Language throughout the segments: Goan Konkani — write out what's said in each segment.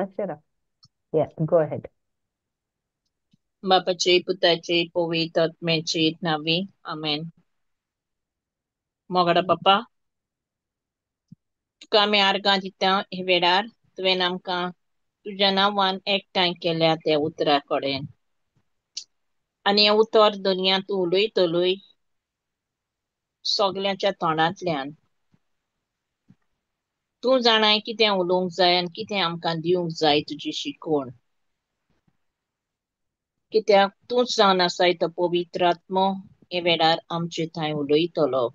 मातशें राव. या, गो अहेड. बापाचे पुताचे पवित्र आत्म्याचे नांवी आमेन. मोगाडा बापा, तुका आमी आर्गां दिता हे वेळार. तुवें आमकां तुज्या नांवान एकठांय केल्या त्या उतरा कडेन, आनी हें उतर दुनिया तूं उलयतलोय सगल्यांच्या तोंडांतल्यान. तूं जाणाय कितें उलोवंक जाय आनी कितें आमकां दिवंक जाय तुजी शिकवण, कित्याक तूंच जावन आसाय तो पवित्र आत्मो हे वेळार आमचे थंय उलयतलो.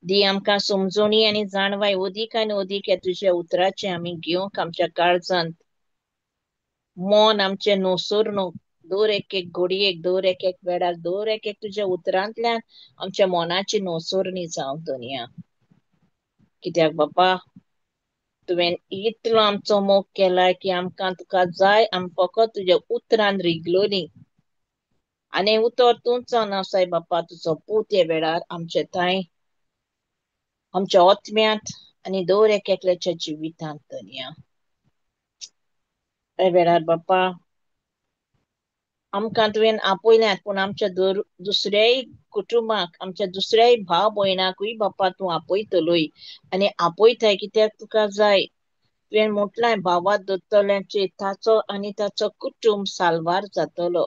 दी आमकां समजणी आनी जाणवाय अदीक आनी अदीक ह्या तुज्या उतराचें आमी घेवंक आमच्या काळजांत मन आमचें नसरनूक दर एक एक घडयेक, दर एक एक वेळार, दर एक एक तुज्या उतरांतल्यान आमच्या मनाची नसरणी जावंक दुनिया. कित्याक बापा तुवें इतलो आमचो मोग केला की आमकां तुका जाय, आमी फकत तुज्या उतरान रिगलोली. आनी उतर तूंच जावन आसाय बापा, तुजो पूत ह्या वेळार आमचे थंय, आमच्या आत्म्यांत आनी दर एक एकल्याच्या जिवितांत धनया. ह्या वेळार बापा आमकां तुवें आपयल्यात, पूण आमच्या दुसऱ्याय कुटुंबाक, आमच्या दुसऱ्याय भाव भयणाकूय बापा तूं आपयतलोय आनी आपयताय, कित्याक तुका जाय. तुवें म्हटलां भावात दोत्तल्यांचे ताचो आनी ताचो कुटुंब साल्वार जातलो.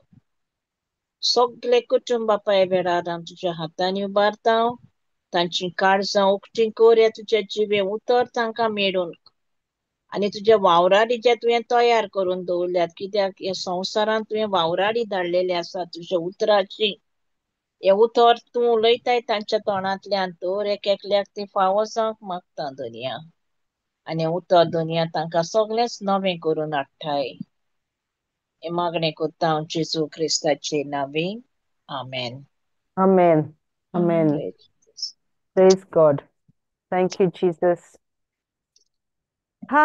सगळे कुटुंब बापा ह्या वेळार हांव तुज्या हातांनी उबारता, तांची काळजां उकतीं कर ह्या तुज्या जिवें उतर तांकां मेळून, आनी तुज्या वावराडी जे तुवें तयार करून दवरल्यात, कित्याक ह्या संवसारांत तुवें वावराडी धाडलेली आसा तुज्या उतराची. हें उतर तूं उलयताय तांच्या तोंडांतल्यान, दर एक एकल्याक ती फावो जावंक मागता धनया. आनी उतर धनया तांकां सगळेंच नवें करून हाडटाय. हें मागणें करता हांव जेजू क्रिस्ताचे नांवी, आमेन. आमेन, आमेन. Praise God. Thank you Jesus. हा,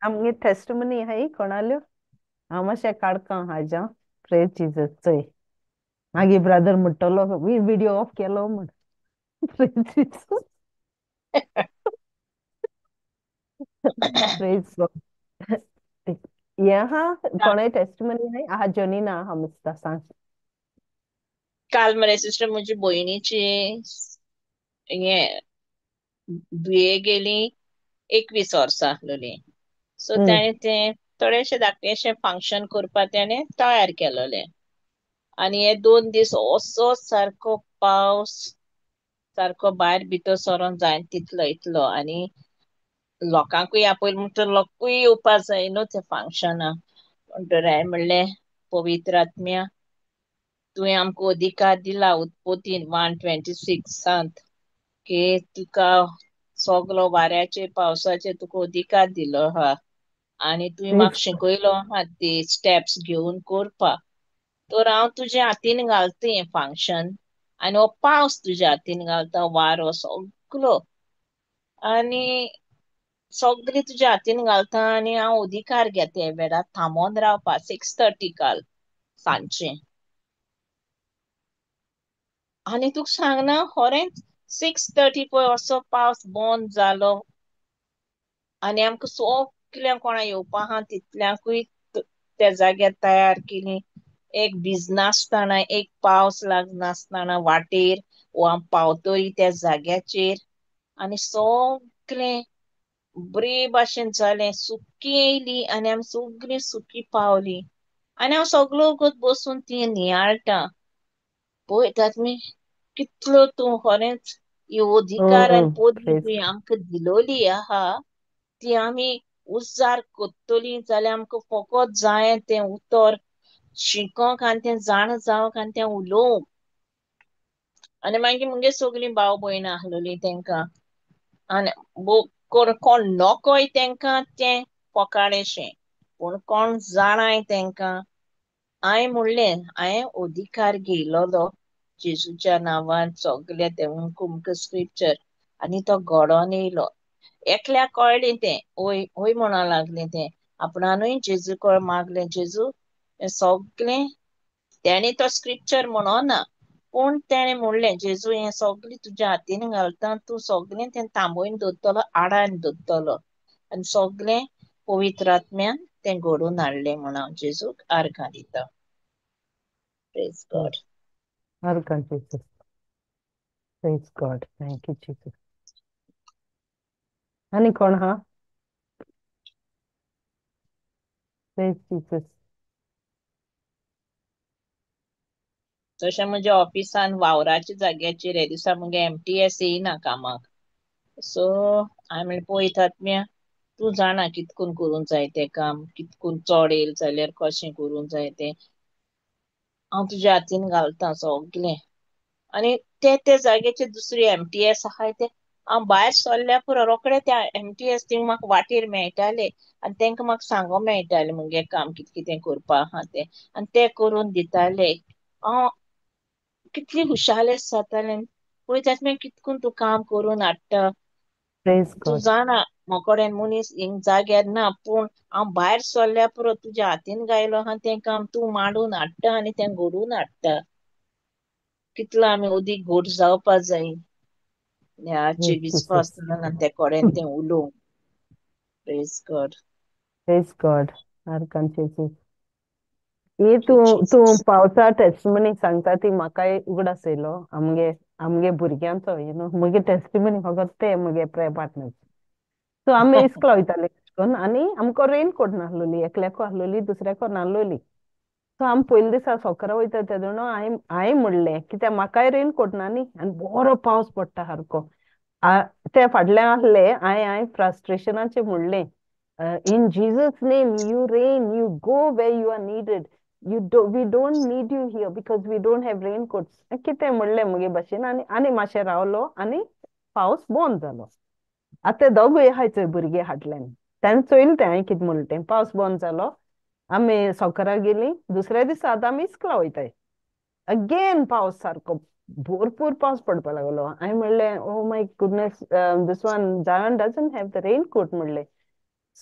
आमगे टेस्टिमनी आहाय कोणाल्यो, हांव मातशें काडकां हाज्या. प्रेज जीसस. चोय मागीर ब्रदर म्हणटलो विडियो ऑफ केलो म्हण. Praise Jesus. Praise God. हें आहा कोणाय टेस्टिमनी आहाय? आहा, जोनीना आहा मिस्ता, सांग. काल मरे सिस्टर म्हजी भयणीची हें धुये गेली 21 वर्सां आसलेली. सो ताणें तें थोडेशें धाकटेशें फंक्शन करपाक तेणें तयार केलेलें. आनी हे 2 दीस असो सारको पावस, सारको भायर भितर सरोन जायना तितलो इतलो, आनी लोकांकूय आपयलें म्हणटकीर लोकूय येवपा जाय न्हू त्या फंक्शनाक. म्हणटकीर हांवें म्हणलें, पवित्र आत्म्या तुवें आमकां अधिकार दिला उत्पत्तीन 1:26 की तुका सगलो वाऱ्याचेर पावसाचेर तुका अधिकार दिलो आहा, आनी तुवें म्हाका शिकयलो आहा ती स्टेप्स घेवन करपा. तर हांव तुज्या हातीन घालता हें फंक्शन, आनी हो पावस तुज्या हातीन घालता, वारो सगलो आनी सगळें तुज्या हातीन घालता, आनी हांव अधिकार घेता हे वेळार थांबोन रावपा. 6:30 काल सांजचें. आनी तुका सांगना खरेंच 6:30 पळय असो पावस बंद जालो, आनी आमकां सगल्यांक कोणा येवपा आहा तितल्यांकूय त्या जाग्यार तयार केली. एक भिजनासतना, एक पावस लागनासतना वाटेर वो आम पावतरी त्या जाग्याचेर, आनी सगळें बरे भाशेन जालें. सुकी येयली आनी आमी सगळीं सुकी पावली. आनी हांव सगलो वगत बसून ती नियाळटा, पळयतात मी कितलो तूं खरेंच ही अधिकार आनी पदवी तुवें आमकां दिलोली आहा, ती आमी उजार करतली जाल्यार आमकां फकत जाय तें उतर शिकोंक आनी तें जाण जावंक आनी तें उलोवंक. आनी मागीर मुगे सगळीं भाव भयणां आसलेलीं तेंकां, आनी कोण नकोय तेंकां तें फोकाणेशें, पूण कोण जाणाय तेंकां. हांवें म्हणलें, हांवें अधिकार घेयलोलो जेजूच्या नांवान सगळें तें उमक स्क्रिप्चर, आनी तो घडोन येयलो. एकल्याक कळ्ळें तें, वय वय म्हणोंक लागलें तें, आपणानूय जेजू कडेन मागलें, जेजू हें सगळें तेणें तो स्क्रिप्चर म्हणोना, पूण तेणें म्हणलें, जेजू हें सगळें तुज्या हातीन घालता, तूं सगळें तें थांबोवन दवरतलो, आडान दवरतलो. आनी सगळें पवित्र आत्म्यान तें घडोवन हाडलें म्हूण हांव जेजूक आर्गां दिता. Praise God. आर्गां Jesus. Praise God. Thank you Jesus. आनी कोण हा? Praise Jesus. तशें म्हज्या ऑफिसान वावराच्या जाग्याचेर हे दिसा मुगे एमटीएस येयना कामाक. सो हांवें म्हणलें पळयता आत्म्या तूं जाणा कितकून करूंक जाय तें काम, कितकून चड येयलें जाल्यार कशें करूंक जाय तें, हांव तुज्या हातीन घालता सगलें. आनी ते ते जाग्याचेर दुसरी एमटीएस आहाय ते हांव भायर सरल्या पुरो रोखडे त्या एमटीएस थिंग म्हाका वाटेर मेळटाले आनी तेंका म्हाका सांगो मेळटालें मुगे काम कितें कितें करपा आहा तें, आनी ते करून दिताले. हांव कितली खुशाल जातालें पळयता आत्म्या कितकून तूं काम करून हाडटा. Praise तूं God. जाणा म्हाकोडेन मनीस हिंग जाग्यार ना, पूण हांव भायर सरल्या पुरो तुज्या हातीन गायलो आहा तें काम तूं मांडून हाडटा आनी तें घडोवन हाडटा. कितलो आमी अदीक घट जावपा जाय ह्याचे Praise विस्वास Jesus. ना ते कडेन तें उलोवंक. Praise God. Praise God. आर्गां Jesus. ही you तूं तूं जीसस. पावसा टेस्टिमनी सांगता ती म्हाकाय उगडास येयलो आमगे आमगे भुरग्यांचो, you know, मुगे टेस्टिमनी फकत ते मुगे प्रेयर पार्टनर. सो आमी इस्कॉला वयताले करून आनी आमकां रेनकोट नासलोली, एकल्याको आहलोली दुसऱ्याको नासलोली. सो आमी पयले दिसा सोकरा वयता तेदोणो हांवें हांवें म्हणलें कित्याक म्हाकाय रेनकोट ना न्ही आनी बरो पावस पडटा सारको. ते फाटल्यान आहले हांवें हांवें फ्रस्ट्रेशनाचें म्हणलें, in Jesus name you rain, you go where you are needed, you do we don't need you here because we don't have raincoats. कितें म्हणलें मुगे भाशेन आनी आनी मातशें रावलो आनी पावस बंद जालो. आतां ते दोगूय आहाय चोय भुरगे हाडल्यान ताणें चोयलें तें हांवें कितें म्हणलें तें. पावस बंद जालो, आमी सोकरा गेली. दुसऱ्या दिसा आतां आमी इस्कॉला वयताय, अगेन पावस सारको भरपूर पावस पडपाक लागलो. हांवें म्हणलें oh my goodness, this one Zion doesn't have the raincoat म्हणलें.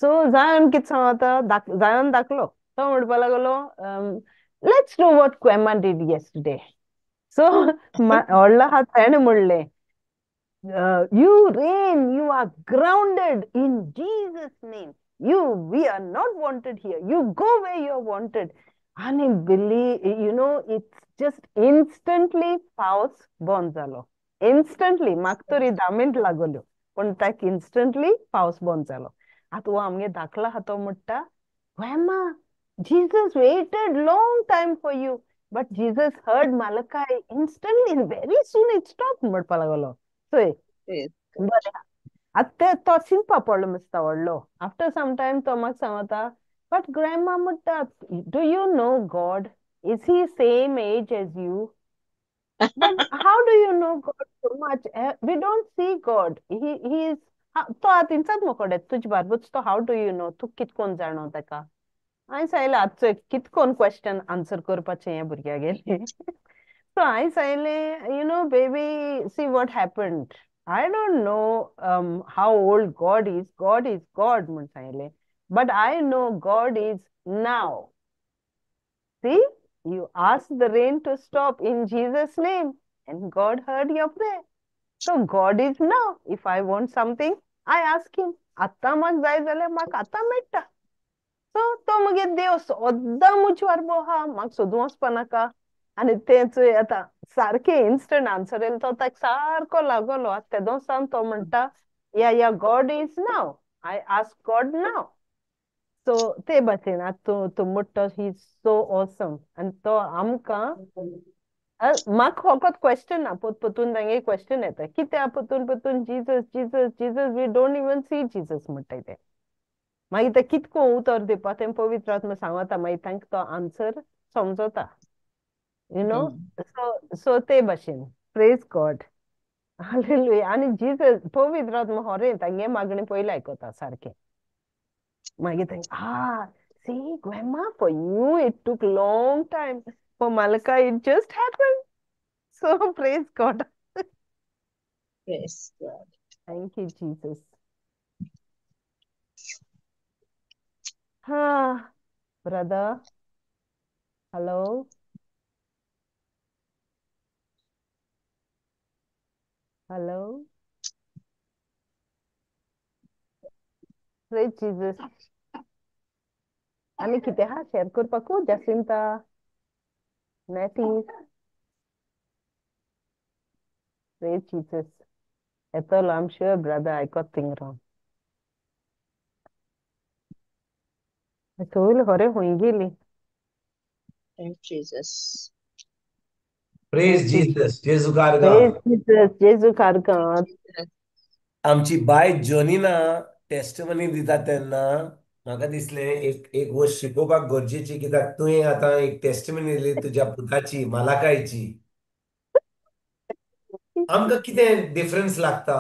सो जायन कितें सांगता, जायन दाखलो तो म्हणपाक लागलो let's do what grandma did yesterday. So व्हडलो हात ताणें म्हणलें, you rain, you are grounded in Jesus name, you we are not wanted here, you go where you are wanted. आनी बिली you know it's just instantly पावस बंद जालो. इन्स्टंटली म्हाका तरी 10 मिनट लागल्यो पूण ताका इन्स्टंटली पावस बंद जालो. आतां हो आमगे धाकलो आहा तो म्हणटा, grandma Jesus waited long time for you, but Jesus heard Malachi instantly, very soon it stop म्हणपाक लागलो. चोय बरें आतां ते तो चिंतपा पडलो मिस्ता व्हडलो. आफ्टर सम टायम तो म्हाका सांगता, बट ग्रॅमा म्हणटा, do you know God, is he same age as you? But how do you know God so much? We don't see God. He is, तो आतां इंचात मुकोडे तुजे बारबूच तो how do you know, तूं कितकोन जाणो ताका? हांवें सांगलें आतां चोय कितकोन क्वेश्चन आन्सर करपाचें हें भुरग्यागेलें. सो हांवें सांगलें, you know baby, see what happened, I don't know how old God is, God is God म्हूण सांगलें, but I know God is now. See, you ask the rain to stop in Jesus name and God heard your prayer. So God is now. If I want something I ask him. आतां म्हाका जाय जाल्यार म्हाका आतां मेळटा. सो तो मुगे देव सद्दां मुजवार बो आहा, म्हाका सोदूं वचपा नाका. आनी तें चोय आतां सारकें इन्स्टंट आन्सर येयलो तो ताका सारको लागलो. आतां तेदों सावन तो म्हणटा, yeah yeah God is now, I ask God now. So ते भाशेन आतां तूं तूं म्हणटा he is so awesome. आनी तो आमकां म्हाका फकत क्वेश्चन ना, पोत पोतून तांगे क्वेश्चन येता कित्याक पोतून पोतून Jesus Jesus Jesus, we don't even see Jesus म्हणटाय ते. मागीर ते कितको उतर दिवपा तें पवित्र आत्मा सांगता, मागीर तांकां तो आन्सर समजता, you know. सो सो ते भाशेन प्रेज गॉड, हालेलुया. आनी जीसस पवित्र आत्मा खरें तांगे मागणें पयलें आयकता सारकें. मागीर तांगे ah see grandma, for you it took long time, for Malika it just happened. So praise God. Praise God. Thank you Jesus. हा ब्रदर, हॅलो, हॅलो. प्रेज जीजस. आनी कितें आहा शेअर करपाकू जासिंता, नॅटी? प्रेज जीजस. येतलो आम शुअर ब्रदर आयकोत थिंग रावन. चोयल खरें खूंय गेली? Praise Jesus. Praise praise Jesus. Jesus. जेजू कारगा. प्रेज जीजस. जेजू कारगा. आमची बाय जोनिना टेस्टमनी दिता तेन्ना म्हाका दिसलें एक एक वस्त शिकोवपाक गरजेची, कित्याक तुवें आतां एक टेस्टमनी दिली तुज्या पुताची, मालाकायची. आमकां कितें डिफरन्स लागता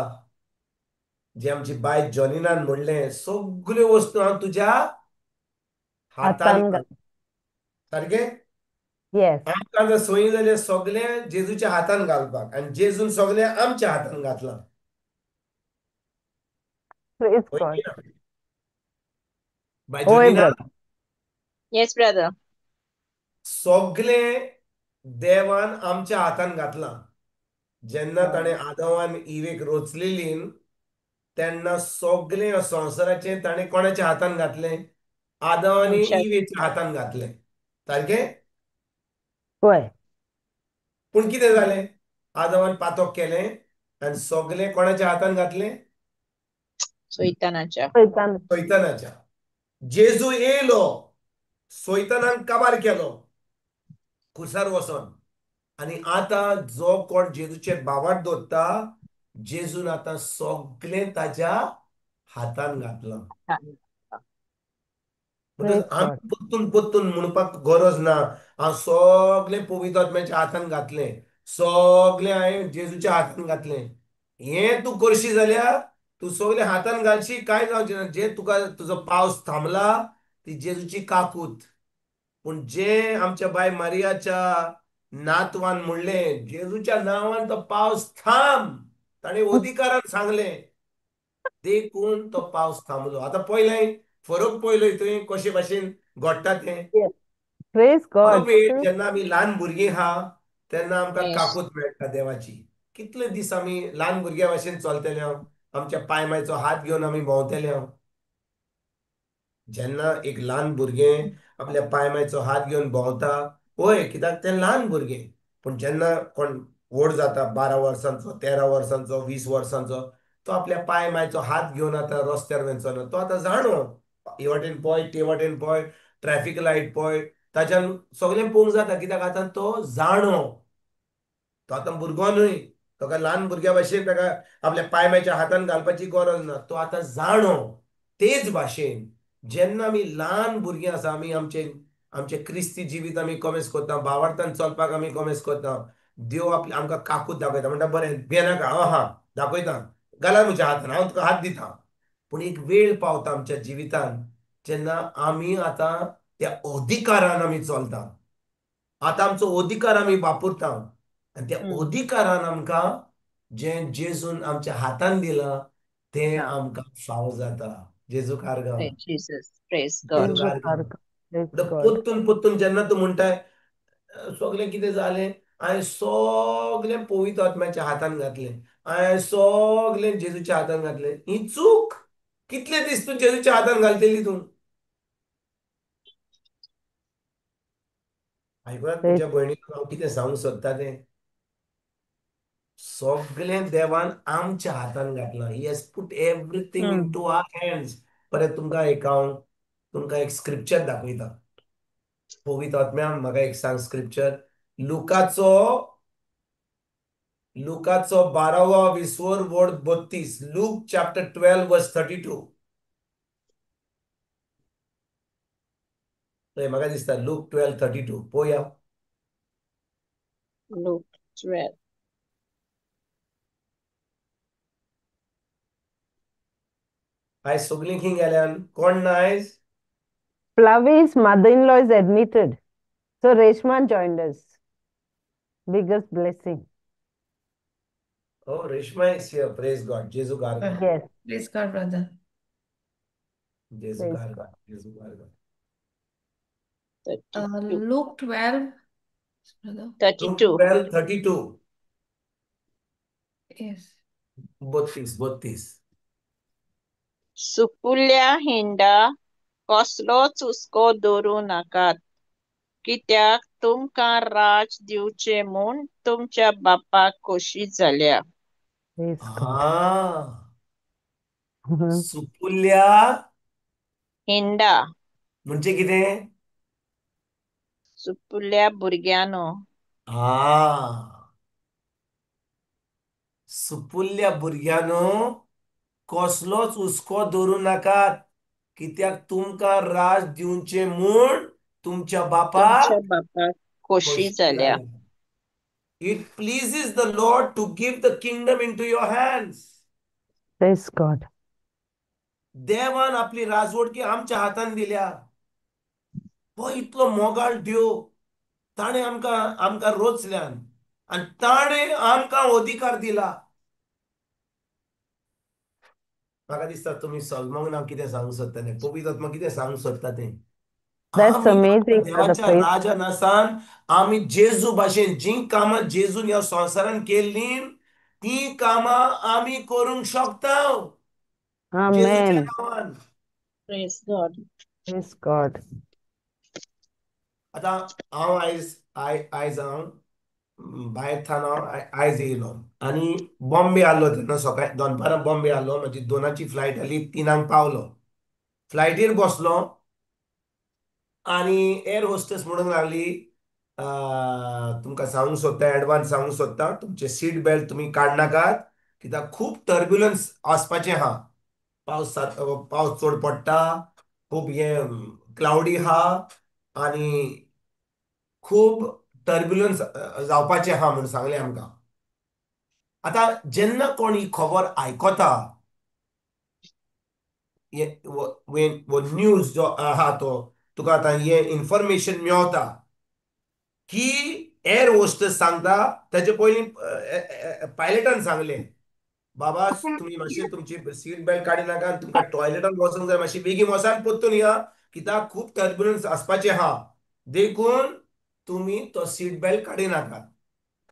जे आमची बाय जॉनिनान म्हणलें, सगल्यो वस्तू हांव तुज्या हातान हातान घाल. सारकें? येस. आमकां जर सोयी जाल्यार सगळें जेजूच्या हातान घालपाक, आनी जेजून सगळें आमच्या हातान घातलां. प्रेज होय गॉड. की ना? बाय होय जॉनिना? ब्रदर. Yes brother. सगळें देवान आमच्या हातान घातलां. जेन्ना ताणें आदावान इवेक रोचलेली तेन्ना सगळें संवसाराचें ताणें कोणाच्या हातान घातलें? आदाव आनी इवेच्या हातान घातलें. सारकें? होय. पूण कितें जालें? आदावान पातोक केलें आनी सगळें कोणाच्या हातान घातलें? सैतानाच्या. सैतानाच्या. जेजू येयलो, सैतानान काबार केलो खुर्सार वचोन, आनी आतां जो कोण जेजूचेर बावाट दवरता जेजून आतां सगळें ताज्या हातान घातलां. म्हणटकच आमी परतून परतून म्हणपाक गरज ना हांव सगळें पवित्र आत्म्याच्या हातान घातलें, सगळें हांवें जेजूच्या हातान घातलें. हें तूं करशी जाल्यार तूं सगळें हातान घालशी, कांय जावचें ना. जे तुका तुजो पावस थांबला ती जेजूची काकूत. पूण जे आमच्या बाय मारियाच्या नातवान म्हणलें जेजूच्या नांवान तो पावस थांब, ताणें अधिकारान सांगलें, देखून तो पावस थांबलो. आतां पळयलें फरक पळयलो तुवें कशे भाशेन घडटा तें. प्रेज गॉड. तो वेळ जेन्ना आमी ल्हान भुरगीं आहा तेन्ना आमकां Yes. काकूत मेळटा देवाची. कितले दीस आमी ल्हान भुरग्यां भाशेन चलतले, आमच्या पांय मायचो हात घेवन आमी भोंवतले. जेन्ना एक ल्हान भुरगें आपल्या पांय मायचो हात घेवन भोंवता, वय कित्याक तें ल्हान भुरगें. पूण जेन्ना कोण व्हड जाता, 12 वर्सांचो, 13 वर्सांचो, 20 वर्सांचो, तो आपल्या पांय मायचो हात घेवन आतां रस्त्यार वचना. तो आतां जाणो, हे वाटेन पळय, ते वाटेन पळय, ट्रॅफीक लायट पळय, ताच्यान सगळें पळोवंक जाता. कित्याक आतां तो जाणो, तो आतां भुरगो न्हय, ताका ल्हान भुरग्या भाशेन ताका आपल्या पांय मायच्या हातान घालपाची गरज ना, तो आतां जाणो. तेच भाशेन जेन्ना आमी ल्हान भुरगीं आसा, आमी आमचें क्रिस्ती जिवीत आमी कॉमेस करता, भावार्थान चलपाक आमी कॉमेस करता, देव आपले आमकां काकूत दाखयता, म्हणटा बरें भियेनाका, हांव आहा, दाखयता, घाला म्हज्या हातान, हांव तुका हात दिता. पूण एक वेळ पावता आमच्या जिवितान जेन्ना आमी आतां त्या अधिकारान आमी चलता, आतां आमचो अधिकार आमी वापरता, आनी त्या अधिकारान आमकां जें जेजून आमच्या हातान दिलां तें आमकां फाव जाता. जेजू कारगांव. Jesus, praise God. जेजू कारगांव. Praise God. परतून परतून जेन्ना तूं म्हणटाय सगळें कितें जालें, हांवें सगळें पवित्र आत्म्याच्या हातान घातलें, हांवें सगळें जेजूच्या हातान घातलें, ही चूक. कितले दीस तूं जेजूच्या हातान घालतली तूं? आयकूयात तुज्या भयणीक हांव कितें सांगूंक सोदता तें. सगळें देवान आमच्या हातान घातलां. He has put everything into our hands. परत तुमकां एक हांव तुमकां एक स्क्रिप्चर दाखयता. पवित्र आत्म्या म्हाका एक सांग स्क्रिप्चर. लुकाचो बारावो विसवर वड 32, लूक चॅप्टर 12 वर्स 32. म्हाका दिसता लूक 12:32. पळोवया. लूक 12. आयज सगळीं खंय गेल्यान? कोण ना आयज? Flavi's mother-in-law is admitted. So Reshma joined us. Biggest blessing. Oh, Reshma is here. Praise God. Jesu God. Yes. Praise God, brother. Jesu Praise God. God. Jesu God. Luke 12, brother. 32. Luke 12:32. Yes. 32, 32. सुपुल्ल्या Honda कसलोच हुस्को दवरूं नाकात, कित्याक तुमकां राज दिवचें म्हूण तुमच्या बापाक खोशी जाल्या. Praise God. हा, सुपुल्ल्या हिंडा. म्हणजे कितें? सुपुल्ल्या भुरग्यांनो. हा, सुपुल्ल्या भुरग्यांनो कसलोच हुस्को दवरूं नाकात, कित्याक तुमकां राज दिवचें म्हूण तुमच्या तुमच्या बापाक बापाक खोशी खोशी जाल्या. जाल्या. It pleases the Lord to give the kingdom into your hands. Praise God. देवान आपली राजवटकी आमच्या हातान दिल्या. हो इतलो मोगाळ देव, ताणें आमकां आमकां रोचल्यान आनी ताणें आमकां अधिकार दिला. म्हाका दिसता तुमी सजमोंग ना कितें सांगूंक सोदता तें, पवित्र आत्मा कितें सांगूंक सोदता तें. That's आमी amazing, brother. देवाच्या Praise. राजान आसान आमी जेजू भाशेन जीं कामां जेजून ह्या संवसारान केल्लीं तीं कामां आमी करूंक शकता जेजूच्या Amen. नांवान. Praise God. Praise God. आतां हांव आयज आयज हांव भायर थावन हांव आयज येयलो आनी बॉम्बे आसलो तेन्ना सकाळी दनपारां बॉम्बे आसलो. म्हजी 2ची फ्लायट आसली, 3क पावलो. फ्लायटीर बसलो आनी एअर होस्टेस म्हणूंक लागली, तुमकां सांगूंक सोदता, एडवान्स सांगूंक सोदता, तुमचे सीट बेल्ट तुमी काडनाकात, कित्याक खूब टर्ब्युलन्स आसपाचें आहा, पावस पावस चड पडटा, खूब हें क्लावडी आहा आनी खूब टर्ब्युलन्स जावपाचें आहा म्हूण सांगलें आमकां. आतां जेन्ना कोण ही खबर आयकता, न्यूज जो आहा तो तुका आतां हें इन्फॉर्मेशन मेवता की एअर होस्टेस सांगता, ताचे पयलीं पायलटान सांगलें, बाबा तुमी मातशें तुमची सीट बेल्ट काडी नाका, तुमकां टॉयलेटान वचूंक जाय, मातशी बेगीन वचान परतून या, कित्याक खूब टर्ब्युलन्स आसपाचें आहा, देखून तुमी तो सीट बेल्ट काडी नाका.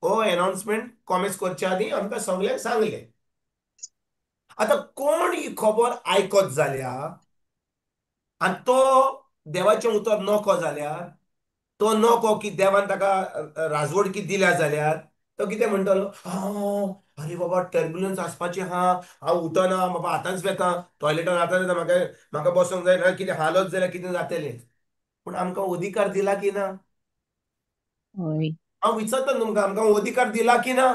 हो एनाउन्समेंट कॉमेन्स करच्या आदीं आमकां सगल्यांक सांगलें. आतां कोण ही खबर आयकत जाल्यार आनी तो देवाचें उतर नको जाल्यार, तो नको की देवान ताका राजवडकी दिल्या जाल्यार तो कितें म्हणटलो, हा अरे बाबा टर्ब्युलन्स आसपाचें आहा, हांव उठना बाबा, आतांच वेता टॉयलेटान, आतांच वेता, म्हाका म्हाका बसोंक जाय ना, कितें हालत जाल्यार कितें जातलें. पूण आमकां अधिकार दिला की ना? हय. हांव विचारता तुमकां, आमकां अधिकार दिला की ना?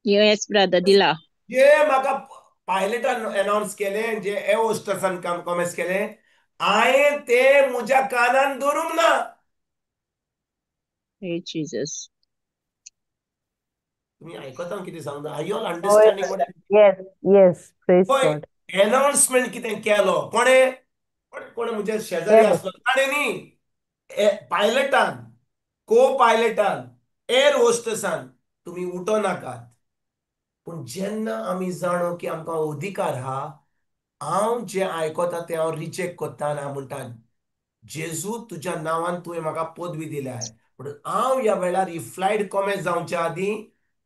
येस ब्रदर, दिला. जे म्हाका पायलटान एनाउन्स केलें, जे एअर होस्टेसान कॉमेस केलें, हांवें तें म्हज्या कानान धरूंक ना. हे जीसस. तुमी आयकता कितें सांगता? I all understanding what? Yes, yes, praise पळय God. Announcement कितें केलो कोणें? कोणें म्हज्या शेजारी आसलो ताणें न्ही, पायलटान, को पायलटान, एअर होस्टेसान, तुमी उठो नाकात. पूण जेन्ना आमी जाणो की आमकां अधिकार आहा, हांव जें आयकता तें हांव रिजेक्ट करता आनी हांव म्हणटा, जेजू तुज्या नांवान तुवें म्हाका पदवी दिल्या, पूण हांव ह्या वेळार ही फ्लायट कॉमेस जावच्या आदीं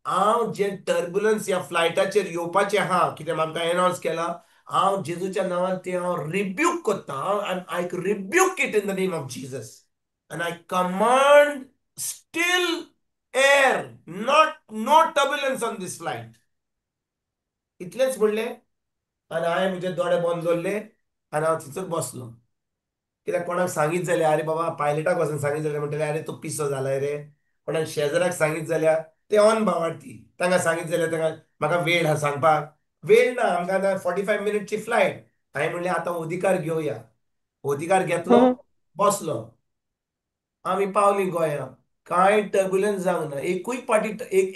हांव जें टर्ब्युलन्स ह्या फ्लायटाचेर येवपाचें आहा, कितें आमकां एनाउन्स केलां, हांव जेजूच्या नांवान तें हांव रिब्यूक करता. हांव I rebuke it in the name of Jesus and I command still air, not no turbulence on this flight. इतलेंच म्हणलें आनी हांवें म्हजे दोळे बंद दवरले आनी हांव थंयसर बसलो. कित्याक कोणाक सांगीत जाल्यार, अरे बाबा पायलटाक वचून सांगीत जाल्यार म्हणटले, अरे तूं पिसो जालाय रे. कोणाक शेजराक सांगीत जाल्यार ते ऑन भावार्थी, तांकां सांगीत जाल्यार तांकां म्हाका वेळ आहा सांगपाक, वेळ ना, आमकां आतां 45 मिनिटची फ्लायट. हांवें म्हणलें आतां अधिकार घेवया. अधिकार घेतलो, बसलो, आमी पावली गोंया, कांय टर्ब्युलन्स जावंक ना. एकूय पाटी,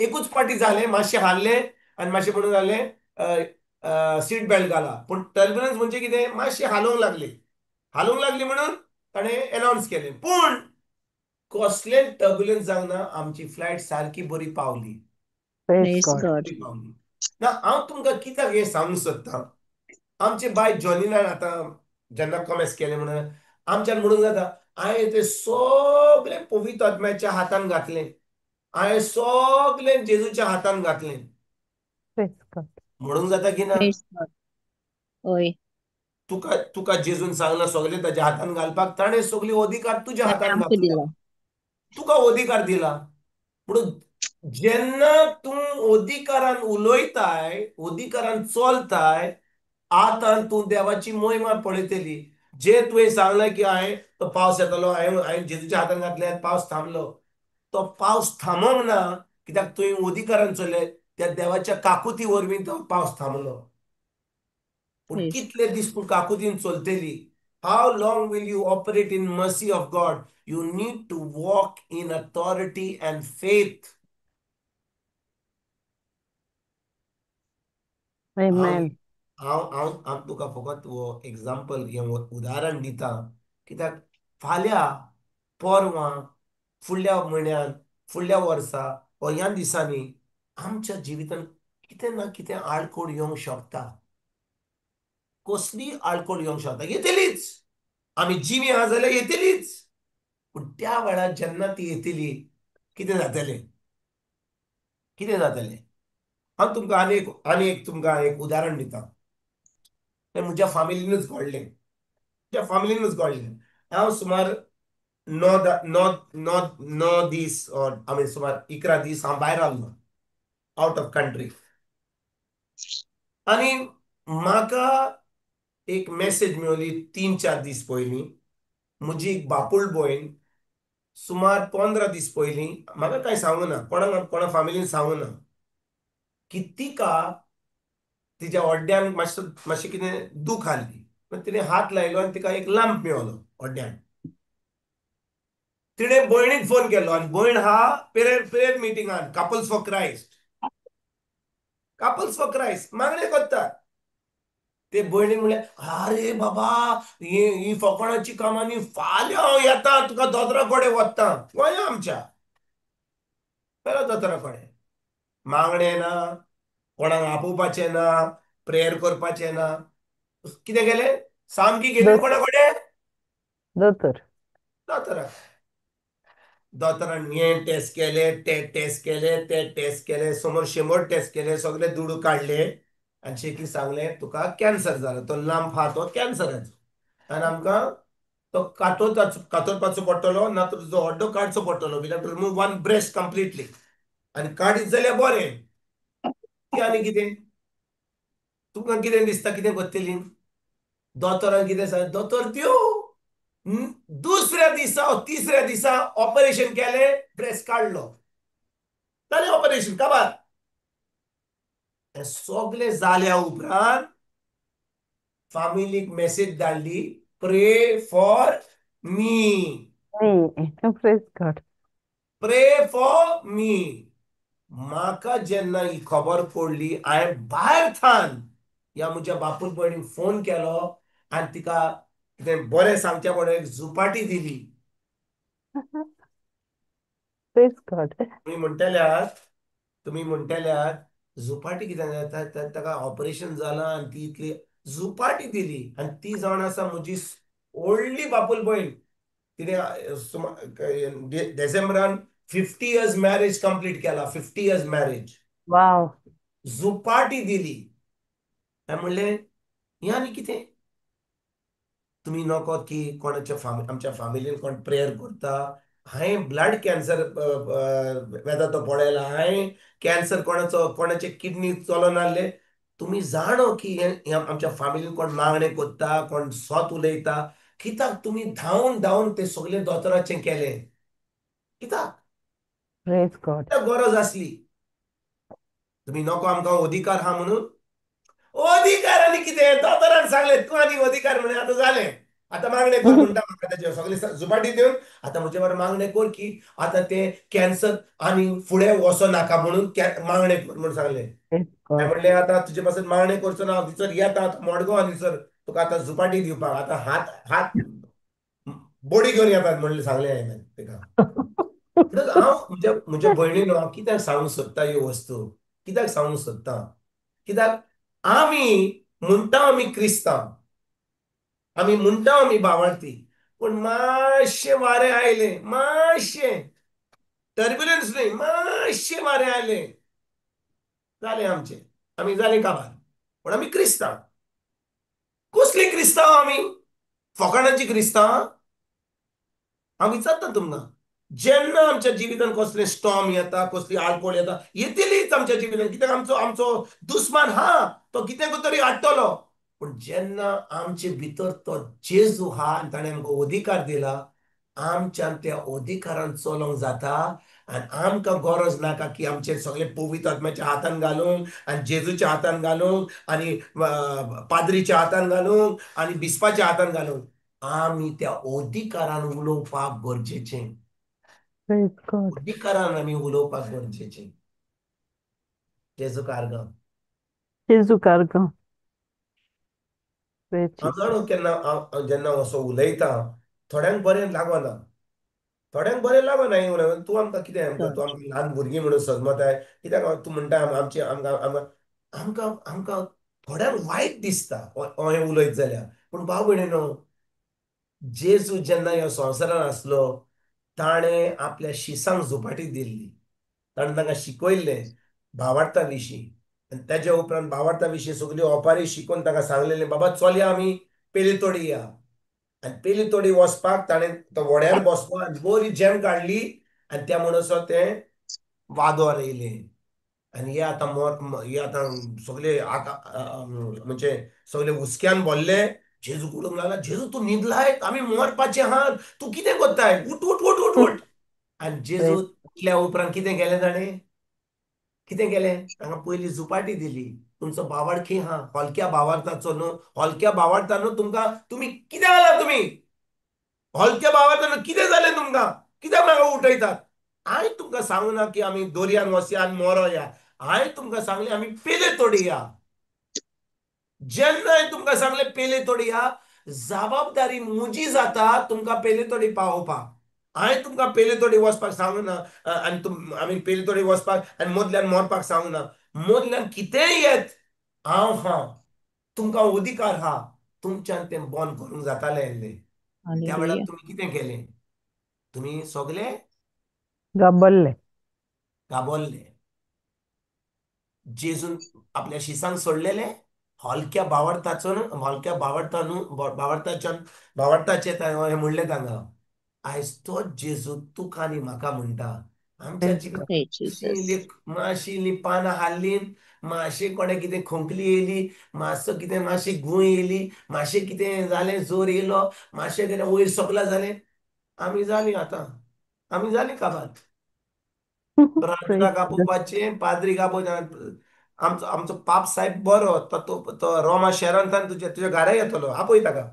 एकूच पाटी जालें, मातशें हारलें आनी मातशें म्हणून जालें सीट बेल्ट घाला. पूण टर्ब्युलन्स म्हणजे कितें, मातशें हालोवंक लागली, हालोवंक लागली म्हणून ताणें एनाउन्स केलें, पूण कसलें टर्ब्युलन्स जावंक ना. आमची फ्लायट सारकी बरी पावली. पावली ना. हांव तुमकां कित्याक हें सांगूंक सोदतां, आमचे बाय जॉनिनान आतां जेन्ना कॉमेस केलें म्हणून आमच्यान म्हणूंक जाता, हांवें तें सगळें पवित्र आत्म्याच्या हातान घातलें, हांवें सगळें जेजूच्या हातान घातलें, म्हणूंक जाता की ना? हय. तुका तुका जेजून सांगलां सगळें ताज्या हातान घालपाक, ताणें सगळी अधिकार तुज्या हातान आमकां घातला, दिला. तुका अधिकार दिला. म्हणून जेन्ना तूं अधिकारान उलयताय, अधिकारान चलताय, आतां तूं देवाची मोहिमा पळयतली. जे तुवें सांगलां की हांवें तो पावस येतलो, हांवें जेजूच्या हातान घातले, पावस थांबलो, तो पावस थांबोंक ना, कित्याक तुवें अधिकारान चल्ले, त्या देवाच्या काकुती वरवीं तो पावस थांबलो. पूण कितले दीस तूं काकुतीन चलतली? How long will you operate in mercy of God? You need to walk in authority and faith. Amen. हांव हांव हांव तुका फकत हो एग्जाम्पल, हें उदाहरण दिता, कित्याक फाल्यां, परवां, फुडल्या म्हयन्यान, फुडल्या वर्सा वा ह्या दिसांनी आमच्या जिवितांत कितें ना कितें आडखळ येवंक शकता. कसली आडखळ येवंक शकता? येतलीच. आमी जिवी आहा जाल्यार येतलीच. पूण त्या वेळार जेन्ना ती येतली, कितें जातलें? कितें जातलें? हांव तुमकां आनी एक तुमकां एक उदाहरण दिता. तें म्हज्या फामिलीनूच घडलें, म्हज्या फामिलीनूच घडलें. हांव सुमार णव णव णव णव दीस, I mean सुमार 11 दीस हांव भायर आसलो, आवट ऑफ कंट्री. आनी म्हाका एक मॅसेज मेवली 3-4 दीस पयलीं. म्हजी एक बापूल भयण सुमार 15 दीस पयलीं, म्हाका कांय सांगू ना, कोणाक कोणा फामिलीन सांगू ना, की तिका तिच्या ओड्ड्यान मातशें मातशें कितें दूख आहली, तिणें हात लायलो आनी तिका एक लंप मेवलो ओड्ड्यान. तिणें भयणीक फोन केलो आनी भयण हा prayer मिटिंगान couples for Christ, couples for Christ मागणें करतात. ते भयणीक म्हणलें, आरे बाबा, ही फकाणाची कामांनी, फाल्यां हांव येता, तुका दोतोरा कडेन वता. गोंया आमच्या पेलो दोतोरा कडेन. मागणें ना, कोणाक आपोवपाचें ना, प्रेयर करपाचें ना, कितें केलें? सामकी गेली कोणा कडेन? दोतोर. दोतोराक. दोतोरान हें टेस्ट केले, ते टेस्ट केले, ते टेस्ट केले, समोर 100 टेस्ट केले, सगळे दुडू काडले आनी शेकी सांगलें तुका कॅन्सर जाला, तो लांब आहा तो कॅन्सराचो, आनी आमकां तो कातोरपाचो पडटलो, ना तर तुजो हड्डो काडचो पडटलो, we have to remove one breast completely, आनी काडीत जाल्यार बरें. ती आनी कितें तुमकां कितें दिसता कितें करतली? दोतोरान कितें सांग, दोतोर त्यो दुसऱ्या दिसा तिसऱ्या दिसा ऑपरेशन केलें, ब्रेस्ट काडलो, जालें ऑपरेशन काबार. हें सगळें जाल्या उपरांत फामिलीक message धाडली, pray for me, Praise God. Pray for me. म्हाका जेन्ना ही खबर पडली, हांवें भायर थान ह्या म्हज्या बापूल भयणीक फोन केलो आनी तिका कितें बरें सांगच्या बरें एक झुपाटी दिली. Praise God. तुमी म्हणटल्यात झुपाटी कितें जाता, ताका ऑपरेशन जालां आनी ती इतली झुपाटी दिली. आनी ती जावन आसा म्हजी व्हडली बापूल भयण, तिणें सुमार डिसेंबरान 50 इयर्स मॅरेज कंप्लीट केला, 50 इयर्स मॅरेज. वाव. झुपाटी दिली. हांवें म्हणलें हें आनी कितें? तुमी नको की कोणाच्या आमच्या फामिलीन कोण प्रेयर करता, हांवें ब्लड कॅन्सर वेता तो पळयला, हांवें कॅन्सर कोणाचो कोणाचे किडनी चलोन आहले, तुमी जाणो की हें आमच्या फामिलीन कोण मागणें करता, कोण सोत उलयता, कित्याक तुमी धांवन धांवन ते सगळे दोतोराचें केलें? कित्याक? Praise God. कित्याक गरज आसली? तुमी नको आमकां अधिकार आहा म्हणून? अधिकार आनी कितें? दोतोरान सांगलें तूं आनी अधिकार म्हणून आतां जालें, आतां मागणें कर म्हणटा म्हाका, ताचेर सगळें झुपाटी दिवन आतां म्हजे बरोबर मागणें कर की आतां तें कॅन्सर आनी फुडें वचो नाका म्हणून मागणें कर म्हणून सांगलें. हांवें म्हणलें आतां तुजे पासून मागणें करचो ना, हांव थंयसर येता आतां मडगांव आनी थंयसर तुका आतां झुपाटी दिवपाक, आतां हात हात बोडी घेवन येतात म्हणलें सांगलें हांवें ताका. हांव म्हज्या म्हज्या भयणीन हांव कित्याक सांगूंक सोदता ह्यो वस्तू, कित्याक सांगूंक सोदता? कित्याक आमी म्हणटा आमी क्रिस्तांव, आमी म्हणटा आमी भावार्थी, पूण मातशें वारें आयलें, मातशें टर्ब्युलन्स न्हय, मातशें वारें आयलें, जालें आमचें, आमी जालें काबार. पूण आमी क्रिस्तांव. कसली क्रिस्तांव आमी? फकाणाची क्रिस्तांव? हांव विचारता तुमकां, जेन्ना आमच्या जिवितान कसले स्टॉर्म येता, कसली आडखळ येता, येतलीच आमच्या जिवितान, कित्याक आमचो आमचो दुस्मान हा, तो कितें तरी हाडटलो. पूण जेन्ना आमचे भितर तो जेजू हा आनी ताणें आमकां अधिकार दिला, आमच्यान त्या अधिकारान चलोवंक जाता. आनी आमकां गरज नाका की आमचे सगळे पवित्र आत्म्याच्या हातान घालूंक आनी जेजूच्या हातान घालूंक आनी पाद्रीच्या हातान घालूंक आनी बिस्पाच्या हातान घालूंक. आमी त्या अधिकारान उलोवपाक गरजेचें. अधिकारान आमी उलोवपाक गरजेचें. जेजू कारगांव. जेजू कारगांव. हांव जाणो केन्ना हांव जेन्ना असो उलयता थोड्यांक बरें लागना, थोड्यांक बरें लागना हें उलोवप. तूं आमकां कितें, आमकां तूं आमकां ल्हान भुरगीं म्हणून सजमताय, कित्याक तूं म्हणटा आमची आमकां आमकां आमकां आमकां थोड्यांक वायट दिसता हें उलयत जाल्यार. पूण भाव भयणीनो, जेजू जेन्ना ह्या संवसारान आसलो ताणें आपल्या शिसांक झुपाटी दिल्ली, ताणें तांकां शिकयल्लें भावार्था विशीं. आनी तेज्या उपरांत भावार्था विशीं सगळी ओपारी शिकोवन तांकां सांगलेलें, बाबा चलया आमी पेली तोडी या. आनी पेली तोडी वचपाक ताणें तो व्हड्यार बसलो आनी बरी जेम काडली आनी त्या म्हणसर तें वादोर येयलें. आनी हे आतां हे आतां सगळे म्हणजे सगळे हुस्क्यान भरले. जेजू उडूंक लागला, जेजू तूं न्हिदलाय, आमी मरपाचे आहात, तूं कितें करताय, उठ उठ उठ उठ उठ. आनी जेजू उठल्या उपरांत कितें केलें ताणें, कितें केलें, तांकां पयली झुपाटी दिली. तुमचो भावार्थी हा, हलक्या भावार्थाचो न्हू, हलक्या भावार्थान न्हू तुमकां, तुमी कितें जालां, तुमी हलक्या भावार्थान कितें जालें तुमकां, कित्याक म्हाका उठयतात? हांवें तुमकां सांगू ना की आमी दर्यान वचया आनी मरोया, हांवें तुमकां सांगलें आमी पेले तोडया. जेन्ना हांवें तुमकां सांगलें पेले तोडया, जबाबदारी म्हजी जाता तुमकां पेले तोडी पावोवपाक. हांवें तुमकां पेले तोडी वचपाक सांगू ना आनी आमी पेले तोडी वचपाक आनी मदल्यान मरपाक सांगू ना. मदल्यान कितेंय येत, हांव हा, तुमकां अधिकार हा, तुमच्यान तें बंद करूंक जातालें आसलें. त्या वेळार तुमी कितें केलें, तुमी सगळे घाबरले, घाबरले. जेजून आपल्या शिसांक सोडलेले हलक्या भावार्थाचो न्हू, हलक्या भावार्थान न्हू, भावार्थाच्यान भावार्थाचें हें म्हणलें तांकां. आयज तोच जेजू तुका आनी म्हाका म्हणटा, आमच्या जिवितांत मातशी इल्ली पानां हाडलीं, मातशें कोणें कितें खोंकली येयली, मातसो कितें मातशी गूंय येयली, मातशें कितें जालें, जोर येयलो, मातशें कितें वयर सकला जालें, आमी जालीं आतां, आमी जालीं काबार. ब्रादराक आपोवपाचें, पाद्रीक आपोवपाचें. आमचो आमचो पाप साहेब बरो, तो तो रोमा शहरांतल्यान तुज्या तुज्या घरा येतलो, आपय ताका.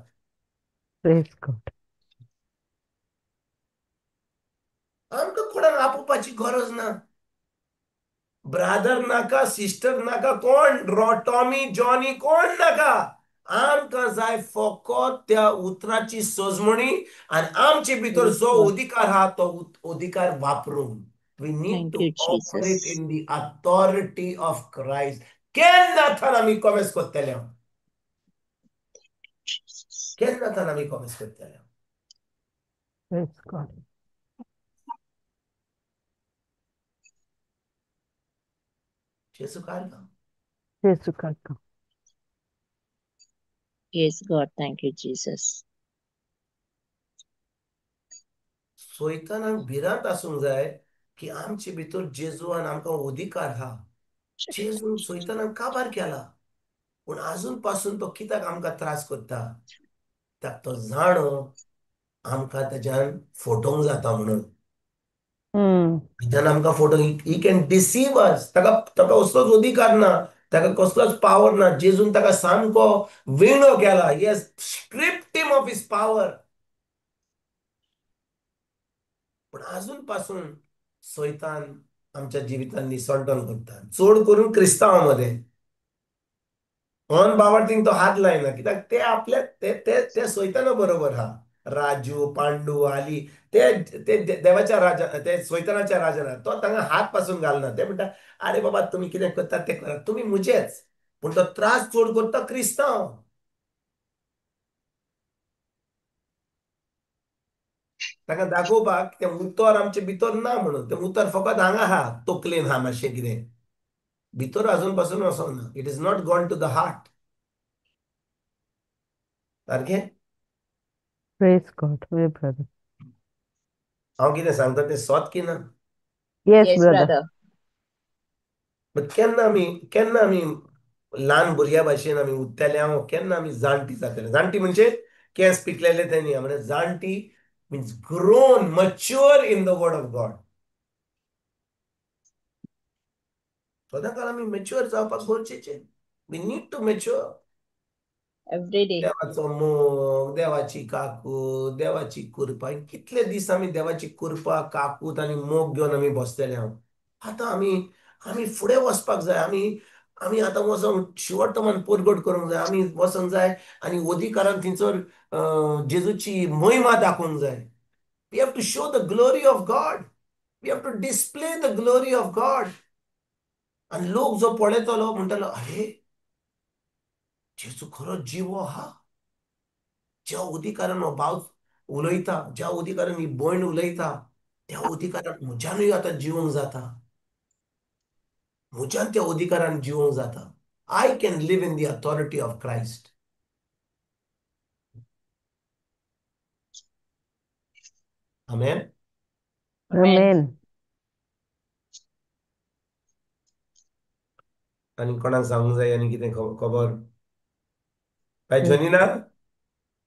आमकां कोणाक आपोवपाची गरज ना. ब्रादर नाका, सिस्टर नाका, कोण टॉमी जॉनी कोण नाका. आमकां जाय फकत त्या उतराची सजमणी आनी आमचे भितर जो अधिकार आहा तो अधिकार वापरून. We need to operate in the authority of Christ. केन्ना थान आमी कॉमेस करतले, केन्ना थान आमी कॉमेस करतले. जेजू कारगांव. जेजू कारगांव. Yes, God, thank you, Jesus. सोयतानाक भिरांत आसूंक जाय की आमचे भितर जेजूआन आमकां अधिकार हा. जेजून सोयतानाक काबार केला, पूण आजून पासून तो कित्याक आमकां त्रास करता? कित्याक तो जाणो आमकां तेज्यान फटोवंक जाता म्हणून. तेज्यान आमकां फटोवंक, he can deceive अस. ताका ताका कसलोच अधिकार ना, ताका कसलोच पावर ना. जेजून ताका सामको विणो केला. He has stripped him of his power. पूण आजून पासून सैतान आमच्या जिवितान निसणटण करता, चड करून क्रिस्तांवां मदें. ऑन बावार्थींक तो हात लायना, कित्याक ते आपल्या ते ते सैताना बरोबर आहा. राजू, पांडू, आली ते ते देवाच्या राजा, ते सैतानाच्या राजान तो तांकां हात पासून घालना. ते म्हणटा, आरे बाबा तुमी कितें करतात ते करात, तुमी म्हजेच. पूण तो त्रास चड करता क्रिस्तांव. ताका दाखोवपाक तें उतर आमचे भितर ना म्हणून. तें उतर फकत हांगा आहा, तकलेन आहा, मातशें कितें भितर अजून पासून वचोंक ना. It is not gone to the heart. सारकें? प्रेज गॉड वय ब्रदर. हांव कितें सांगता तें सोत की ना? Yes yes brother. Brother. But केन्ना आमी ल्हान भुरग्या भाशेन आमी उरतले हांव, केन्ना आमी जाणटी जातले? जाणटी म्हणजे केंस पिकलेले ते न्ही, म्हणजे जाणटी means grown, mature in the word of God. सदांकाळ आमी मॅच्युअर जावपाक गरजेचें. We need to mature. Every day. देवाचो मोग, देवाची काकूत, देवाची कृपा. कितले दीस आमी देवाची कृपा, काकूत आनी मोग घेवन आमी बसतले हांव? आतां आमी आमी फुडें वचपाक जाय. आमी आमी आतां वचोंक शिवटमान परगट करूंक जाय. आमी वचोंक जाय आनी अधिकारान थंयसर जेजूची महिमा दाखोवंक जाय. We have to show the glory of God. We have to display the glory of God. आनी लोक जो पळयतलो म्हणटलो, अरे जेजू खरो जिवो आहा. ज्या अधिकारान हो भाव उलयता, ज्या अधिकारान ही भयण उलयता, त्या अधिकारान म्हज्यानूय आतां जिवंक जाता. म्हज्यान त्या अधिकारान जिवंक जाता. I can live in the authority of Christ. Amen. Amen. आनी कोणाक सांगूंक जाय आनी कितें खबर? बाय जोनीना,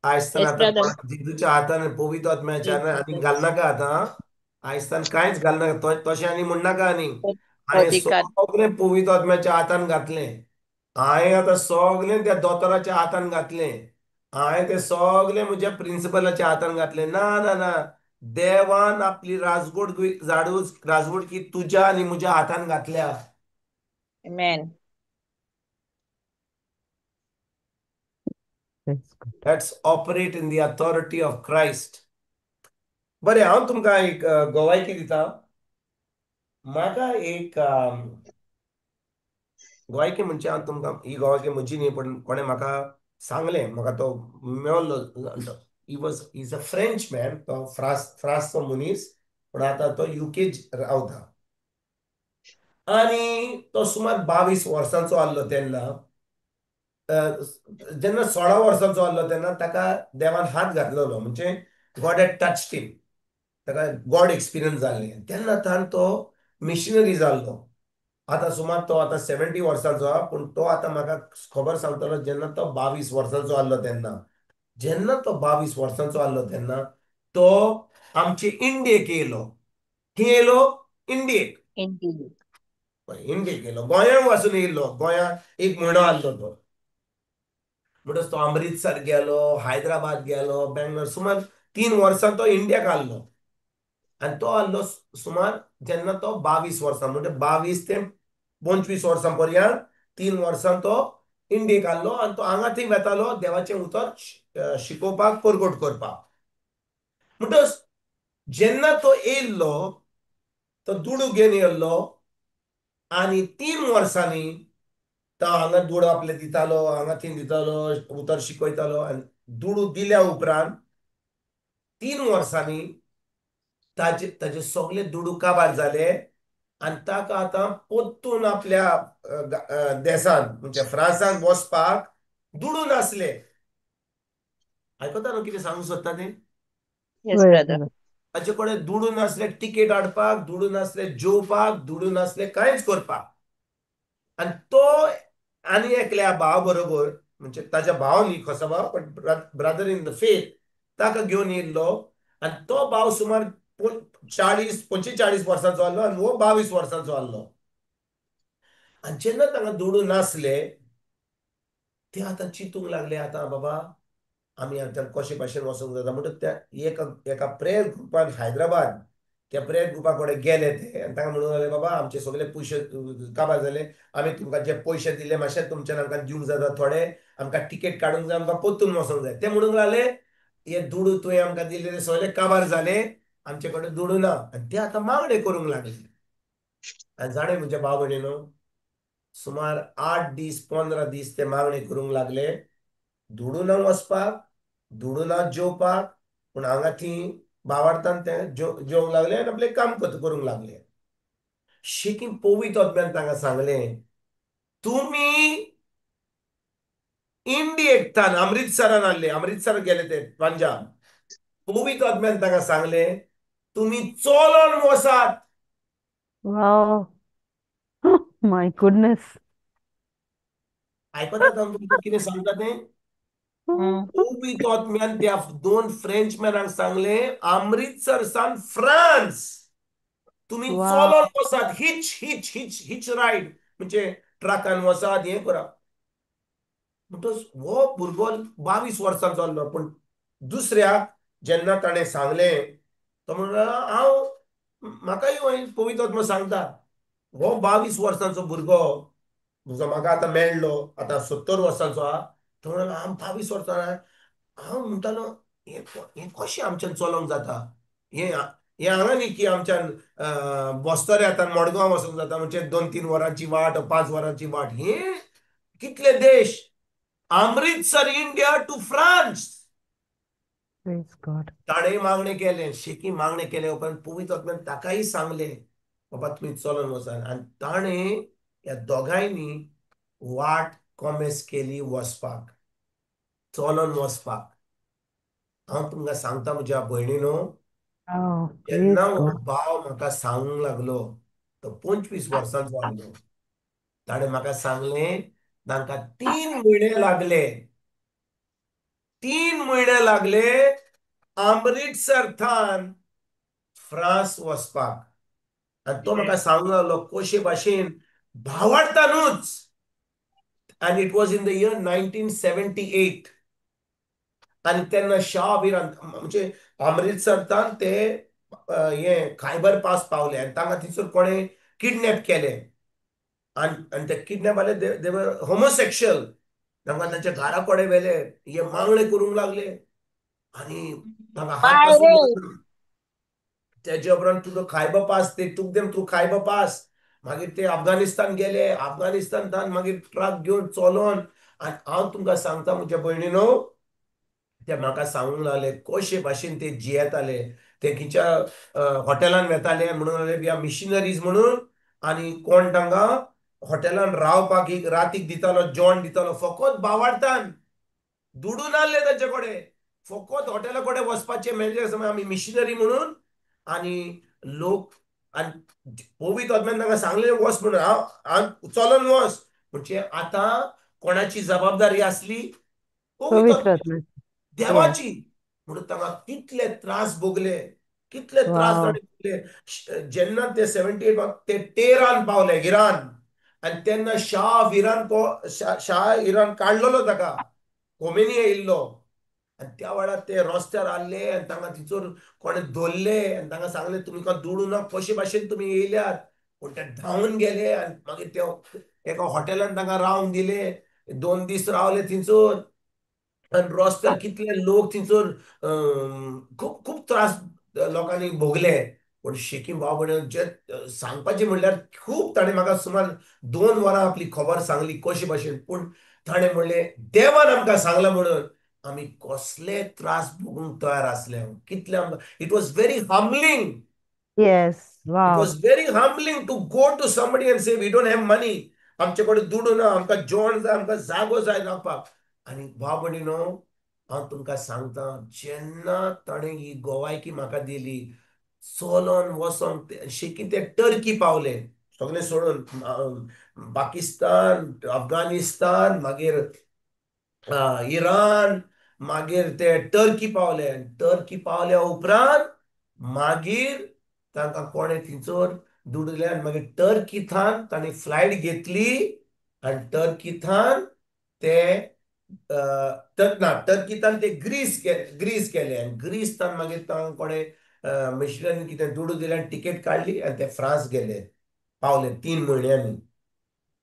आयज आतां जेजूच्या हातान, पवित्र आत्म्याच्या आनी घालनाका आतां. आयज कांयच घालनाका, तशें आनी म्हणनाका. आनी हांवें सगळें पवित्र आत्म्याच्या हातान घातलें, हांवें आतां सगळें त्या दोतोराच्या हातान घातलें, हांवें तें सगळें म्हज्या प्रिंसिपलाच्या हातान घातलें. ना ना ना, देवान आपली राजवट राजवटकी तुज्या आनी म्हज्या हातान घातल्या. Amen. Let's operate in the authority of Christ. बरें, हांव तुमकां एक गोवायकी दिता. म्हाका एक गोवायकी म्हणजे हांव तुमकां ही गोवायकी म्हजी न्ही, पूण कोणें म्हाका सांगलें, म्हाका तो मेळ्ळो. He was is a French man. तो फ्रांसचो मनीस, पूण आतां तो युके रावता. आनी तो सुमार 22 वर्सांचो आहलो तेन्ना. जेन्ना 16 वर्सांचो आहलो तेन्ना ताका देवान हात घातलेलो, म्हणजे गॉड हॅड टच्ड हिम. ताका गॉड एक्सपिरियन्स जाल्लें. तेन्ना तान तो मिशनरी जाल्लो. आतां सुमार तो आतां 70 वर्सांचो आहा, पूण तो आतां म्हाका खबर सांगतलो जेन्ना तो 22 वर्सांचो आहलो तेन्ना. जेन्ना तो 22 वर्सांचो आहलो तेन्ना तो आमचे इंडियेक येयलो. खंय येयलो? इंडियेक. इंडियेक येयलो. गोंयांक वासून येयलो. गोंयांत एक म्हयनो आहलो तो. म्हणटच तो अमृतसर गेलो, हैदराबाद गेलो, बेंगलोर. सुमार 3 वर्सां तो इंडियाक आहलो. आनी तो आहलो सुमार जेन्ना तो 22 वर्सां, म्हणजे 22 ते 25 वर्सां पर्यंत 3 वर्सां तो इंडियेक आहलो. आनी तो हांगा थंय वेतालो देवाचें उतर शिकोवपाक, परगट करपाक. म्हणटच जेन्ना तो येयल्लो तो दुडू घेवन येयल्लो. आनी 3 वर्सांनी तो हांगा दुडू आपले दितालो, हांगा थंय दितालो, उतर शिकयतालो. आनी दुडू दिल्या उपरांत 3 वर्सांनी ताजे ताजे सगळे दुडू काबार जाले. आनी ताका आतां परतून आपल्या देसान म्हणजे फ्रांसान वचपाक दुडू नासले. आयकता न्हू कितें सांगूंक सोदता तें? Yes brother. ताचे कडेन दुडू नासले टिकेट हाडपाक, दुडू नासले जेवपाक, दुडू नासले कांयच करपाक. आनी तो आनी एकल्या भाव बरोबर, म्हणजे ताच्या भाव न्ही कसो भाव, पण ब्रदर इन the faith, ताका घेवन येयल्लो. आनी तो भाव सुमार 40 45 वर्सांचो आहलो आनी हो 22 वर्सांचो आहलो. आनी जेन्ना तांकां दुडू नासले ते आतां चिंतूंक लागले, आतां बाबा आमी आतां कशे भाशेन वचूंक जाता. म्हणटच त्या एका प्रेयर ग्रुपान हैदराबाद त्या प्रेयर ग्रुपा कडेन गेले ते. आनी तांकां म्हणूंक लागले, बाबा आमचे सगळे पयशे काबार जाले, आमी तुमकां जे पयशे दिले मातशे तुमच्यान आमकां दिवंक जाता थोडे, आमकां टिकेट काडूंक जाय, आमकां परतून वचूंक जाय. ते म्हणूंक लागले, हे दुडू तुवें आमकां दिले ते सगळे काबार जाले, आमचे कडेन दुडू ना. आनी ते आतां मागणे करूंक लागले. आनी जाणें म्हज्या भाव भयणीनो, सुमार 8 दीस 15 दीस ते मागणे करूंक लागले. दुडू ना वचपाक, दुडू ना जेवपाक, पूण हांगा थंय भावार्थान ते जेवंक लागले आनी आपलें काम करूंक लागले. शेकीं पवित्र आत्म्यान तांकां सांगलें, तुमी इंडियेक थान अमृतसरान आहले, अमृतसर गेले ते पंजाब. पवित्र आत्म्यान तांकां सांगलें तुमी चलोन वसात. Wow. My goodness. आयकतात हांव तुमकां कितें सांगता तें? पवित्र आत्म्यान त्या दोन फ्रेंचमॅनांक सांगलें अमृतसर सान फ्रांस तुमी चलोन वसात, hitch hitch hitch hitch ride, म्हणजे ट्रकान वसात, हें करा. म्हणटच हो भुरगो 22 वर्सांचो आसलो. पूण दुसऱ्याक जेन्ना ताणें सांगलें तो म्हणलो हांव म्हाकाय पवित्र आत्मो सांगता. हो 22 वर्सांचो भुरगो जो म्हाका आतां मेळ्ळो, आतां 70 वर्सांचो आहा, तो म्हणलो हांव 22 वर्सां, हांव म्हणटालो हें कशें आमच्यान चलोवंक जाता, हें हें हांगा न्ही की आमच्यान बस्तोरे आतां मडगांव वचूंक जाता, म्हणजे 2-3 वरांची वाट, 5 वरांची वाट, हें कितले देश, अमृतसर इंडिया टू फ्रांस. ताणें मागणें केलें, शेकी मागणें केलें उपरांत पवित्र आत्म्यान ताकाय सांगलें बाबा तुमी चलोन वचात. आनी ताणें ह्या दोगांयनी वाट कॉमेस केली वचपाक, चलोन वचपाक. हांव तुमकां सांगता म्हज्या भयणीनो, जेन्ना हो भाव म्हाका सांगूंक लागलो, तो 25 वर्सांचो आसलो, ताणें म्हाका सांगलें तांकां 3 म्हयने लागले, 3 म्हयने लागले अमृतसर थान फ्रांस वचपाक. आनी तो म्हाका सांगूंक लागलो कशे भाशेन भावार्थानूच. आनी it was in the year 1978. आनी तेन्ना शाह इरान म्हणजे अमृतसर थान ते हे खायबर पास पावले आनी तांकां थंयसर कोणें किडनॅप केले. आनी ते किडनॅप आले, दे वर होमोसेक्शुअल. तांकां तांच्या घरा कडेन व्हेले, हे मागणे करूंक लागले आनी तांकां हात पासून. तेजे उपरांत तुजो खायबर पास, ते took them through Khyber pass. मागीर ते अफगाणिस्तान गेले, अफगाणिस्तान मागीर ट्रक घेवन चलोन. आनी हांव तुमकां सांगता म्हज्या भयणीनो, ते म्हाका सांगूंक लागले कशे भाशेन ते जियेताले. ते खंयच्या हॉटेलान वेताले म्हणून लागले we are missionaries म्हणून, आनी कोण तांकां हॉटेलान रावपाक एक रातीक दितालो, जेवण दितालो, फकत बावार्थान दुडू नासले तांचे कडेन, फकत हॉटेला कडेन वचपाचें मॅनेजर समज आमी मिशनरी म्हणून. आनी लोक आनी पवित्र आत्म्यान तांकां सांगलें वच म्हणून, हांव हांव चलोन वच. म्हणजे आतां कोणाची जबाबदारी आसली? पवित्र देवाची. म्हणून तांकां कितले त्रास भोगले, कितले त्रास ताणें भोगले. जेन्ना ते 78 ते तेहरान पावले, इरान, आनी तेन्ना शाह इरान शाह इरान काडलेलो ताका, खोमेनी येयल्लो. आनी त्या वेळार ते रस्त्यार आहले आनी तांकां थंयसर कोणें धरले आनी तांकां सांगलें तुमकां दुडू ना, कशे भाशेन तुमी येयल्यात. पूण ते धांवन गेले आनी मागीर ते एका हॉटेलान तांकां रावंक दिले, 2 दीस रावले थंयसर. आनी रस्त्यार कितले लोक थंयसर, खूब खूब त्रास लोकांनी भोगले. पूण शेकी भाव भयण जे सांगपाचें म्हणल्यार खूब ताणें म्हाका सुमार 2 वरां आपली खबर सांगली कशे भाशेन. पूण ताणें म्हणलें देवान आमकां सांगलां म्हणून आमी कसले त्रास भोगूंक तयार आसले, कितले आमकां. It was very humbling. Yes, it was very humbling to go to somebody and say we don't have money, आमचे कडेन दुडू ना, आमकां जेवण जाय, आमकां जागो जाय रावपाक. आनी भाव भयणीनो हांव तुमकां सांगता, जेन्ना ताणें ही गोवायकी म्हाका दिली, चलोन वचोंक शेकी ते टर्की पावले, सगळें सोडून पाकिस्तान, अफगाणिस्तान, मागीर इरान, मागीर ते टर्की पावले. टर्की पावल्या उपरांत मागीर तांकां कोणें थंयसर दुडू दिले आनी मागीर टर्की थान तांणी फ्लायट घेतली आनी टर्की थान ते ना टर्की थान ते ग्रीस ग्रीस गेले आनी ग्रीस थान मागीर तांकां कोणें मिशनरीन कितें दुडू दिले आनी टिकेट काडली आनी ते फ्रांस गेले, पावले 3 म्हयन्यांनी.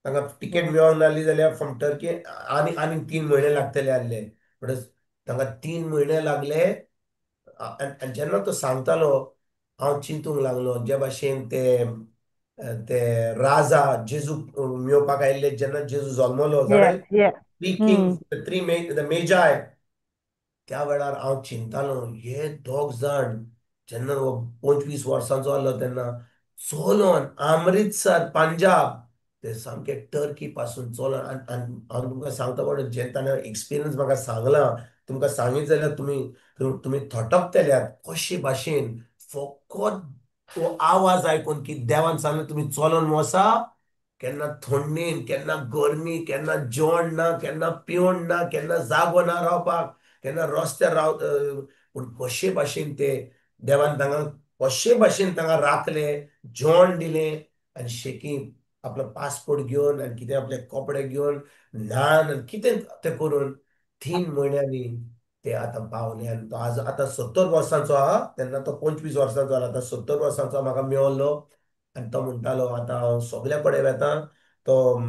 तांकां टिकेट मेळोंक नासली जाल्यार फ्रॉम टर्की आनी आनी 3 म्हयने लागतले आहले. म्हणटच तांकां 3 म्हयने लागले. आनी जेन्ना तो सांगतालो हांव चिंतूंक लागलो, जे भाशेन ते ते राजा जेजू मेवपाक आयिल्ले, जेन्ना जेजू जल्मलो जाणा, 3 किंग्स, 3 मेजाय, त्या वेळार हांव चिंतालो हे दोग जाण जेन्ना 25 वर्सांचो आहलो तेन्ना चलोन अमृतसर पंजाब ते सामके टर्की पासून चलोन आनी हांव तुमकां सांगता पण जे ताणें एक्सपिरियन्स म्हाका सांगला, तुमकां सांगीत जाल्यार तुमी तुमी थटकतल्यात कशे भाशेन फकत तो आवाज आयकून की देवान सांगलें तुमी चलोन वसा, केन्ना थंडीन, केन्ना गरमी, केन्ना जेवण ना, केन्ना पिवण ना, केन्ना जागो ना रावपाक, केन्ना रस्त्यार राव, पूण कशे भाशेन ते देवान तांकां कशे भाशेन तांकां राखले, जेवण दिलें आनी शेकी आपलो पासपोर्ट घेवन आनी कितें आपले कपडे घेवन न्हान आनी कितें तें करून 3 म्हयन्यांनी ते आतां पावले. आनी तो आज आतां 70 वर्सांचो आहा, तेन्ना तो 25 वर्सांचो आहा, आतां 70 वर्सांचो म्हाका मेवलो. आनी तो म्हणटालो आतां हांव सगल्या कडेन वेता, तो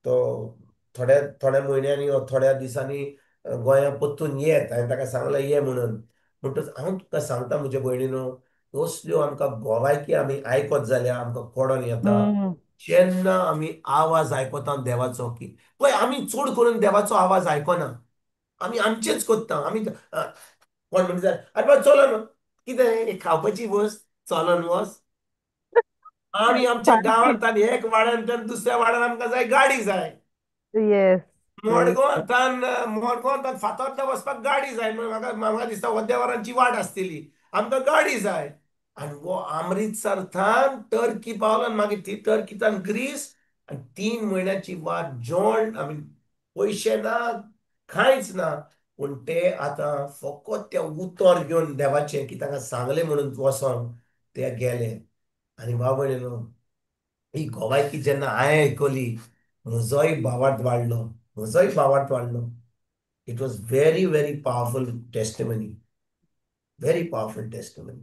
तो थोड्या थोड्या म्हयन्यांनी वा थोड्या दिसांनी गोंया परतून येत. हांवें ताका सांगलें ये म्हणून. म्हणटच हांव तुका सांगता म्हजे भयणीनो, असल्यो आमकां गोवायकी आमी आयकत जाल्यार आमकां कोडोन येता. जेन्ना आमी आवाज आयकता देवाचो की पळय आमी चड करून देवाचो आवाज आयकना, आमी आमचेच करता. आमी कोण म्हणटा अरे बाबा चलोन कितें खावपाची वस्त चलोन वच. आमी आमच्या गांवांतल्यान एक वाड्यांतल्यान दुसऱ्या वाड्यान आमकां जाय गाडी जाय. मडगांवांतल्यान मडगांवांतल्यान फातोर्डा वचपाक गाडी जाय. म्हाका म्हाका दिसता अर्द्या वरांची वाट आसतली, आमकां गाडी जाय. आनी हो अमृतसर थान टर्की पावलो आनी मागीर ती टर्कींतल्यान ग्रीस, आनी 3 म्हयन्याची वाट, जेवण आमी पयशे ना, कांयच ना. पूण ते आतां फकत ते उतर घेवन देवाचें की तांकां सांगलें म्हणून वचोन ते गेले. आनी बाबा ही गोवायकी जेन्ना हांवें आयकली म्हजोय भावार्थ वाडलो, म्हजोय भावार्थ वाडलो. It was very very powerful testimony, very powerful testimony.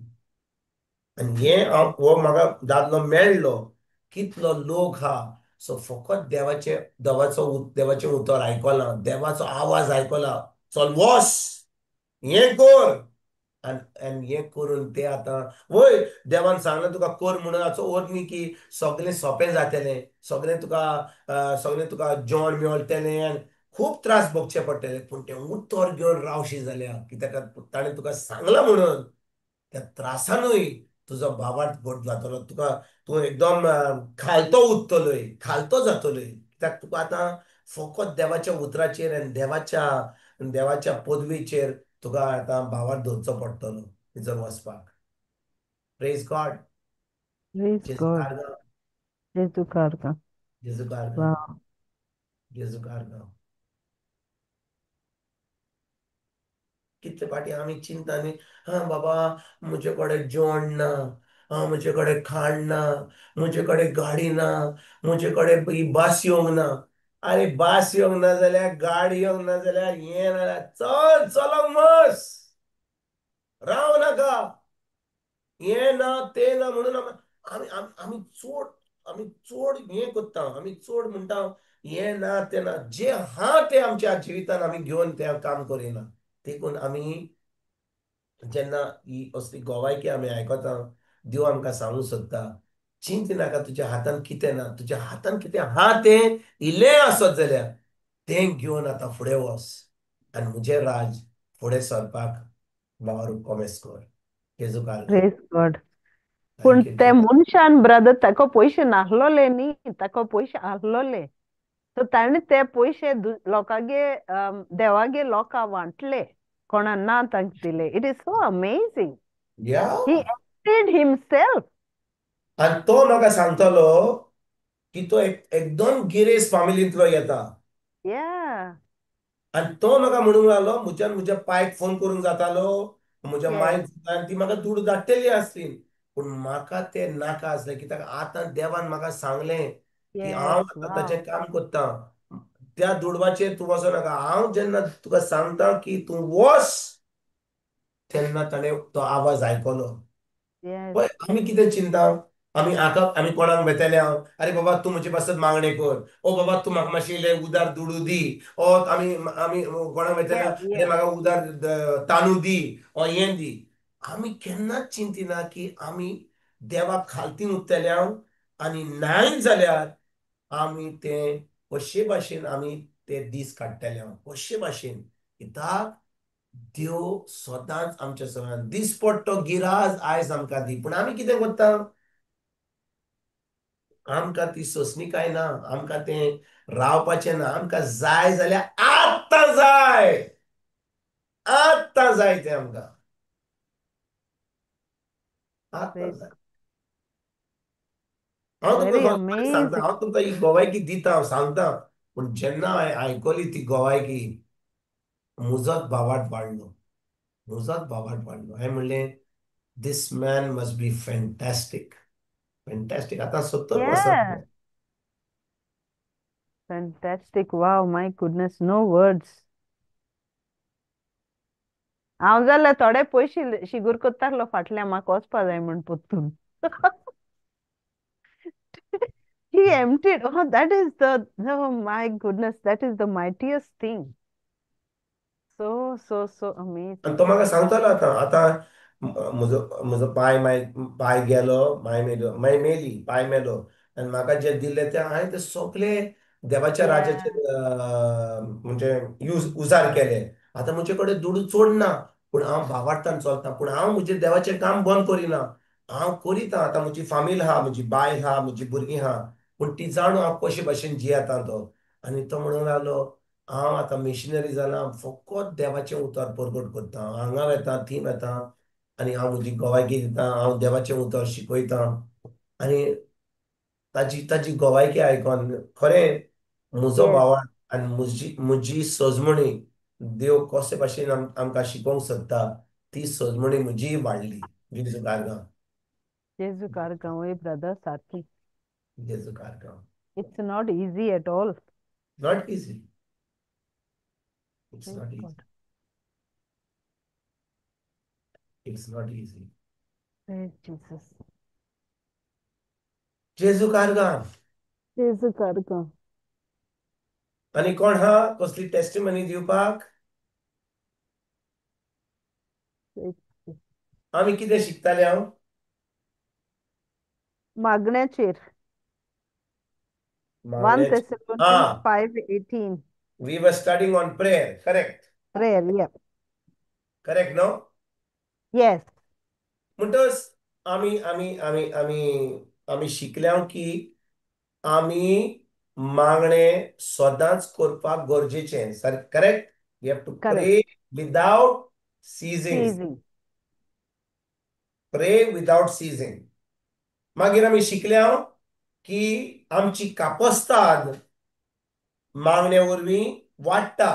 आनी हें हांव हो म्हाका दादलो मेळ्ळो, कितलो लोक आहा सो फकत देवाचें देवाचो देवाचें उतर आयकलां, देवाचो आवाज आयकला, चल वस हें कर आनी आनी हें करून ते आतां वय देवान सांगलें तुका कर म्हणून हाचो अर्थ न्ही की सगळें सोंपें जातलें, सगळें तुका सगळें तुका जेवण मेळटलें आनी खूब त्रास भोगचे पडटले. पूण तें उतर घेवन रावशी जाल्यार कित्याक ताणें तुका सांगलां म्हणून त्या त्रासानूय तुजो भावार्थ घट जातलो, तुका तूं एकदम खालतो उरतलोय, खालतो जातलोय. कित्याक तुका आतां फकत देवाच्या उतराचेर आनी देवाच्या देवाच्या पदवीचेर तुका आतां भावार्थ धरचो पडटलो थंयसर वचपाक. Praise God. Praise God. जेजू कारगा. जेजू कारगा. जेजू कारगा. कितले फाटी आमी चिंता न्ही, हा बाबा म्हजे कडेन जेवण ना, हा म्हजे कडेन खाण ना, म्हजे कडेन गाडी ना, म्हजे कडेन ही बस येवंक ना. अरे बस येवंक ना जाल्यार गाडी येवंक ना जाल्यार हें ना जाल्यार चल चलोंक मस, राव नाका, हें ना तें ना म्हणून आमी आमी चड आमी चड हें करता, आमी चड म्हणटा हें ना तें ना, जें आहा तें आमच्या जिवितान आमी घेवन तें काम करिना. देखून आमी जेन्ना ही असली गोवायकी आमी आयकता, देव आमकां सांगूंक सोदता चिंत नाका, तुज्या हातान कितें ना, तुज्या हातान कितें आहा तें इल्लें आसत जाल्यार तें घेवन आतां फुडें वच आनी म्हजें राज फुडें सरपाक वावर कोमेस कर. जेजू कारगा. Praise God. पूण thank you. ते मनशान ब्रदर ताका पयशे नासलोले न्ही, ताका पयशे आसलोले, सो ताणें ते पयशे लोकांगे देवागे लोकां वांटले, कोणा ना तांकां दिले. It is so amazing. या ही एक्टेड हिमसेल्फ. आनी तो म्हाका सांगतालो की तो एकदम गिरेस्त फामिलींतलो येता. या आनी तो म्हाका म्हणूंक लागलो म्हज्यान म्हज्या पायक फोन करूंक जातालो, म्हज्या मायक आनी ती म्हाका दुडू धाडटली आसली, पूण म्हाका ते नाका आसलें कित्याक आतां देवान म्हाका सांगलें की हांव आतां ताचें काम करतां, त्या दुडवाचेर तूं वचो नाका. हांव जेन्ना तुका सांगता की तूं वच तेन्ना ताणें तो आवाज आयकलो. पळय आमी कितें चिंता, आमी आका आमी कोणाक वेतले हांव, अरे बाबा तूं म्हजे पासत मागणें कर, ओ बाबा तूं म्हाका मातशें इल्लें उदार दुडू दी, ओ आमी आमी कोणाक वेतले, अरे म्हाका उदार तांदूळ दी, ओ हें दी. आमी केन्नाच चिंतिना की आमी देवाक खालती उरतले हांव आनी नाय जाल्यार आमी तें कशे भाशेन आमी ते दीस काडटले हांव कशे भाशेन. कित्याक देव सदांच आमच्या सगळ्यांत दिसपट्टो गिराज आयज आमकां दी. पूण आमी कितें करता, आमकां ती सोंसणीकाय ना, आमकां तें रावपाचें ना. आमकां जाय जाल्यार आत्तां जाय, आत्तां जाय तें आमकां, आत्तां Praise जाय. हांव व्हेरी तुमकां सांगता, अमेझींग. हांव तुमकां ही गोवायकी दिता, हांव सांगता, पूण जेन्ना हांवें आयकली ती गोवायकी, म्हजोच भावार्थ वाडलो, म्हजोच भावार्थ वाडलो. हांवें म्हणलें, this man must be fantastic, fantastic. आतां 70 वर्सां. Yeah, fantastic. Wow, my goodness, no words. हांव जाल्यार थोडे पयशे शिगूर कोत्तालो फाटल्या, म्हाका वचपा जाय म्हण पोत्तून. He emptied. Oh, that is the, oh my goodness, that is the mightiest thing. So, so, so आनी amazing. तो म्हाका सांगतालो, आतां आतां म्हजो म्हजो पांय, माय पांय गेलो, माय मेलो, माय मेली, पांय मेलो, आनी म्हाका जे दिल्ले ते हांवें ते सगळे देवाच्या राजाचे Yeah. म्हणजे यूज उजार केले. आतां म्हजे कडेन दुडू चड ना, पूण हांव भावार्थान चलता, पूण हांव म्हजें देवाचें काम बंद करिना, हांव करिता. आतां म्हजी फामील आहा, म्हजी बायल आहा, म्हजी भुरगीं आहा, पूण ती जाणू हांव कशे भाशेन जियेता तो. आनी तो म्हणूंक लागलो, हांव आतां मिशनरी जाला, फकत देवाचें उतर परगट करता, हांगा वेता थंय वेता, आनी हांव म्हजी गोवायकी दिता, हांव देवाचें उतर शिकयता. आनी ताजी ताजी गोवायकी आयकोन खरें म्हजो Yes. भावार्थ आनी म्हजी म्हजी सजमणी, देव कशे भाशेन आमकां शिकोवंक सोदता, ती सजमणी म्हजी वाडली. जेजू कारगांव. जेजू कारगांव, ब्रदर, सारकी. जेजू कारगांव. It's not easy at all. Not easy, it's Praise not easy, God. It's not easy. Praise Jesus. जेजू कारगांव. जेजू कारगांव. आनी कोण हा कसली टेस्टिमनी दिवपाक? Praise Jesus. आमी कितें शिकताले? हांव मागण्याचेर. 1 मागण्याचे. Thessalonians ah, 5:18. We were studying on prayer, correct? Prayer, yeah. Correct, no? Yes. म्हणटच आमी आमी आमी आमी आमी शिकल्या की आमी मागणे सदांच करपाक गरजेचें, sir, correct? We have to Correct. Pray without ceasing. Ceasing. Pray without ceasing. मागीर आमी शिकल्या की आमची कापस्ताद मागण्या वरवीं वाडटा.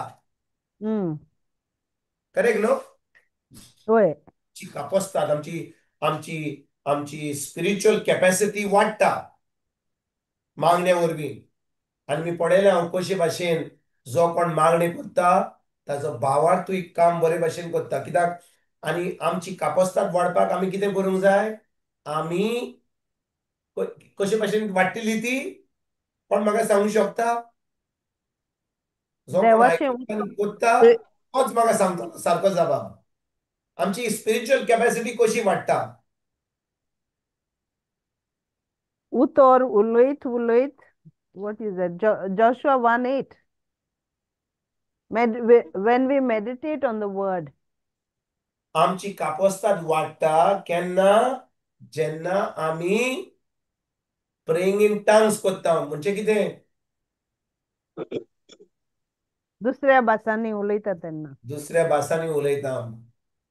करेक्ट न्हू? होय. आमची कापस्ताद, आमची आमची आमची स्पिरिच्युअल कॅपॅसिटी वाडटा मागण्या वरवीं. आनी मी पळयलें हांव कशे भाशेन जो कोण मागणी करता ताजो भावार्थूय काम बरे भाशेन करता. कित्याक आनी आमची कापस्ताद वाडपाक आमी कितें करूंक जाय? आमी कशे भाशेन वाडटली ती कोण म्हाका सांगूंक शकता? जो कोण देवाचें आयकता आनी करता तोच म्हाका सांगतलो सारको जबाब. आमची स्पिरिच्युअल कॅपॅसिटी कशी वाडटा? उतर उलयत उलयत. What is that? Joshua 1:8. When we meditate on the word. आमची कापस्ताद वाडटा केन्ना? जेन्ना आमी प्रेइंग इन टंग्स करता. म्हणजे कितें? दुसऱ्या भासांनी उलयता तेन्ना. दुसऱ्या भासांनी उलयता.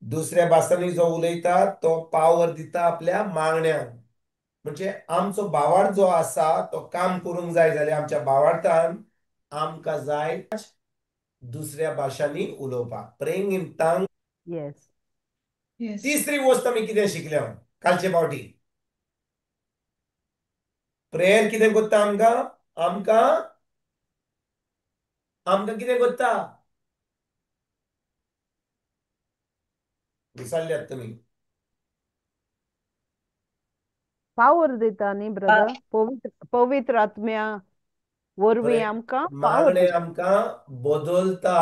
दुसऱ्या भासांनी जो उलयता तो पावर दिता आपल्या मागण्यांक. म्हणजे आमचो भावार्थ जो आसा तो काम करूंक जाय जाल्यार आमच्या भावार्थान आमकां जाय दुसऱ्या भाशांनी उलोवपाक, praying in tongue. Yes. Yes. तिसरी वस्त आमी कितें शिकल्या कालचे फावटी? प्रेयर कितें करता आमकां? आमकां आमकां कितें करता? विसरल्यात तुमी? पावर दिता न्ही ब्रदर, पवित्र पवित्र आत्म्या वरवीं आमकां पावर मागणे दिता. आमकां बदलता.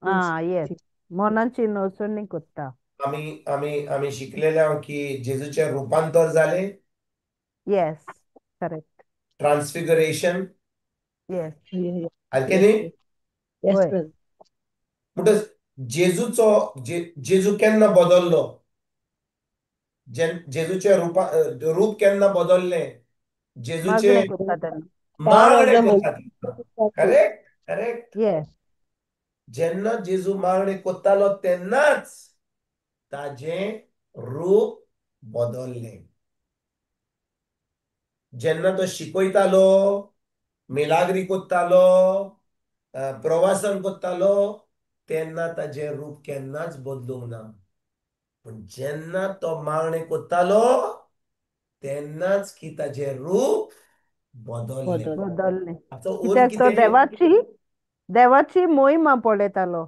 आं, येस, मनाची नवसणी करता. आमी आमी आमी शिकलेले की जेजूचें रुपांतर जालें. Yes, correct. Transfiguration. Yes. सारकें न्ही? Yes, होय. brother. म्हणटच जेजूचो जेजू केन्ना बदललो? जेजूचें रूप केन्ना बदललें? जेजूचे मागणें करता तेन्ना. मागणें करता. Correct correct. Yes. जेन्ना जेजू मागणें करतालो तेन्नाच ताजें रूप बदललें. जेन्ना तो शिकयतालो, मिलाग्री करतालो, प्रवासन करतालो, तेन्ना ताजें रूप केन्नाच बदलूंक ना. पूण जेन्ना तो मागणें करतालो तेन्नाच की ताजें रूप बदललें. बदललें. कित्याक तो देवाची देवाची मोहिमा पळयतालो.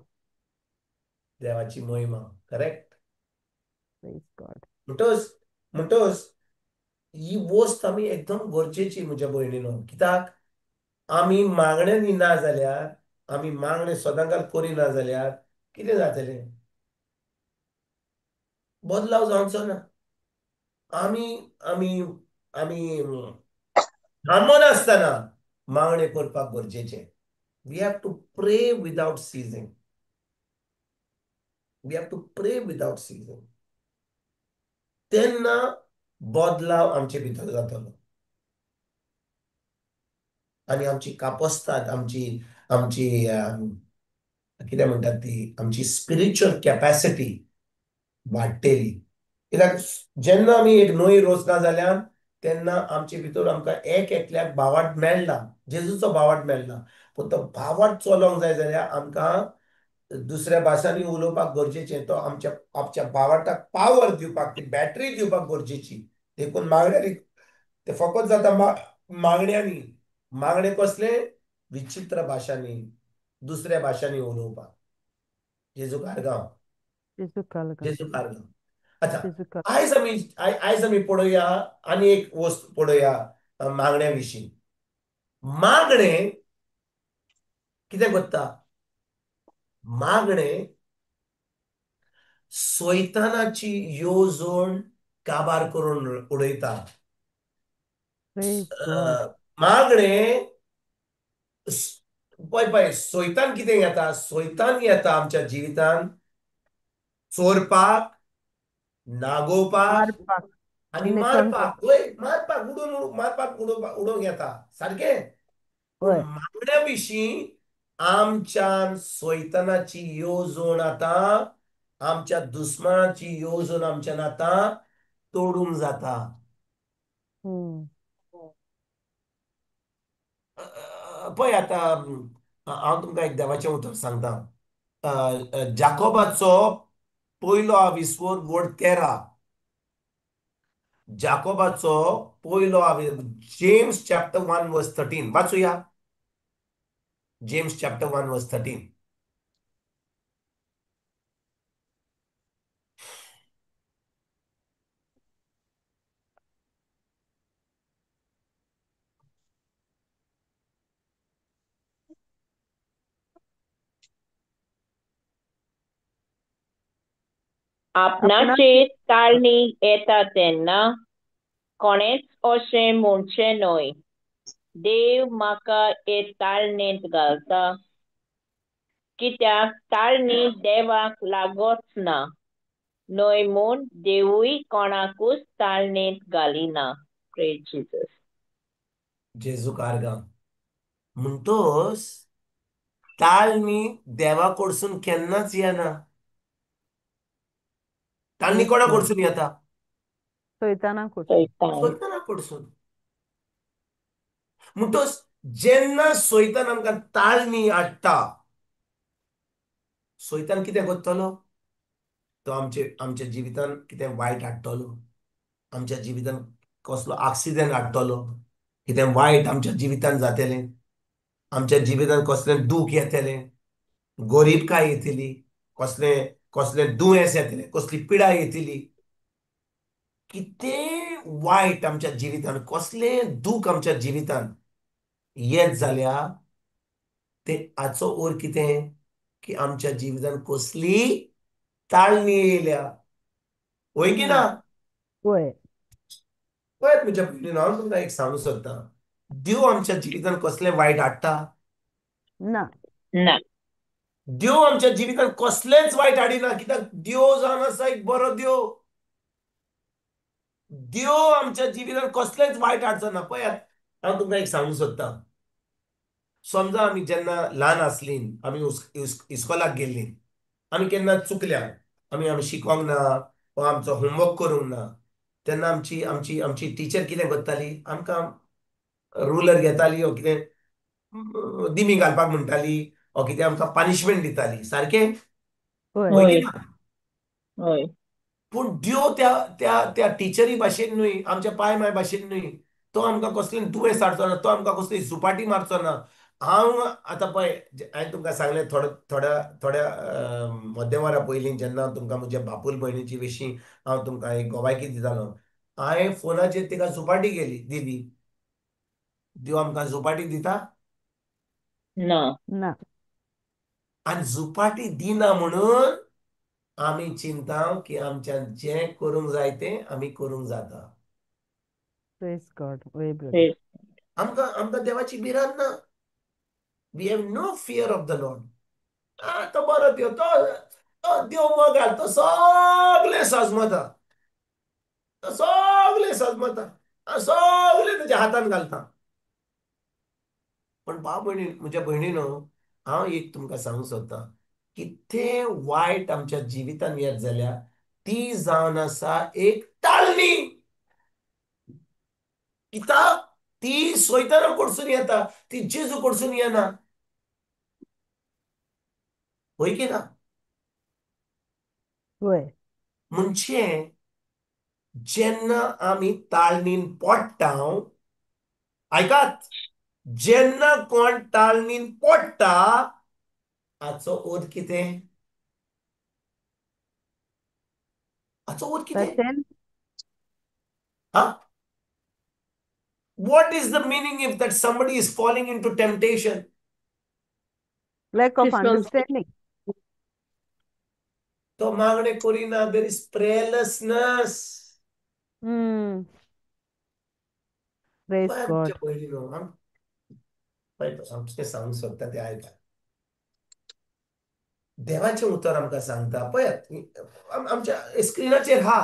देवाची मोहिमा. करेक्ट. म्हणटच म्हणटच ही वस्त आमी एकदम गरजेची म्हज्या भयणीनो. कित्याक आमी मागण्यांनी ना जाल्यार, आमी मागणें सदांकाल करिना जाल्यार कितें जातलें? बदलाव जावचो ना. आमी आमी आमी थांबनासतना मागणें करपाक गरजेचें. We have to pray without ceasing. We have to pray without ceasing. तेन्ना बदलाव आमचे भितर जातलो आनी आमची कापस्ताद, आमची आमची कितें म्हणटात ती, आमची स्पिरिच्युअल कॅपॅसिटी वाडटली. कित्याक जेन्ना आमी एक नवी रचना जाल्यान तेन्ना आमचे भितर आमकां एक एकल्याक भावाट मेळना, जेजूचो भावाट मेळना. पूण तो भावाट चलोवंक जाय जाल्यार आमकां दुसऱ्या भाशांनी उलोवपाक गरजेचें. तो आमच्या आमच्या भावाटाक पावर दिवपाक, ती बॅटरी दिवपाक गरजेची. देखून मागण्यांनी ते फकत जाता. मागण्यांनी. मागणें कसलें? विचित्र भाशांनी, दुसऱ्या भाशांनी उलोवपाक. जेजू कारगांव, जेजू कारगांव. अच्छा, आयज आमी पळोवया आनी एक वस्त पळोवया मागण्या विशीं. मागणें कितें करता? मागणें सैतानाची येवजण काबार करून उडयता. मागणें पळय पळय सैतान कितें येता? सैतान येता आमच्या जिवितान चोरपाक, नागोवपाक आनी मारपाक. वय, मारपाक, उडोवन मारपाक, उडोवपाक, उडोवंक येता सारकें. पूण मागण्या विशीं आमच्यान सैतानाची येवजण आतां, आमच्या दुस्मानाची येवजण आमच्यान आतां तोडूंक जाता. पळय आतां हांव तुमकां एक देवाचें उतर सांगता. जाकोबाचो पयलो आविस्वर वड 13. जाकोबाचो पयलो आवी, जेम्स चॅप्टर 1 वर्स 13 वाचूया. जेम्स चॅप्टर 1 वर्स 13. आपणाचेर ताळणी येता तेन्ना कोणेच अशें म्हणचें न्हय, देव म्हाका हे ताळणेंत घालता. कित्याक ताळणी देवाक लागच ना न्हय म्हूण देवूय कोणाकूच ताळणेंत घालिना. प्रेज जीजस. जेजू कारगांव. म्हणटोच ताळणी देवा कडसून केन्नाच येना. ताळणी कोणा कडसून येता? सैताना कडसून. सैताना कडसून. म्हणटोच जेन्ना सैतान आमकां ताळणी हाडटा, सैतान कितें करतलो? तो आमचे आमच्या जिवितान कितें वायट हाडटलो, आमच्या जिवितान कसलो आक्सिडेंट हाडटलो, कितें वायट आमच्या जिवितान जातलें, आमच्या जिवितान कसलें दूख येतलें, गोरीबकाय येतली, कसलें कसलें दुयेंस येतलें, कसली पिडा येतली, कितें वायट आमच्या जिवितान, कसलें दूख आमच्या जिवितान येत जाल्यार ते हाचो ओर कितें की आमच्या जिवितान कसली ताळणी येयल्या. वय की ना? वय. पळयात म्हज्या भयणीन, हांव तुमकां एक सांगूंक सोदतां, देव आमच्या जिवितान कसलें वायट हाडटा? ना. ना. देव आमच्या जिवितान कसलेंच वायट हाडिना. कित्याक देव जावन आसा एक बरो देव. देव आमच्या जिवितान कसलेंच वायट हाडचो ना. पळयात, हांव तुमकां एक सांगूंक सोदतां. समजा आमी जेन्ना ल्हान आसलीं, आमी इस्कोलाक गेल्लीं, आमी केन्ना चुकल्या, आमी आमी शिकोंक ना वा आमचो होमवर्क करूंक ना, तेन्ना आमची आमची आमची टिचर कितें करताली, आमकां रुलर घेताली ओ कितें दिमी घालपाक म्हणटाली ओ कितें आमकां पनिशमेंट दिताली. सारकें? वय. वय की हय ना? हय. पूण देव त्या त्या त्या टिचरी भाशेन न्हय, आमच्या पाय माय भाशेन न्हय. तो आमकां कसलें दुयेंस हाडचो ना, तो आमकां कसली झुपाटी मारचो ना. हांव आतां पळय, हांवें तुमकां सांगलें थोड्या थोड्या थोड्या मध्यम वरां पयलीं, जेन्ना तुमकां म्हज्या बापूल भयणीची विशीं हांव तुमकां एक गोवायकी दितालो, हांवें फोनाचेर तिका झुपाटी गेली दिली. देव आमकां झुपाटी दिता ना. ना. आनी झुपाटी दिना म्हणून आमी चिंता की आमच्यान जें करूंक जाय तें आमी करूंक जाता. प्रेज गॉड. वय ब्रदर. आमकां आमकां देवाची भिरांत ना. We have no fear of the Lord. तो बरो देव, तो तो देव मोगाल, तो सगळें सजमता, तो सगळें सजमता, सगळें तुज्या हातान घालता. पण भाव भयणी, म्हज्या भयणीनो, हांव एक तुमकां सांगूंक सोदतां, कितें वायट आमच्या जिवितान येत जाल्यार ती जावन आसा एक ताळणी. कित्याक ती सोयताना कडसून येता, ती जेजू कडसून येना. वय की ना? वय. म्हणजे जेन्ना आमी ताळणीन पडटा, आयकात, जेन्ना कोण ताळणीन पडटा हाचो अर्थ कितें? हाचो अर्थ कितें? ताचें हा? What is the meaning if that somebody is falling into temptation? Lack of Christmas. Understanding. तो मागणे करिना, there is prayerlessness. Praise पळय गॉड. आमच्या भयणीनो, पळय हांव कितें सांगूंक सोदता तें आयकात. देवाचें उतर आमकां सांगता, पळयात आमच्या स्क्रिनाचेर हा,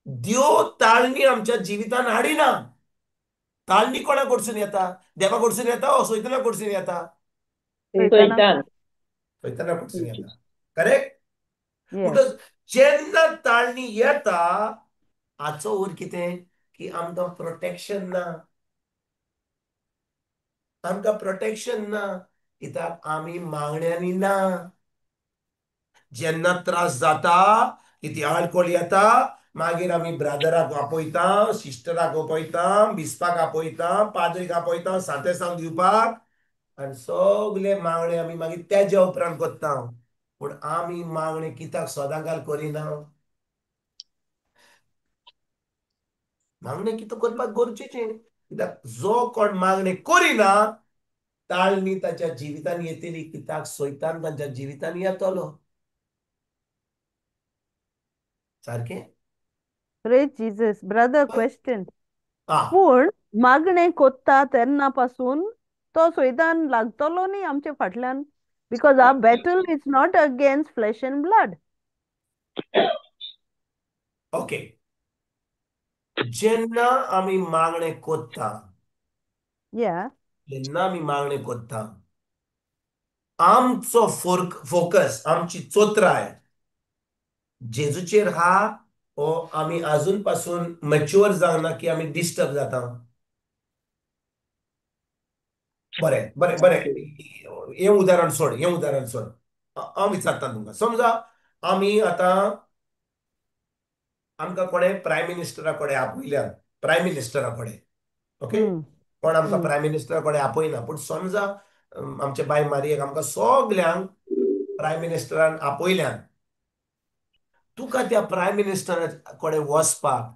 देव ताळणी आमच्या जिवितान हाडिना. ताळणी कोणा कडसून येता? देवा कडसून येता ओ सैताना कडसून येता? सैताना. सैतान. सैताना कडसून येता. करेक्ट? येस. म्हणटच जेन्ना ताळणी येता हाचो अर्थ कितें? की आमकां प्रोटेक्शन ना, आमकां प्रोटेक्शन ना, कित्याक आमी मागण्यांनी ना. जेन्ना त्रास जाता, कितें आडखळ येता, मागीर आमी ब्रादराक आपयता, सिस्टराक आपयता, बिस्पाक आपयता, पाद्रीक आपयता, सांतेसांव दिवपाक, आनी सगळे मागणे आमी मागीर तेज्या उपरांत करता. पूण आमी मागणे कित्याक सदांकाल करिना? मागणे कितें करपाक गरजेचें, कित्याक जो कोण मागणे करिना ताळणी ताच्या जिवितान येतली, कित्याक सैतान तांच्या जिवितान येतलो. सारकें? प्रेज जीसस. Brother, question. आ पूण मागणें कोत्ता तेन्ना पासून तो सैतान लागतलो न्ही आमचे फाटल्यान, because our battle is not against flesh and blood. Okay, जेन्ना आमी मागणे कोत्ता, या, जेन्ना आमी मागणे कोत्ता, आमचो फोकस, आमची चोत्राय जेजूचेर हा, ओ आमी आजून पासून मॅच्युअर जावना की आमी डिस्टर्ब जाता. बरें बरें बरें, हें उदाहरण सोड, हें उदाहरण सोड. हांव विचारता तुमकां, समजा आमी आतां आमकां कोणें प्रायम मिनिस्टरा कडेन आपयल्यान, प्रायम मिनिस्टरा कडेन, ओके, कोण आमकां प्रायम मिनिस्टरा कडेन आपयना, पूण समजा आमचे बाय मारयेक आमकां सगल्यांक प्रायम मिनिस्टरान आपयल्यान, तुका त्या प्रायम मिनिस्टरा कडेन वचपाक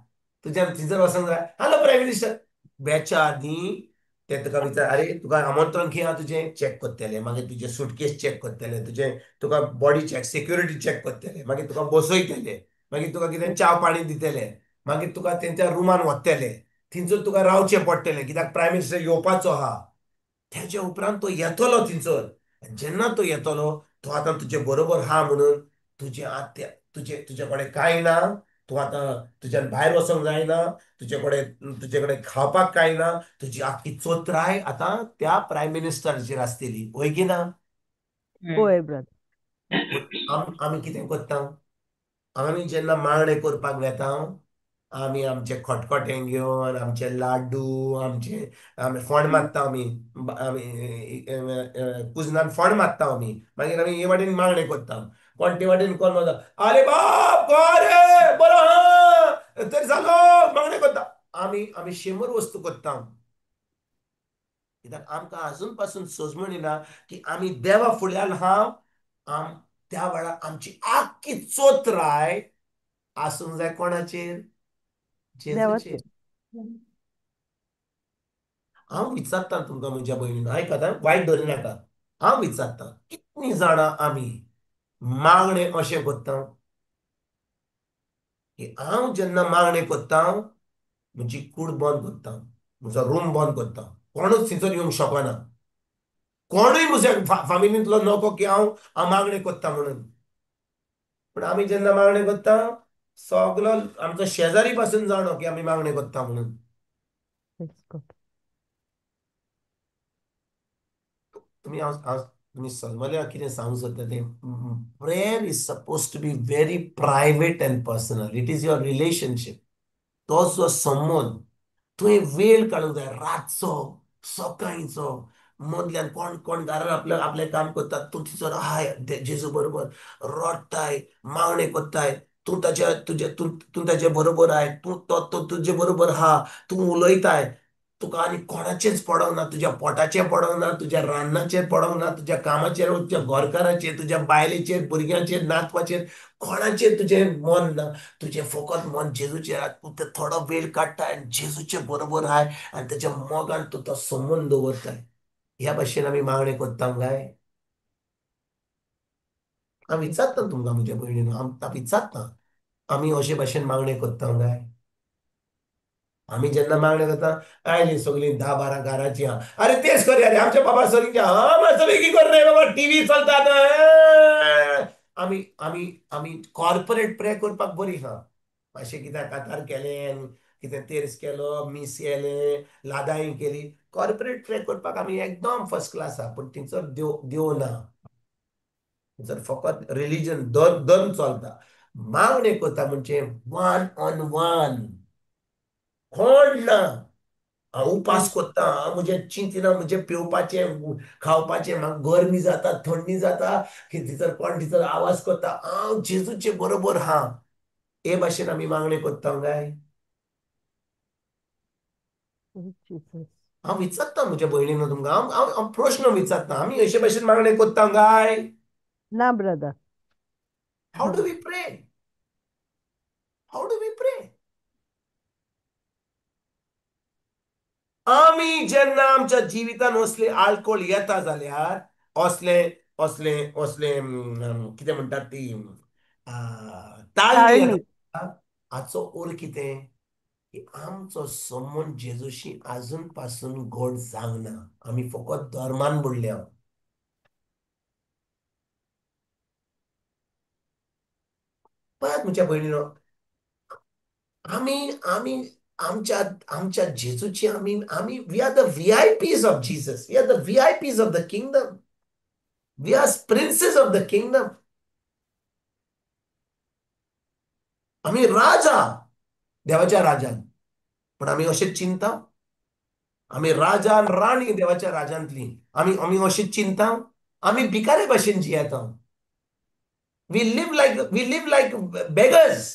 तुज्यान थंयसर वचूंक जाय, हॅलो प्रायम मिनिस्टर बेच्या आदीं ते तुका विचार, अरे तुका आमंत्रण खंय आहा तुजें चॅक करतले, मागीर तुजें सुटकेस चॅक करतले, तुजें तुका बॉडी चॅक, सेक्युरिटी चॅक करतले, मागीर तुका बसयतले, मागीर तुका कितें च्याव पाणी दितले, मागीर तुका तेंच्या रुमान वतले, थंयसर तुका रावचें पडटलें, कित्याक प्रायम मिनिस्टर येवपाचो आहा. तेच्या उपरांत तो येतलो थंयसर, जेन्ना तो येतलो तो आतां तुजे बरोबर आहा म्हणून तुजें आत्या तुजे तुजे कडेन कांय ना, तूं आतां तुज्यान भायर वचोंक जायना, तुजे कडेन तुजे कडेन खावपाक कांय ना, तुजी आख्खी चोत्राय आतां त्या प्रायम मिनिस्टराचेर आसतली, वय की ना? वय ब्रदर. पूण आमी कितें करता? आमी जेन्ना मागणें करपाक वेता, आमी आमचे खटखटें घेवन, आमचे लाडू, आमचे आमी फोंड मारता, आमी आमी कुजनान फोंड मारता आमी, मागीर आमी हे वाटेन मागणें करता, कोण ते वाटेन कोण मारता, आरे बाप कोण बरो आहा तर जालो मागणें करता. आमी आमी शेंबर वस्तू करता, कित्याक आमकां आजून पासून सजमणी ना की आमी देवा फुडल्यान आहा. आम त्या वेळार आमची आख्खी चोत्राय आसूंक जाय कोणाचेर? जेजूचेर. हांव विचारता तुमकां म्हज्या भयणीन, आयकात वायट धरी नाका, हांव विचारता कितलीं जाणां आमी मागणें अशें करता की हांव जेन्ना मागणें करता म्हजी कूड बंद करता, म्हजो रूम बंद करता, कोणूच थंयसर येवंक शकना, कोणूय म्हज्या फामिलींतलो नको की हांव हांव मागणें करता म्हणून. पूण आमी जेन्ना मागणें करता सगलो आमचो शेजारी पासून जाणो की आमी मागणें करता म्हणून. तुमी हांव तुमी समजल्या कितें सांगूंक सोदता तें? Prayer is suppose to be very private and personal. It is your relationship. तो जो संबंद तुवें वेळ काडूंक जाय, रातचो सकाळचो, मदल्यान कोण कोण घरान आपल्या आपलें काम करतात, तूं थंयसर आहाय जेजू बरोबर रडटाय, मागणें करताय, तूं ताच्या तुजे तूं तूं ताचे बरोबर आहाय, तूं तो तो तुजे बरोबर आहा, तूं उलयताय, तुका आनी कोणाचेंच पडोंक ना, तुज्या पोटाचें पडोंक ना, तुज्या रान्नाचेर पडोंक ना, तुज्या कामाचेर, तुज्या घरकाराचेर, तुज्या बायलेचेर, भुरग्यांचेर, नातवाचेर, कोणाचेर तुजें मन ना, तुजें फकत मन जेजूचेर आहा. तूं ते थोडो वेळ काडटाय आनी जेजूचे बरोबर आहाय आनी ताच्या मोगान तूं तो संबंद दवरताय. ह्या भाशेन आमी मागणें करता काय? हांव विचारता तुमकां म्हज्या भयणीन, हांव विचारता आमी अशे भाशेन मागणें करता काय? आमी जेन्ना मागणें करता आयलीं सगळीं 10-12 घराचीं आहा, अरे तेच करी, अरे आमच्या बाबा सरीं हा मातसो बेगीन कर रे बाबा, टिवी चलता आतां. आमी आमी आमी कॉर्पोरेट प्रे करपाक बरी आहा, मातशें कितें कातार केलें, कितें तेर्स केलो, मीस केलें, लादाई केली, कॉर्पोरेट प्रे करपाक आमी एकदम फर्स्ट क्लास आहा. पूण थंयसर देव देव ना, थंयसर फकत रिलीजन धर्म चलता. मागणें करता म्हणजे वन ऑन वन, कोण ना, हांव उपास करता, हांव म्हजें चिंतना, म्हजें पिवपाचें खावपाचें, म्हाका गरमी जाता, थंडी जाता, थंयसर कोण थंयसर आवाज करता, हांव जेजूचे बरोबर आहा. हे भाशेन आमी मागणें करता काय? हांव विचारता म्हज्या भयणीन तुमकां, हांव हांव प्रश्न विचारता, आमी अशे भाशेन मागणें करता काय? ना brother. How do we pray? How do we pray? आमी जेन्ना आमच्या जिवितान असले आल्कोळ येता जाल्यार, असले असले असले कितें म्हणटात ती ताळणी येता, हाचो अर्थ कितें? की आमचो संबंद जेजूशी आजून पासून गोड जावंक ना, आमी फकत धर्मान बुडल्या. पळयात म्हज्या भयणीनो, आमी आमी आमच्या आमच्या जेजूची आमी आमी we are the VIPs of Jesus, we are the VIPs of the kingdom, we are princes of the kingdom. आमी राजा देवाच्या राजान, पण आमी अशें चिंता, आमी राजा आनी राणी देवाच्या राजांतली, आमी आमी अशें चिंता, आमी भिकारे भाशेन जियेता. We live like beggars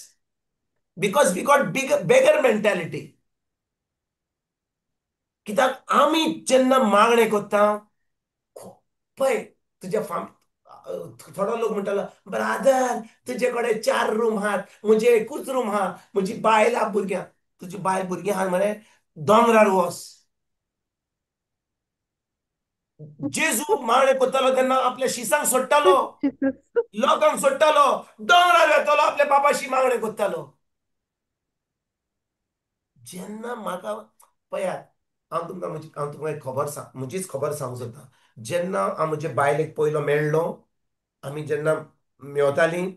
because we got big beggar mentality. कित्याक आमी जेन्ना मागणें करता, पळय तुज्या फाम थोडो लोक म्हणटालो, ब्रादर तुजे कडेन 4 रूम आहात, म्हजे एकूच रूम आहा, म्हजी बायल आहा भुरग्यां. तुजी बायल भुरगीं आहा मरे, दोंगरार वच. जेजू मागणें करतालो तेन्ना आपल्या शिसांक सोडटालो, लोकांक सोडटालो, दोंगरार वेतालो, आपल्या बाबाशी मागणें करतालो. जेन्ना म्हाका पळयात, हांव तुमकां हांव तुमकां एक खबर सांग, म्हजीच खबर सांगूंक सोदता. जेन्ना हांव म्हजे बायलेक पयलो मेळ्ळो, आमी जेन्ना मेवतालीं,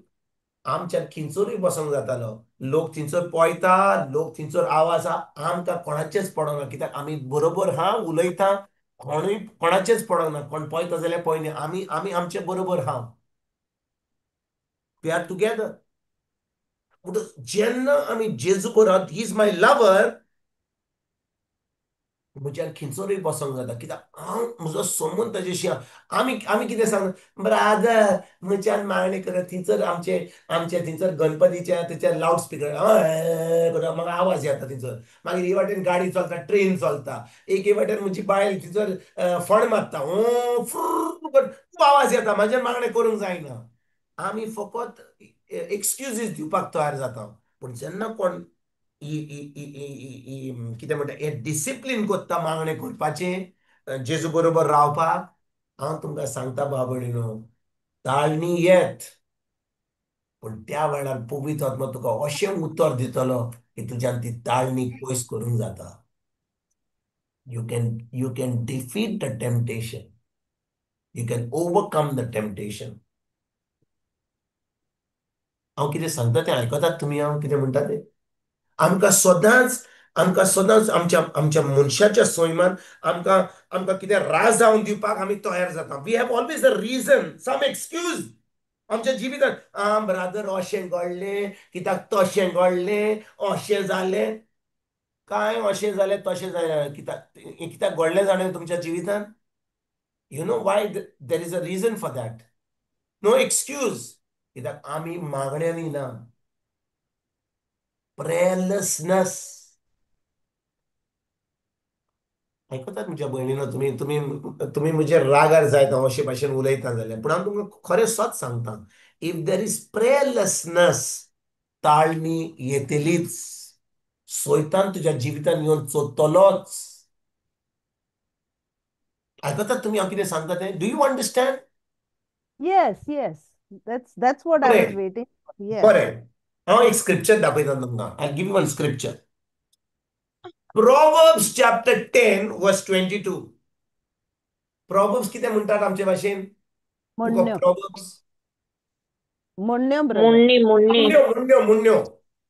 आमच्यान खिंचोरूय बसोंक जातालो. लोक थिंचर पळयता, लोक थिंचर आवाज आहा, आमकां कोणाचेच पडना, कित्याक आमी बरोबर हा उलयता, कोणूय कोणाचेच पडना, कोण पळयता जाल्यार पळयना, आमी आमी आमचे बरोबर हा, we are together. म्हणटच जेन्ना आमी जेजू बरोबर, he is my lover, म्हज्यान खिंचोरूय बसोंक जाता, कित्याक हांव म्हजो संबंद ताजेशी आहा. आमी आमी कितें सांग, ब्रादर म्हज्यान मागणें करत, थिंचर आमचे आमचे थिंचर गणपतीच्या तेच्या लावड स्पिकर करून म्हाका आवाज येता थिंचर, मागीर हे वाटेन गाडी चलता, ट्रेन चलता, एके वाटेन म्हजी बायल थिंचर फण मारता, खूब आवाज येता, म्हाज्यान मागणें करूंक जायना. आमी फकत एक्सक्युजीस दिवपाक तयार जाता. पूण जेन्ना कोण कितें म्हणटा, हें डिसिप्लीन कोत्ता मागणें करपाचें, जेजू बरोबर रावपाक, हांव तुमकां सांगता भाव भयणीनो, ताळणी येत, पूण त्या वेळार पवित्र आत्मा तुका अशें उतर दितलो की तुज्यान ती ताळणी पयस करूंक जाता. You can defeat the temptation, you can overcome the temptation. हांव कितें सांगता तें आयकतात तुमी? हांव कितें म्हणटा तें? आमकां सदांच, आमकां सदांच आमच्या आमच्या मनशाच्या सैमान आमकां आमकां कितें राजावन दिवपाक आमी तयार जाता. We have always a reason, some excuse आमच्या जिवितान. आं ब्रादर अशें घडलें, कित्याक तशें घडलें, अशें जालें, कांय अशें जालें तशें जालें, कित्याक कित्याक घडलें जाणें तुमच्या जिवितान? You know why there is a reason for that, no excuse. कित्याक आमी मागण्यांनी ना, प्रेयरलेसनेस. आयकतात म्हज्या भयणीनो, तुमी तुमी तुमी म्हजेर रागार जायत हांव अशे भाशेन उलयता जाल्यार, पूण हांव तुमकां खरें सत सांगता, if there is प्रेयरलेसनेस, ताळणी येतलीच, सोयतान तुज्या जिवितान येवन चोदतलोच. आयकतात तुमी हांव कितें सांगता तें? Do you understand? Yes, yes. That's what I was बरें waiting for. Yes. बरें, हांव एक स्क्रिप्चर दाखयता तुमकां. I give you one scripture, Proverbs chapter 10 verse 22. Proverbs कितें म्हणटात आमचे भाशेन? बुक ऑफ म्हणण्यो, प्रोवर्ब्स, म्हणण्यो ब्रदर. मुन्नी मुन्नी. मुण्ण्यो मुण्ण्यो मुण्ण्यो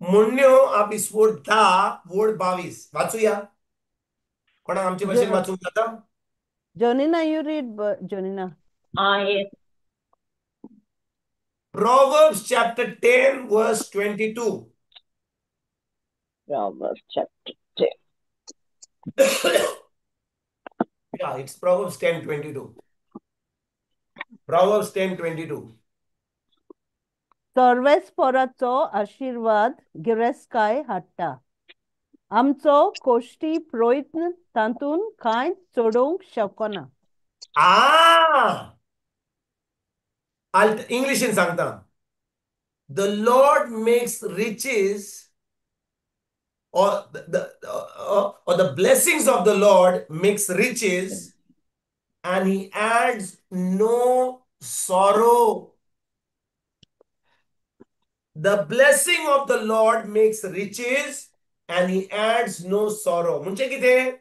मुण्ण्यो आपली वोड 10 वोड 22 वाचूया. कोणाक आमचे भाशेन वाचूंक जाता? Jonina, you read, Jonina. Ah, yes. Proverbs chapter 10 verse 22. Proverbs chapter 10. Yeah, it's Proverbs 10:22. Proverbs 10:22. सर्वेस्पराचो आशिर्वाद गिरेस्तकाय हाडटा, आमचो कोश्टी प्रयत्न तातूंत कांय चडोवंक शकना. आ इंग्लिशीन सांगता, the Lord makes riches, or the blessings of the Lord makes riches, and he adds no sorrow. The blessing of the Lord makes riches and he adds no sorrow. म्हणजे कितें?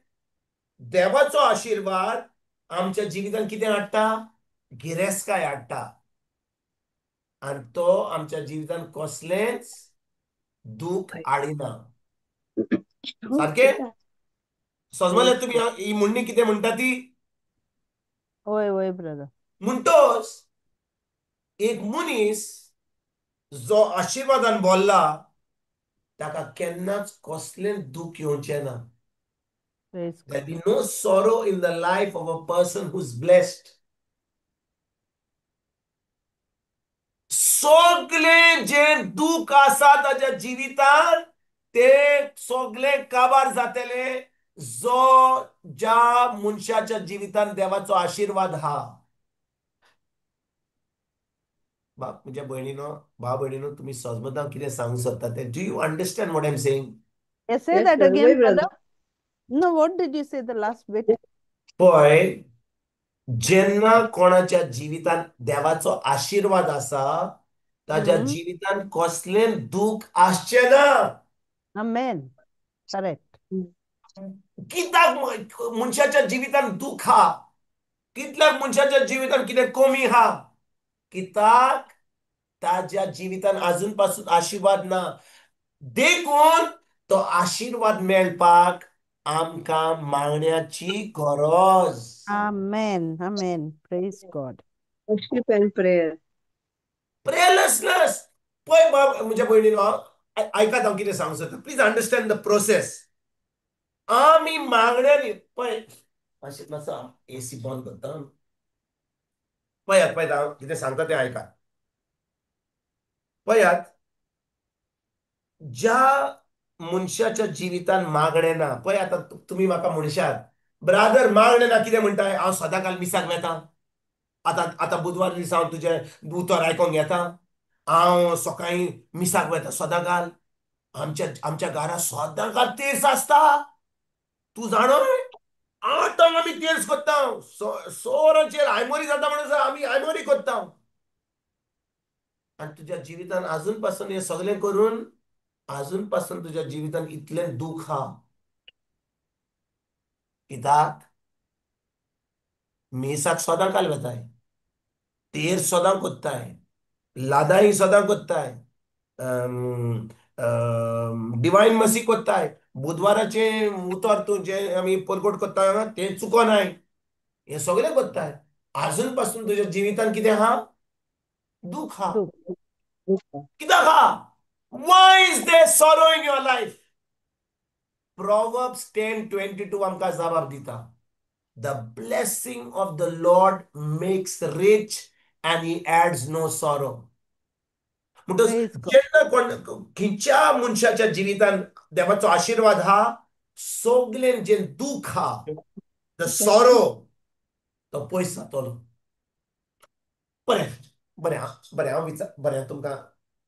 देवाचो आशिर्वाद आमच्या जिवितान कितें हाडटा? गिरेस्तकाय हाडटा, आनी तो आमच्या जिवितान कसलेंच दूख हाडिना. सारकें सजमले तुमी ही म्हणणी कितें म्हणटा ती? वय वय ब्रदर. म्हणटोच एक मनीस जो आशिर्वादान बोल्ला ताका केन्नाच कसलें दूख येवचें ना. Praise There God. be no sorrow in the life of a person who's blessed. सगळे जे दूख आसा ताच्या जिवितान ते सगळे काबार जातले जो ज्या मनशाच्या जिवितान देवाचो आशिर्वाद हा. बाप म्हज्या भयणीनो, भाव भयणीनो, तुमी सजमतां कितें सांगूंक सोदता तें? Do you understand what I am saying? Yes, say Yes, that brother. again, Wait, brother. brother. No, what did you say the last bit? पळय, जेन्ना कोणाच्या जिवितान देवाचो आशिर्वाद आसा ताज्या जिवितान कसलें दूख आसचें ना. Amen. Correct. कित्याक मनशाच्या जिवितान दूख हा? कितल्याक मनशाच्या जिवितान कितें कमी हा? कित्याक ताज्या जिवितान आजून पासून आशिर्वाद ना, देखून तो आशिर्वाद मेळपाक आमकां मागण्याची गरज. Amen. Amen. Praise God. Worship and prayer. Prayerlessness. पळय बाब, म्हज्या भयणीनो, आयकात हांव कितें सांगूंक सोदता. Please understand the process. आमी मागण्यांनी पळय, मातशें मातसो एसी बंद करता. पळयात पळयात हांव कितें सांगता तें आयकात. पळयात, ज्या मनशाच्या जिवितान मागणें ना, पळय आतां तुमी म्हाका म्हणशात, ब्रादर मागणें ना कितें म्हणटाय, हांव सदां काल मिसाक वेता, आतां आतां बुधवार दिसा हांव तुजें उतर आयकोंक येता, हांव सकाळीं मिसाक वेता सदां काल, आमच्या आमच्या घरा सदां काल तेर्स आसता, तूं जाणोय आठांक आमी तेर्स करता, स वरांचेर आयमोरी जाता म्हणून आमी आयमोरी करता. आनी तुज्या जिवितान आजून पासून हें सगळें करून आजून पासून तुज्या जिवितान इतलें दूख आहा कित्याक मिसाक सदां काल वेताय, तेर सदां कोत्ताय, लादाई सदां कोत्ताय, डिवायन मसी कोत्ताय, बुधवाराचें उतर तूं जें आमी परगट कोत्ता तें चुकोनाय, हें सगळें कोत्ताय, आजून पासून तुज्या जिवितान कितें आहा? दूख आहा. कित्याक आहा? Why is there sorrow in your life? Proverbs 10:22 आमकां जबाब दिता. The blessing of the Lord makes rich and he adds no sorrow. म्हणटच जेन्ना कोण खंयच्या मनशाच्या जिवितान देवाचो आशिर्वाद हा, सगळें जें दूख हा, the sorrow, तो पयस जातलो. बरें बरें बरें हांव विचार, बरें तुमकां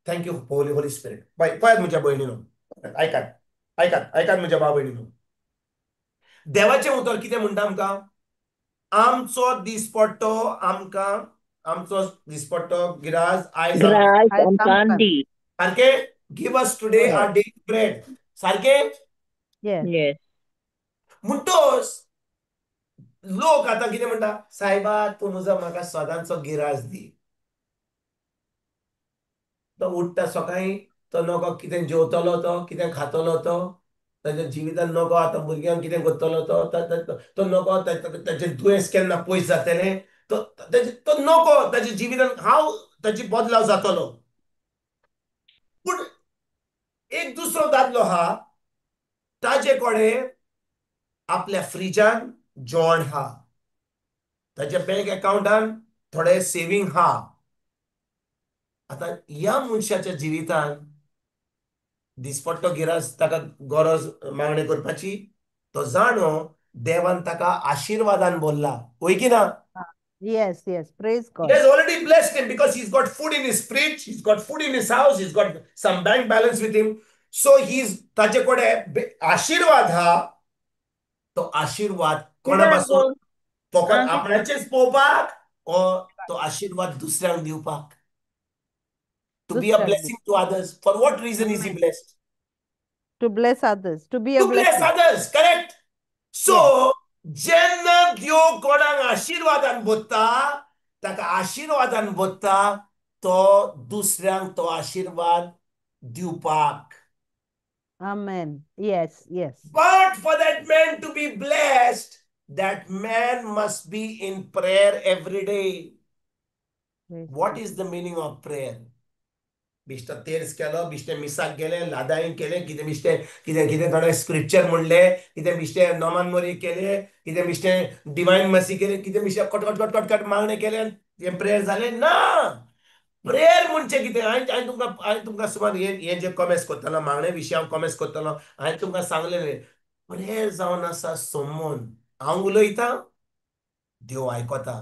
thank you Holi Holi spirit. पळयात म्हज्या भयणीनो, आयकात आयकात आयकात म्हज्या भाव भयणीनो, देवाचें उतर कितें म्हणटा आमकां? आमचो दिसपट्टो आमकां, आमचो दिसपट्टो गिराज आयज आमकां दी. सारकें? Give us today our daily bread. सारकें? म्हणटोच लोक आतां कितें म्हणटा, सायबा तूं म्हजो म्हाका सदांचो गिराज दी. तो उठ्ठा सकाळीं, तो नको कितें जेवतलो, तो कितें खातलो, तो ताच्या जिवितान नको आतां भुरग्यांक कितें करतलो, तो तो नको ताचें दुयेंस केन्ना पयस जातलें, तो तो नको ताच्या जिवितान हांव ताची बदलाव जातलो. पूण एक दुसरो दादलो आहा, ताजे कडेन आपल्या फ्रिजान जेवण आहा, ताच्या बँक अकावंटान थोडे सेवींग आहा. आतां ह्या मनशाच्या जिवितान दिसपट्टो गिराज ताका गरज मागणी करपाची, तो जाणो देवान ताका आशिर्वादान बोल्ला, वय की ना? Yes, yes, praise God. He has already blessed him because he's got food in his fridge, he's got food in his house, he's got some bank balance with him. So he's ताचे कडेन आशिर्वाद हा, तो आशिर्वाद कोणा पासून? फकत आपणाचेच पळोवपाक ओ तो आशिर्वाद दुसऱ्यांक दिवपाक? To be a blessing to others. For what reason is he blessed? To bless others. To be a To bless blessing. others, correct? So, जेन्ना देव कोणाक आशिर्वादान बोत्ता, ताका आशिर्वादान बोत्ता, तो दुसऱ्यांक तो आशिर्वाद दिवपाक. Amen. Yes, yes. But for that man to be blessed, that man must be in prayer every day. What is the meaning of prayer? बिश्टो तेर्स केलो, बिश्टे मिसाक गेले, लादाईन केले, कितें बिश्टे कितें कितें थोडे स्क्रिप्चर म्हणले, कितें बिश्टे नॉमान मोरी केले, कितें बिश्टे डिवायन मसी केले, कितें बिश्टे cut cut cut cut cut मागणें केलें, तें प्रेयर जालें ना. प्रेयर म्हणजे कितें? हांवें तुमकां हांवें तुमकां सुमार हें जें कॉमेस करतलो, मागणे विशीं हांव कॉमेस करतलो, हांवें तुमकां सांगलेलें, प्रेयर जावन आसा सोमोन. हांव उलयतां, देव आयकता,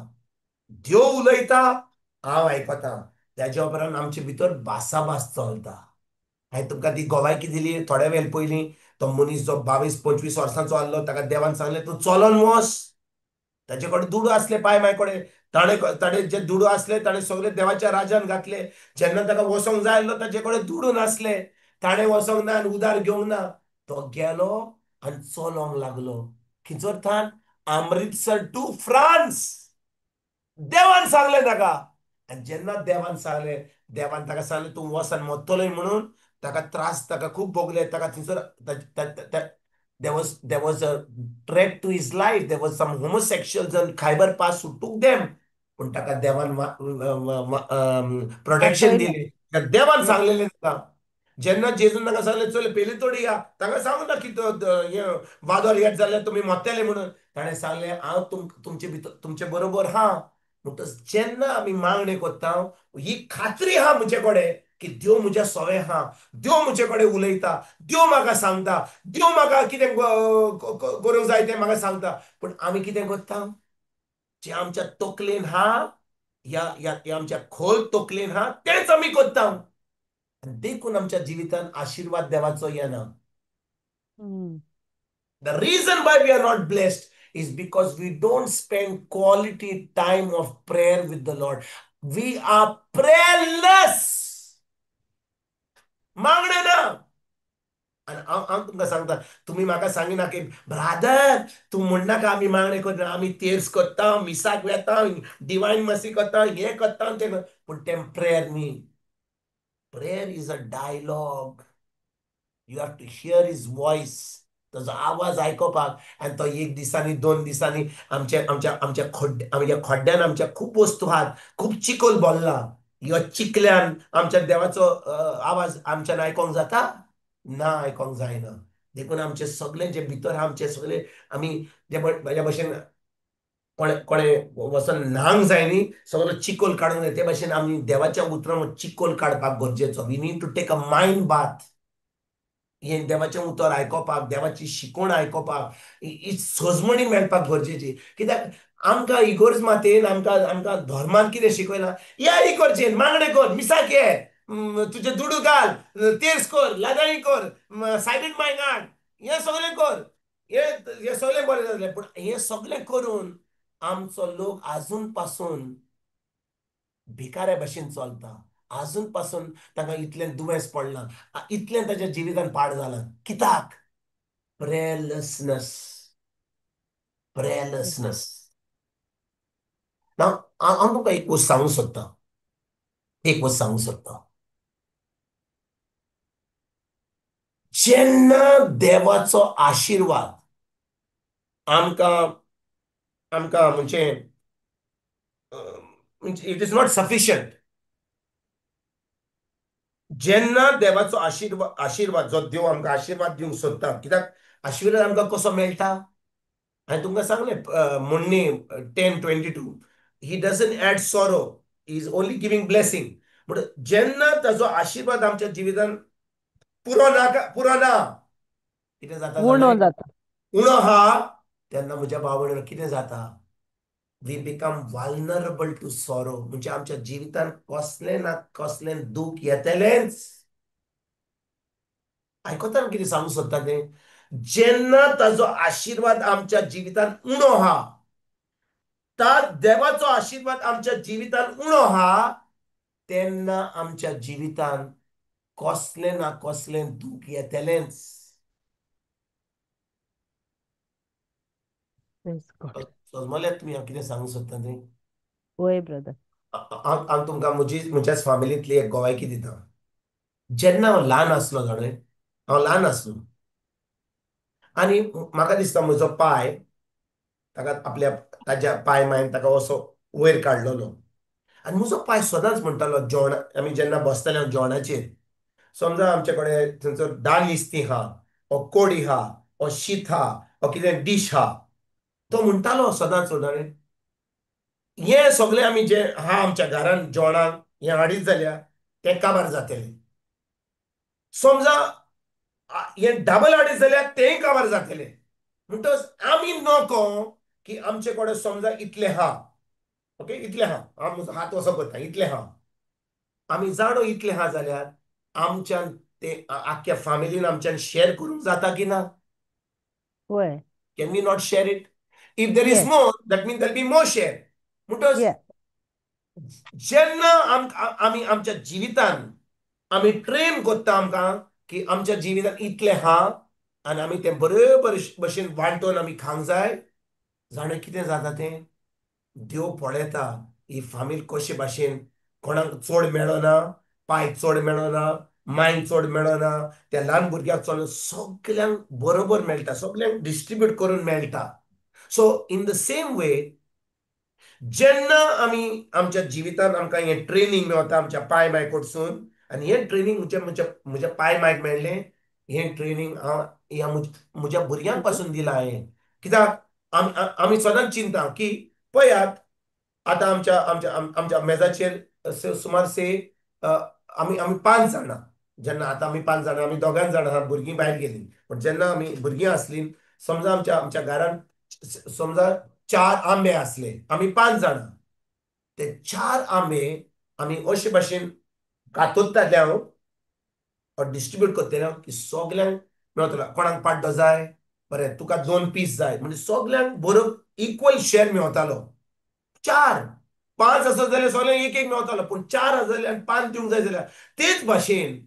देव उलयता, हांव आयकता. त्याच्या उपरांत आमचे भितर भासाभास चलता. हांवें तुमकां ती गोवायकी दिली थोड्या वेळ पयलीं. तो मनीस जो 22-25 वर्सांचो आसलो, ताका देवान सांगलें तूं चलोन वच. ताचे कडेन दुडू आसले पाय माय कडेन, ताणें ताणें जे दुडू आसले ताणें सगळे देवाच्या राजान घातले. जेन्ना ताका वचोंक जाय आसलो ताचे कडेन दुडू नासले, ताणें वचोंक ना आनी उदार घेवंक ना. तो गेलो आनी चलोंक लागलो. खंयसर थान? Amritsar two France. देवान सांगलें ताका, आनी जेन्ना देवान सांगलें, देवान ताका सांगलें तूं वचन मरतलोय म्हणून, ताका त्रास ताका खूब भोगले, ताका थंयसर there was a threat to his life. There was some homosexuals on Khyber Pass who took them. पूण ताका देवान प्रोटेक्शन दिलें. देवान सांगलेलें ताका. जेन्ना जेजून ताका सांगलें चल पेली तोडी या, ताका सांगू ना की वादळ येत जाल्यार तुमी मरतले म्हणून. ताणें सांगलें हांव तुमचे भितर तुमचे बरोबर हा. म्हणटच जेन्ना आमी मागणें करता ही खात्री आहा म्हजे कडेन की देव म्हज्या सवे आहा, देव म्हजे कडेन उलयता, देव म्हाका सांगता, देव म्हाका कितें करूंक जाय तें म्हाका सांगता. पूण आमी कितें करता, जें आमच्या तकलेन आहा या आमच्या खोल तकलेन आहा तेंच आमी करता. देखून आमच्या जिवितान आशिर्वाद देवाचो येना. The reason why we are not blessed is because we don't spend quality time of prayer with the Lord. We are prayerless. मागणें ना. आनी हांव तुमकां सांगता, तुमी म्हाका सांगिना की ब्रादर तूं म्हणनाका आमी मागणें करना, आमी तेर्स करता, मिसाक वेता, डिवायन मसी करता, हें करता तें, पूण तें प्रेयर न्ही. Prayer is a dialogue. You have to hear his voice. ताजो आवाज आयकोपाक. आनी तो एक दिसांनी दोन दिसांनी आमच्या आमच्या आमच्या आमच्या खड्ड्यान आमच्या खूब वस्तू आहात, खूब चिकोल भरला. ह्यो चिकल्यान आमच्या देवाचो आवाज आमच्यान आयकोंक जाता ना, आयकोंक जायना. देखून आमचे सगळे जे भितर आमचे सगळे आमी जे म्हाज्या भशेन कोणे कोणे वचोन न्हांक जाय न्ही, सगळो चिकोल काडूंक जाय, ते भशेन आमी देवाच्या उतरान चिकोल काडपाक गरजेचो. We need to take a mind bath. हें देवाचें उतर आयकोपाक, देवाची शिकवण आयकोपाक, ही सजमणी मेळपाक गरजेची. कित्याक आमकां इगोर्ज मातेन आमकां आमकां धर्मान कितें शिकयलां, या इगोर्जेन मागणें कर, मिसाक ये, तुजे दुडू घाल, तेर्स कर, लादाई कर, सायबीण मांय हाड, हें सगळें कर, हें सगळें बरें जातलें. पूण हें सगळें करून आमचो लोक आजून पासून भिकाऱ्या भशेन चलता. आजून पासून तांकां इतलें दुयेंस पडलां, इतलें ताच्या जिवितान पाड जालां. कित्याक? प्रेयरलेसनेस. प्रेयरलेसनेस. नाव हांव तुमकां एक वस्त सांगूंक सोदतां, एक वस्त सांगूंक सोदतां. जेन्ना देवाचो आशिर्वाद आमकां आमकां म्हणजे it is not sufficient, जेन्ना देवाचो आशिर्वाद जो देव आमकां आशिर्वाद दिवंक सोदता, कित्याक आशिर्वाद आमकां कसो मेळटा? हांवें तुमकां सांगलें म्हणणी 10:22, he doesn't add sorrow, he is only giving blessing. म्हणून जेन्ना ताजो आशिर्वाद आमच्या जिवितान पुरो ना, पुरो ना, कितें जाता? उणो जाता, उणो आहा, तेन्ना म्हज्या भाव भयणीनो कितें जाता? We become vulnerable to sorrow. म्हणजे आमच्या जिवितान कसलें ना कसलें दूख येतलेंच. आयकता कितें सांगूंक सोदता तें? जेन्ना ताजो आशिर्वाद आमच्या जिवितान उणो आहा, ता देवाचो आशिर्वाद आमच्या जिवितान उणो आहा, तेन्ना आमच्या जिवितान कसलें ना कसलें दूख येतलेंच. समजल्यात तुमी हांव कितें सांगूंक सोदता तें? वय ब्रदर. हांव तुमकां म्हज्याच फामिलींतली एक गोवायकी दिता. जेन्ना हांव ल्हान आसलो जाणें, हांव ल्हान आसलो आनी म्हाका दिसता म्हजो पांय ताका आपल्या ताज्या पांय मायन ताका असो वयर काडलेलो. आनी म्हजो पांय सदांच म्हणटालो, जेवण आमी जेन्ना बसताले हांव जेवणाचेर, समजा आमचे कडेन थंयसर दाल इस्ती आहा, ओ कोडी आहा, ओ शीत आहा, ओ कितें डीश आहा, तो म्हणटालो सदांच, हें सगळें आमी जें आहा आमच्या घरान जेवणाक हें हाडीत जाल्यार तें काबार जातलें. समजा हें डबल हाडीत जाल्यार तेंय काबार जातलें. म्हणटच आमी नको की आमचे कडेन समजा इतलें आहा, ओके, इतलें आहा, हांव म्हजो हात असो करता, इतलें आहा, आमी जाणो इतलें आहा जाल्यार आमच्यान ते आख्ख्या फामिलीन आमच्यान शेर करूंक जाता की ना? वय. Can we not share it? If there is more, that means there will be more share. म्हणटच जेन्ना आमी आमच्या जिवितान आमी ट्रेन करता आमकां की आमच्या जिवितान इतलें आहा आनी आमी तें बरोबर भशेन वांटोवन आमी खावंक जाय, जाणें कितें जाता तें देव पळयता ही फामील कशे भाशेन कोणाक चड मेळना, पाय चड मेळना, मांयक चड मेळना, त्या ल्हान भुरग्याक चड, सगल्यांक बरोबर मेळटा, सगल्यांक डिस्ट्रिब्यूट करून मेळटा. So in the same way जेन्ना आमी आमच्या जिवितान आमकां हें ट्रेनींग मेवता आमच्या पाय माय कडसून, आनी हें ट्रेनींग म्हज्या म्हज्या म्हज्या पाय मायक मेळ्ळें, हें ट्रेनींग हांव ह्या म्हज्या भुरग्यांक पासून दिलां हांवें. कित्याक आमी सदांच चिंता की पळयात आतां आमच्या आमच्या आमच्या मेजाचेर सुमार से आमी आमी 5 जाणां, जेन्ना आतां आमी 5 जाणां, आमी 2 जाणां आहा, भुरगीं भायर गेलीं, पूण जेन्ना आमी भुरगीं आसलीं, समजा आमच्या आमच्या घरान समजा 4 आंबे आसले, आमी 5 जाणां, ते 4 आंबे आमी अशे भाशेन कातोत्ताले हांव डिस्ट्रिब्यूट करतले हांव की सगल्यांक मेवतलो. कोणाक पाड्डो जाय, बरें तुका 2 पीस जाय, म्हणजे सगल्यांक बरो इक्वल शेर मेवतालो. 4 5 आसत जाल्यार सगल्यांक 1 1 मेवतालो, पूण 4 आसत जाल्यार आनी 5 दिवंक जाय जाल्यार. तेच भाशेन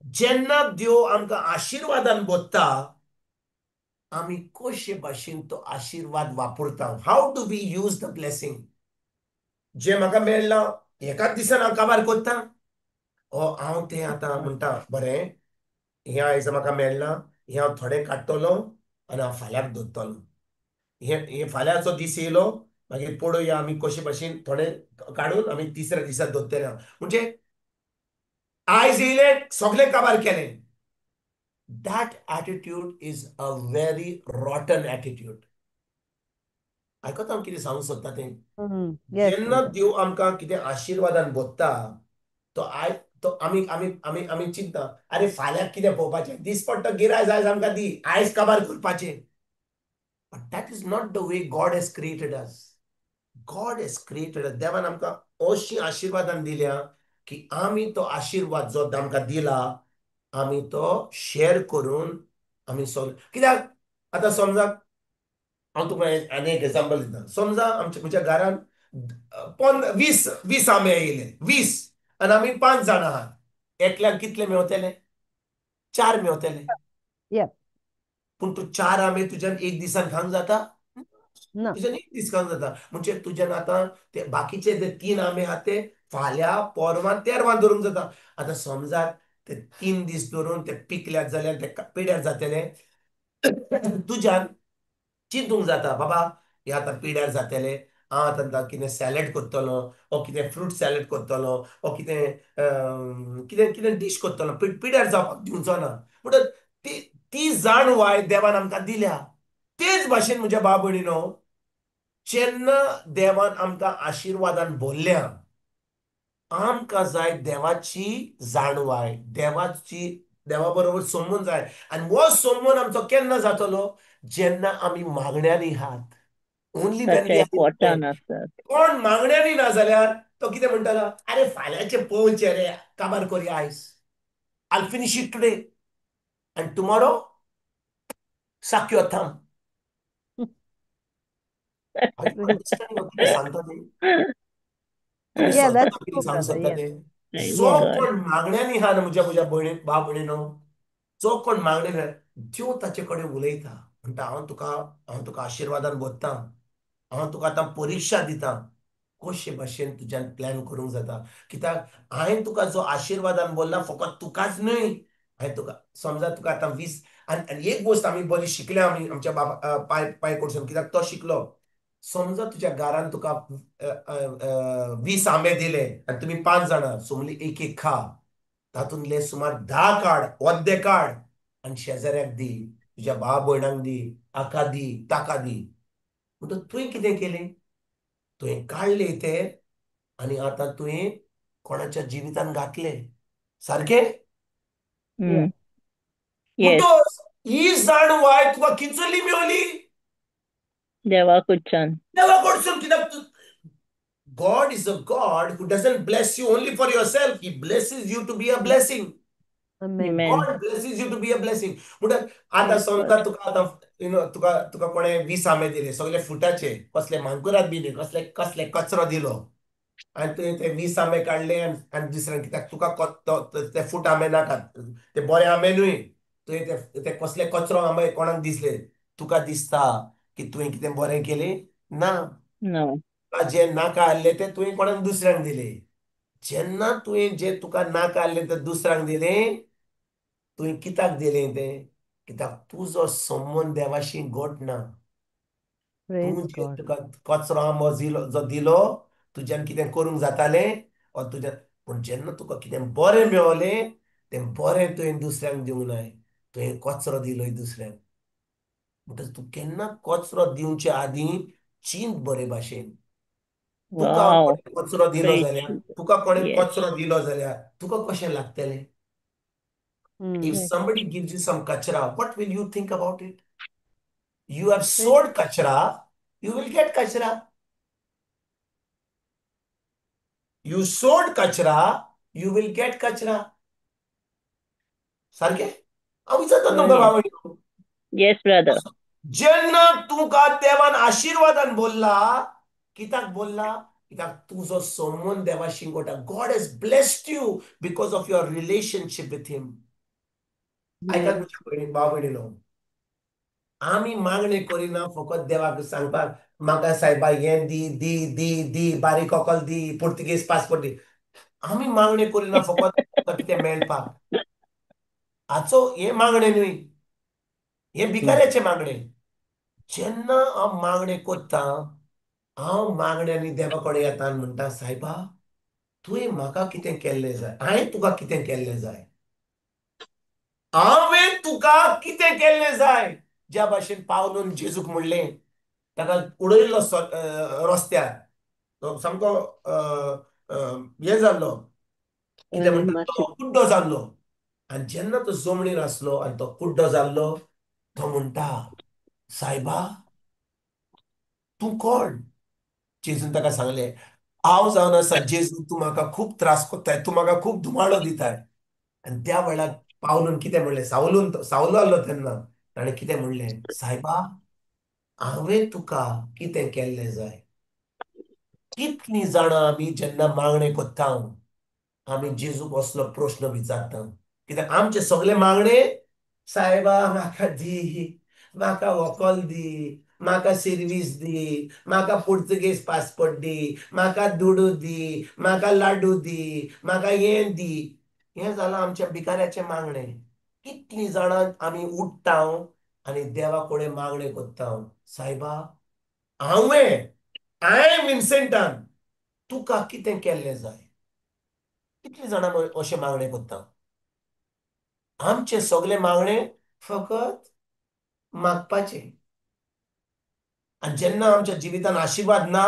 जेन्ना देव आमकां आशिर्वादान भरता, आमी कशे भाशेन तो आशिर्वाद वापरता. How do we use the blessing? जें म्हाका मेळ्ळां एकाच दिसान हांव काबार करता, ओ हांव तें आतां म्हणटा बरें हें आयज म्हाका मेळ्ळां, हें हांव थोडें काडटलो आनी हांव फाल्यांक दवरतलो. हें फाल्यांचो दीस येयलो मागीर पळोवया आमी कशे भाशेन थोडे काडून आमी तिसऱ्या दिसा दवरतले. म्हणजे आयज येयलें सगळें काबार केलें. That attitude is a very rotten attitude. आयकता हांव कितें सांगूंक सोदता तें. जेन्ना देव आमकां कितें आशिर्वादान भरता तो आयज तो आमी आमी आमी आमी चिंता आरे फाल्यां कितें पळोवपाचें, दिसपट्टो गिरायक आयज आमकां दी, आयज काबार करपाचें. But that is not the way God has created us. God has created us. देवान आमकां अशी आशिर्वादान दिल्या की आमी तो आशिर्वाद जो आमकां दिला आमी तो शेअर करून आमी सगळे. कित्याक आतां समजा हांव तुका आनी एक एग्जाम्पल दिता. समजा आमच्या म्हज्या घरान 20 आंबे येयले, 20, आनी आमी 5 जाणां आहात, एकल्याक कितले मेवतले? 4 मेवतले. पूण तूं 4 आंबे तुज्यान एक दिसान खावंक जाता? तुज्यान एक दीस खावंक जाता. म्हणजे तुज्यान आतां ते बाकीचे जे 3 आंबे आहात ते फाल्यां पोरवां तेरवां दवरूंक जाता. आतां समजा ते 3 दीस दवरून ते पिकल्यात जाल्यार ते पिड्यार जातले, तुज्यान चिंतूंक जाता बाबा हे आतां पिड्यार जातले, हांव आतां कितें सॅलड करतलो, ओ कितें फ्रूट सॅलड करतलो, ओ कितें कितें कितें डीश करतलो, पिड्यार जावपाक दिवचो ना. म्हणटच ती ती जाणवाय देवान आमकां दिल्या. तेच भाशेन म्हज्या भाव भयणीनो, जेन्ना देवान आमकां आशिर्वादान भरल्या, आमकां जाय देवाची जाणवाय, देवाची देवा बरोबर संबंद जाय. आनी हो संबंद आमचो केन्ना जातलो? जेन्ना आमी मागण्यांनी हात. ओनली when we कोण मागण्यांनी ना जाल्यार तो कितें म्हणटलो, आरे फाल्यांचे पळोवचें रे, काबार करया आयज, I finish it today and tomorrow suck your thumb. सांगता ते सांगू शकता ते. जो कोण मागण्यांनी हा म्हज्या म्हज्या भयणी भाव भयणीनो, जो कोण मागण्यांनी देव ताचे कडेन उलयता, म्हणटा हांव तुका आशिर्वादान भरता, हांव तुका आतां परिक्षा दिता, कशे भाशेन तुज्यान प्लॅन करूंक जाता. कित्याक हांवें तुका जो आशिर्वादान बोल्ला फकत तुकाच न्हय, हांवें तुका समजा तुका आतां 20. आनी एक गोश्ट आमी बरी शिकल्या आमी आमच्या बाबा पाय पाय कडसून, कित्याक तो शिकलो. समजा तुज्या घरान तुका 20 आंबे दिले आनी तुमी 5 जाणां, सोमली एक एक खा, तातूंतले सुमार 10 काड, अर्दे काड आनी शेजाऱ्याक दी, तुज्या भाव भयणांक दी, हाका दी, ताका दी. म्हणटकच तुवें कितें केलें? तुवें काडले ते आनी आतां तुवें कोणाच्या जिवितान घातले. सारकें? ही जाणवाय तुका कितली मेवली? देवा कडच्यान. देवा कडसून. कित्याक God is a God who doesn't bless you only for yourself. He blesses you to be a blessing. Amen. God blesses you to be a blessing. म्हणटा आतां समजा तुका आतां you know तुका तुका कोणें 20 आंबे दिले, सगळे फुटाचे, कसले मांकुरात बी न्ही, कसले कसले कचरो दिलो, आनी तुवें ते 20 आंबे काडले आनी दुसऱ्यान, कित्याक तुका ते फूट आंबे नाकात, ते बरे आंबे न्हय, तुवें ते कसले कचरो आंबे कोणाक दिसले, तुका दिसता की तुवें कितें बरें केलें ना, जे नाका आसले ते तुवें कोणाक दुसऱ्यांक दिले. जेन्ना तुवें जें तुका नाका आसलें तें दुसऱ्यांक दिलें, तुवें कित्याक दिलें तें? कित्याक तुजो संबंद देवाशी घट ना. तूं Praise जे God. तुका कचरो आंबो जो दिलो, तुज्यान कितें करूंक जातालें और तुज्या, पूण जेन्ना तुका कितें बरें मेवलें तें बरें तुवें दुसऱ्यांक दिवंक नाय, तुवें कचरो दिलोय दुसऱ्यांक. म्हणटच तूं केन्ना कचरो दिवचे आदीं चिंत बरे भाशेन. तुका वाव. कोणें कचरो दिलो Praise जाल्यार, Jesus. तुका कोणें Yes. कचरो दिलो जाल्यार तुका कशें लागतलें? If somebody gives you some kachra, what will you think about it? You have sowed kachra, you will get kachra. You sowed kachra, you will get kachra. सारकें? हांव विचारता तुमकां Yes. बाबा. Yes, brother. जेन्ना तुका देवान आशिर्वादान बोल्ला, कित्याक बोल्ला? कित्याक तुजो संबंद देवाशी गोटा. God has blessed you because of your relationship with him. आयकात म्हज्या भयणी भाव भयणीनो, आमी मागणें करिना फकत देवाक सांगपाक म्हाका सायबा हें दी दी दी दी, बारीक होकल दी, पुर्तुगेज पासपोर्ट दी. आमी मागणें करिना फकत कितें मेळपाक. हाचो हें मागणें न्हय, हें भिकाऱ्याचें मागणें. जेन्ना हांव मागणें करता, हांव मागण्यांनी देवा कडेन येता आनी म्हणटा, सायबा तुवें म्हाका कितें केल्लें जाय, हांवें तुका कितें केल्लें जाय, हांवें तुका कितें केल्लें जाय. ज्या भाशेन पावलून जेजूक म्हणलें, ताका उडयल्लो रस्त्यार, तो सामको हें जाल्लो, कितें म्हणटा, तो कुड्डो जाल्लो. आनी जेन्ना तो जमनीर आसलो आनी तो कुड्डो जाल्लो, तो म्हणटा, सायबा तूं कोण? जेजून ताका सांगलें, हांव जावन आसा जेजू, तूं म्हाका खूब त्रास कोत्ताय, तूं म्हाका खूब धुमाडो दिताय. आनी त्या वेळार पावलून कितें म्हणलें, सावलून, सावलो आसलो तेन्ना, ताणें कितें म्हणलें, सायबा हांवें तुका कितें केल्लें जाय. कितलीं जाणां आमी जेन्ना मागणें कोत्ता आमी जेजूक असलो प्रश्न विचारता, कित्याक आमचें सगळें मागणें सायबा म्हाका दी, म्हाका व्हंकल दी, म्हाका सिर्वीस दी, म्हाका पुर्तुगेज पासपोर्ट दी, म्हाका दुडू दी, म्हाका लाडू दी, म्हाका हें दी. हें जालां आमच्या भिकाऱ्याचें मागणें. कितलीं जाणां आमी उठ्ठा आनी देवा कडेन मागणें कोत्ता, सायबा हांवें, हांवें विन्सेंटान तुका कितें केल्लें जाय. कितलीं जाणां अशें मागणें कोत्ता? आमचें सगळें मागणें फकत मागपाचें. आनी जेन्ना आमच्या जिवितान आशिर्वाद ना,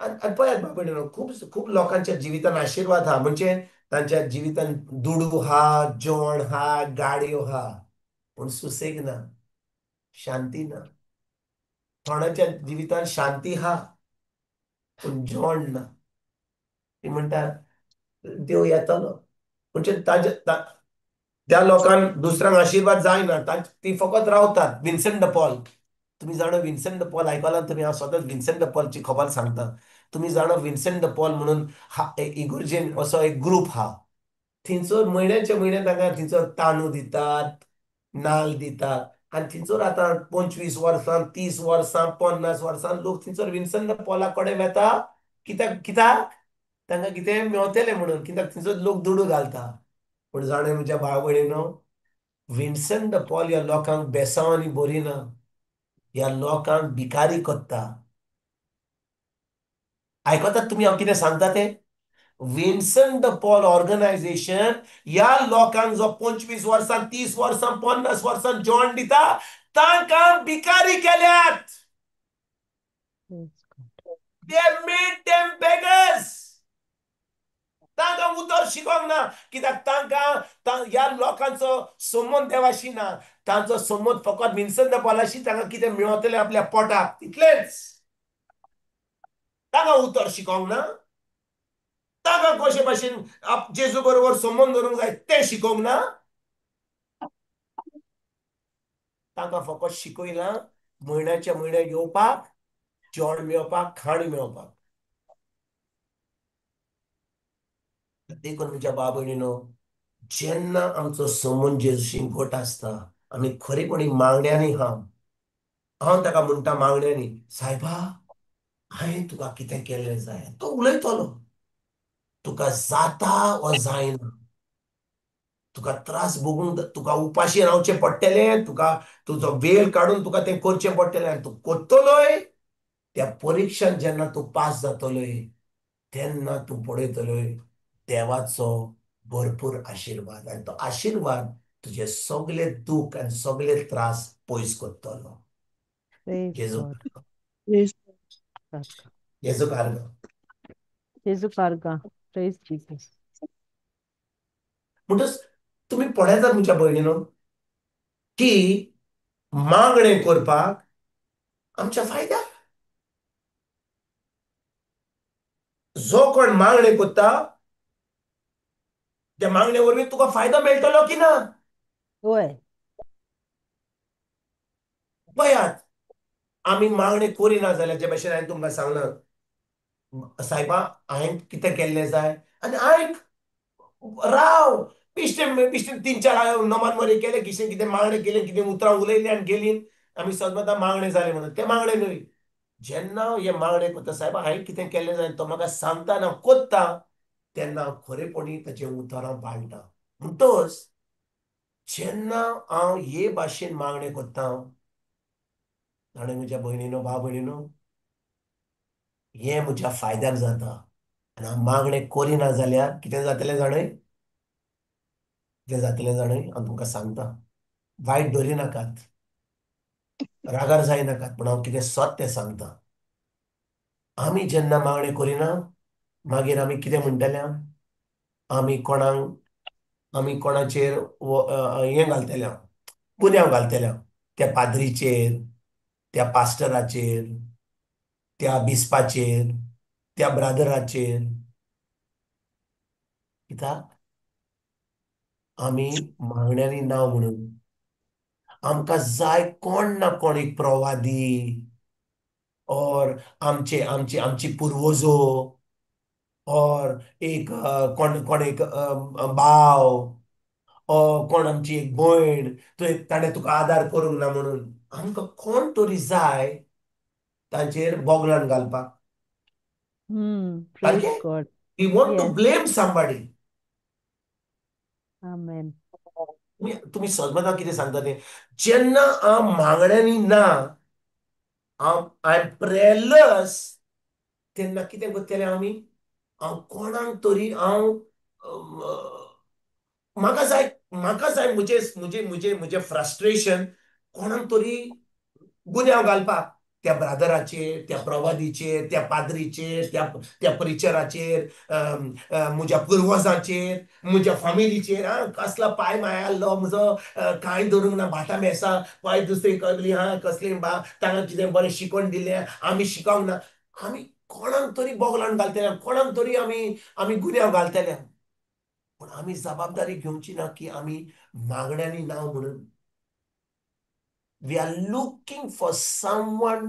आनी पळयात बाबा, खूब खूब लोकांच्या जिवितान आशिर्वाद आहा, म्हणजे तांच्या जिवितान दुडू आहा, जेवण आहा, गाडयो आहा, पूण सुसेग ना, शांती ना. थोड्यांच्या जिवितान शांती आहा पूण जेवण ना. ती म्हणटा देव येतलो, म्हणजे तांच्या त्या लोकांक दुसऱ्यांक आशिर्वाद जायना, ती फकत रावतात. विन्सेंट the Paul, तुमी जाणा विन्सेंट the Paul आयकलां तुमी? हांव सदांच विन्सेंट the पॉलची खबर सांगता. तुमी जाणा विन्सेंट the Paul म्हणून इगुर्जेन असो एक ग्रूप आहा, थंयसर म्हयन्याच्या म्हयन्या तांकां थंयसर तांदूळ दितात, नाल्ल दितात, आनी थंयसर आतां 25 वर्सां, 30 वर्सां, 50 वर्सां लोक थंयसर विन्सेंट the पॉला कडेन वेता. कित्याक? कित्याक तांकां कितें मेवतलें म्हणून, कित्याक थंयसर लोक दुडू घालता. पूण जाणा म्हज्या भाव भयणीनो, विन्सेंट the Paul ह्या लोकांक बेसांवांनी बरी ना, ह्या लोकांक भिकारी कोत्ता. आयकतात तुमी हांव कितें सांगता तें? विन्सेंट the Paul organisation ह्या लोकांक जो 25 वर्सां, 30 वर्सां, 50 वर्सां जेवण दिता, तांकां भिकारी केल्यात. They made them beggars. तांकां उतर शिकोंक ना, कित्याक तांकां ह्या लोकांचो संबंद देवाशी ना, तांचो संबंद फकत विन्सेंट the पॉलाशी. तांकां कितें मेळतलें आपल्या पोटाक तितलेंच. तांकां उतर शिकोंक ना, तांकां कशे भाशेन जेजू बरोबर संबंद दवरूंक जाय तें शिकोंक ना. तांकां फकत शिकयलां म्हयन्याच्या म्हयन्याक येवपाक, जेवण मेळपाक, खाण मेळपाक. देखून म्हज्या भाव भयणीनो, जेन्ना आमचो संबंद जेजूशी घट आसता, आमी खरेपणी मागण्यांनी आहा. हांव ताका म्हणटा मागण्यांनी, सायबा हांवें तुका कितें केल्लें जाय. तो उलयतलो. तुका जाता वा जायना, तुका त्रास भोगूंक, तुका उपाशी रावचें पडटलें, तुका तुजो वेळ काडून तुका तें करचें पडटलें आनी तूं करतलोय. त्या परिक्षान जेन्ना तूं पास जातलोय तेन्ना तूं पळयतलोय देवाचो भरपूर आशिर्वाद, आनी तो आशिर्वाद तुजे सगळे दुःख आनी सगळे त्रास पयस करतलो. Praise जेजू God. जेजू कारगा. जेजू कारगा. Praise Jesus. म्हणटच तुमी पळयतात म्हज्या भयणीनो की मागणें करपाक आमच्या फायद्याक. जो कोण मागणें करता त्या मागणे वरवीं तुका फायदो मेळटलो की ना? वय. पळयात, आमी मागणें करिना जाल्यार जे भशेन हांवें तुमकां सांगलां, सायबा हांवें कितें केल्लें जाय आनी आयक राव बेश्टे बेश्टे तीन चार नमान मरे केले, कितें कितें मागणें केलें, कितें उतरां उलयलीं आनी गेलीं, आमी सदमता मागणें जालें म्हणून. तें मागणें न्हय. जेन्ना हें मागणें करता, सायबा हांवें कितें केल्लें जाय, तो म्हाका सांगता आनी हांव कोत्ता, तेन्ना हांव खरेपणी ताचें उतरां पाळटा. म्हणटच जेन्ना हांव हे भाशेन मागणें करता, जाणें म्हज्या भयणीनो भाव भयणीनो, हें म्हज्या फायद्याक जाता. आनी हांव मागणें करिना जाल्यार कितें जातलें जाणय? कितें जातलें जाणय? हांव तुमकां सांगता, वायट धरी नाकात, रागार जायनाकात, पूण हांव कितें सत तें सांगता. आमी जेन्ना मागणें करिना मागीर आमी कितें म्हणटले? आमी कोणाक, आमी कोणाचेर हें घालतले, गुन्यांव घालतले, त्या पाद्रीचेर, त्या पास्टराचेर, त्या बिस्पाचेर, त्या ब्रादराचेर. कित्याक आमी मागण्यांनी नांव म्हणून आमकां जाय कोण ना कोण एक प्रवादी, और आमचे आमचे आमची पुर्वजो, और एक कोण कोण एक भाव, कोण आमची एक भयण, तुवें ताणें तुका आदार करूंक ना म्हणून आमकां कोण तरी जाय तांचेर बोगलान घालपाक. Praise सारकें? God. We want to Yes. Blame somebody. Amen. तुमी समजता कितें सांगता तें? जेन्ना हांव मागण्यांनी ना, हांव I am प्रेयरलेस, तेन्ना कितें करतलें आमी? हांव कोणाक तरी हांव म्हाका जाय, म्हाका जाय म्हजें म्हजें म्हजें म्हजें फ्रस्ट्रेशन कोणाक तरी गुन्यांव घालपाक, त्या ब्रादराचेर, त्या प्रवादीचेर, त्या पाद्रीचेर, त्या त्या प्रिचराचेर, म्हज्या पुर्वजांचेर, म्हज्या फामिलीचेर. आं, कसलो पाय मायाल्लो म्हजो, कांय धरूंक ना, भाटां बेसां पांय दुसरी कसली, आं कसली बा, तांकां कितें बरें शिकोवन दिलें, आमी शिकोवंक ना. आमी कोणाक तरी बोगलान घालतले, कोणाक तरी आमी आमी गुन्यांव घालतले, पूण आमी जबाबदारी घेवची ना की आमी मागण्यांनी ना म्हणून. We are looking for someone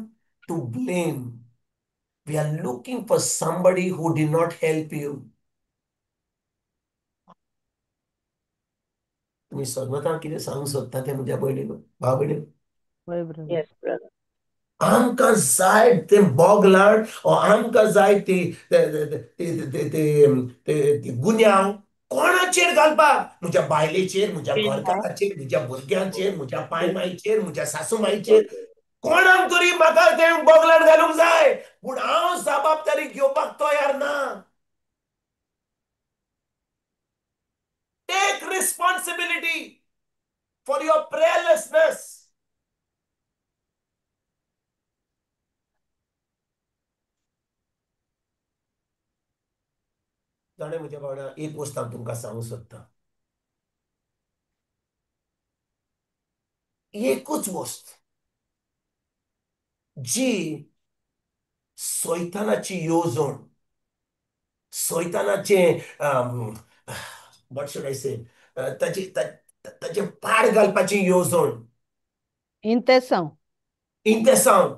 to blame. We are looking for somebody who did not help you. तुमी समजता कितें सांगूंक सोदता तें म्हज्या भयणीनो, भाव भयणीनो? वय brother. Yes, brother. आमकां जाय तें बोगलाण, आमकां जाय ती गुन्यांव कोणाचेर घालपाक? म्हज्या बायलेचेर, म्हज्या घरकाराचेर, म्हज्या भुरग्यांचेर, म्हज्या पाय मायचेर, म्हज्या सासू मायचेर, कोणाक तरी म्हाका तें बोगलाण घालूंक जाय, पूण हांव जबाबदारी घेवपाक तयार ना. Take responsibility for your prayerlessness. जाणें म्हज्या भावना, एक वस्त हांव तुमकां सांगूंक सोदतां, एकूच वस्त जी सैतानाची येवजण, सैतानाचें what should I say, ताची ताचें पाड घालपाची येवजण, इंतेसांव, इंतेसांव,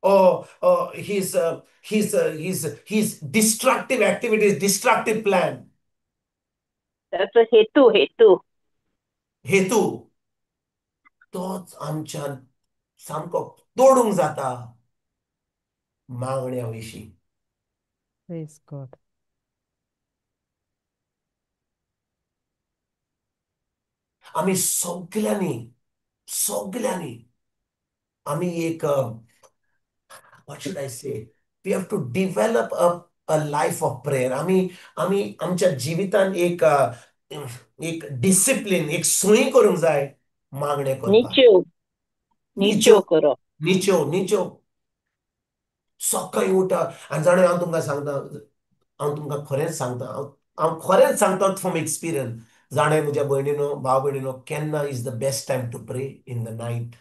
or his his his his destructive activities, destructive plan. ताचो हेतू, हेतू, हेतू तोच आमच्यान सामको तोडूंक जाता मागण्या विशीं. Praise God. आमी सगल्यांनी सगल्यांनी आमी एक, what should I say, we have to develop a life of prayer. आमी आमी आमच्या जिवितान एक एक डिसिप्लीन, एक सोयी करूंक जाय मागणें करपाक. निच्यो निच्यो निच्यो करप. निच्यो निच्यो सकाळीं उठा. आनी जाणा, हांव तुमकां सांगता, हांव तुमकां खरेंच सांगता, हांव हांव खरेंच सांगता फ्रॉम एक्सपिरियन्स. जाणा म्हज्या भयणीनो, भाव भयणीनो, केन्ना is the best time to pray? In the night,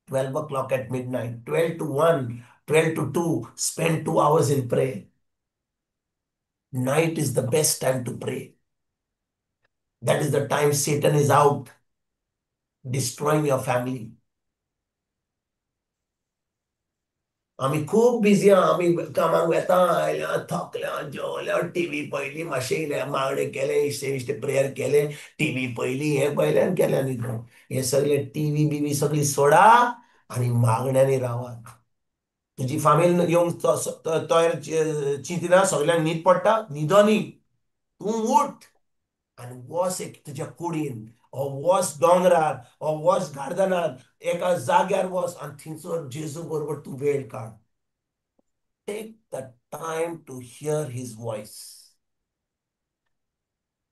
12 o'clock at midnight, 12 to 1, 12 to 2, spend 2 hours in prayer. Night is the best time to pray. That is the time Satan is out destroying your family. आमी खूब बिजी आहा, आमी कामाक वेता, आयल्या, थकल्या, जेवल्या, टिवी पळयली, मातशें इल्लें मागणें केलें, इश्टे इश्टे प्रेयर केलें, टिवी पळयली, हें पळयलें आनी केलें. आनी हें सगळें टिवी बिवी सगळी सोडा आनी मागण्यांनी रावात. तुजी फामील येवंक तयार चिंतिना, सगळ्यांक न्हीद पडटा, न्हिदोनी तूं उठ आनी वच एक तुज्या कुडीन, ओ वच दोंगरार, ओ वच गार्डनार, एका जाग्यार वच आनी थंयसर जेजू बरोबर तूं वेळ काड. Take the time to hear his voice.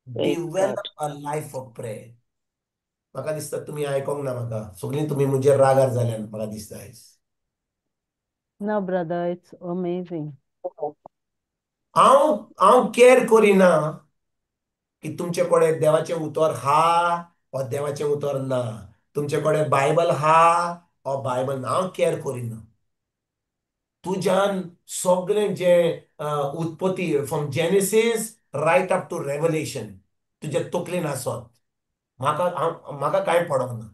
Praise God. Develop a life of prayer. म्हाका दिसता तुमी आयकोंक ना म्हाका, सगळीं तुमी म्हजेर रागार जाल्यान म्हाका दिसता आयज. No, brother, it's amazing. हांव हांव कॅर करिना की तुमचे कडेन देवाचें उतर हा वा देवाचें उतर ना, तुमचे कडेन बायबल हा वा बायबल ना, हांव कॅर करिना. तुज्यान सगळें जें उत्पत्ती from Genesis right up to Revelation तुज्या तकलेन आसत, म्हाका हांव म्हाका कांय पडोंक ना.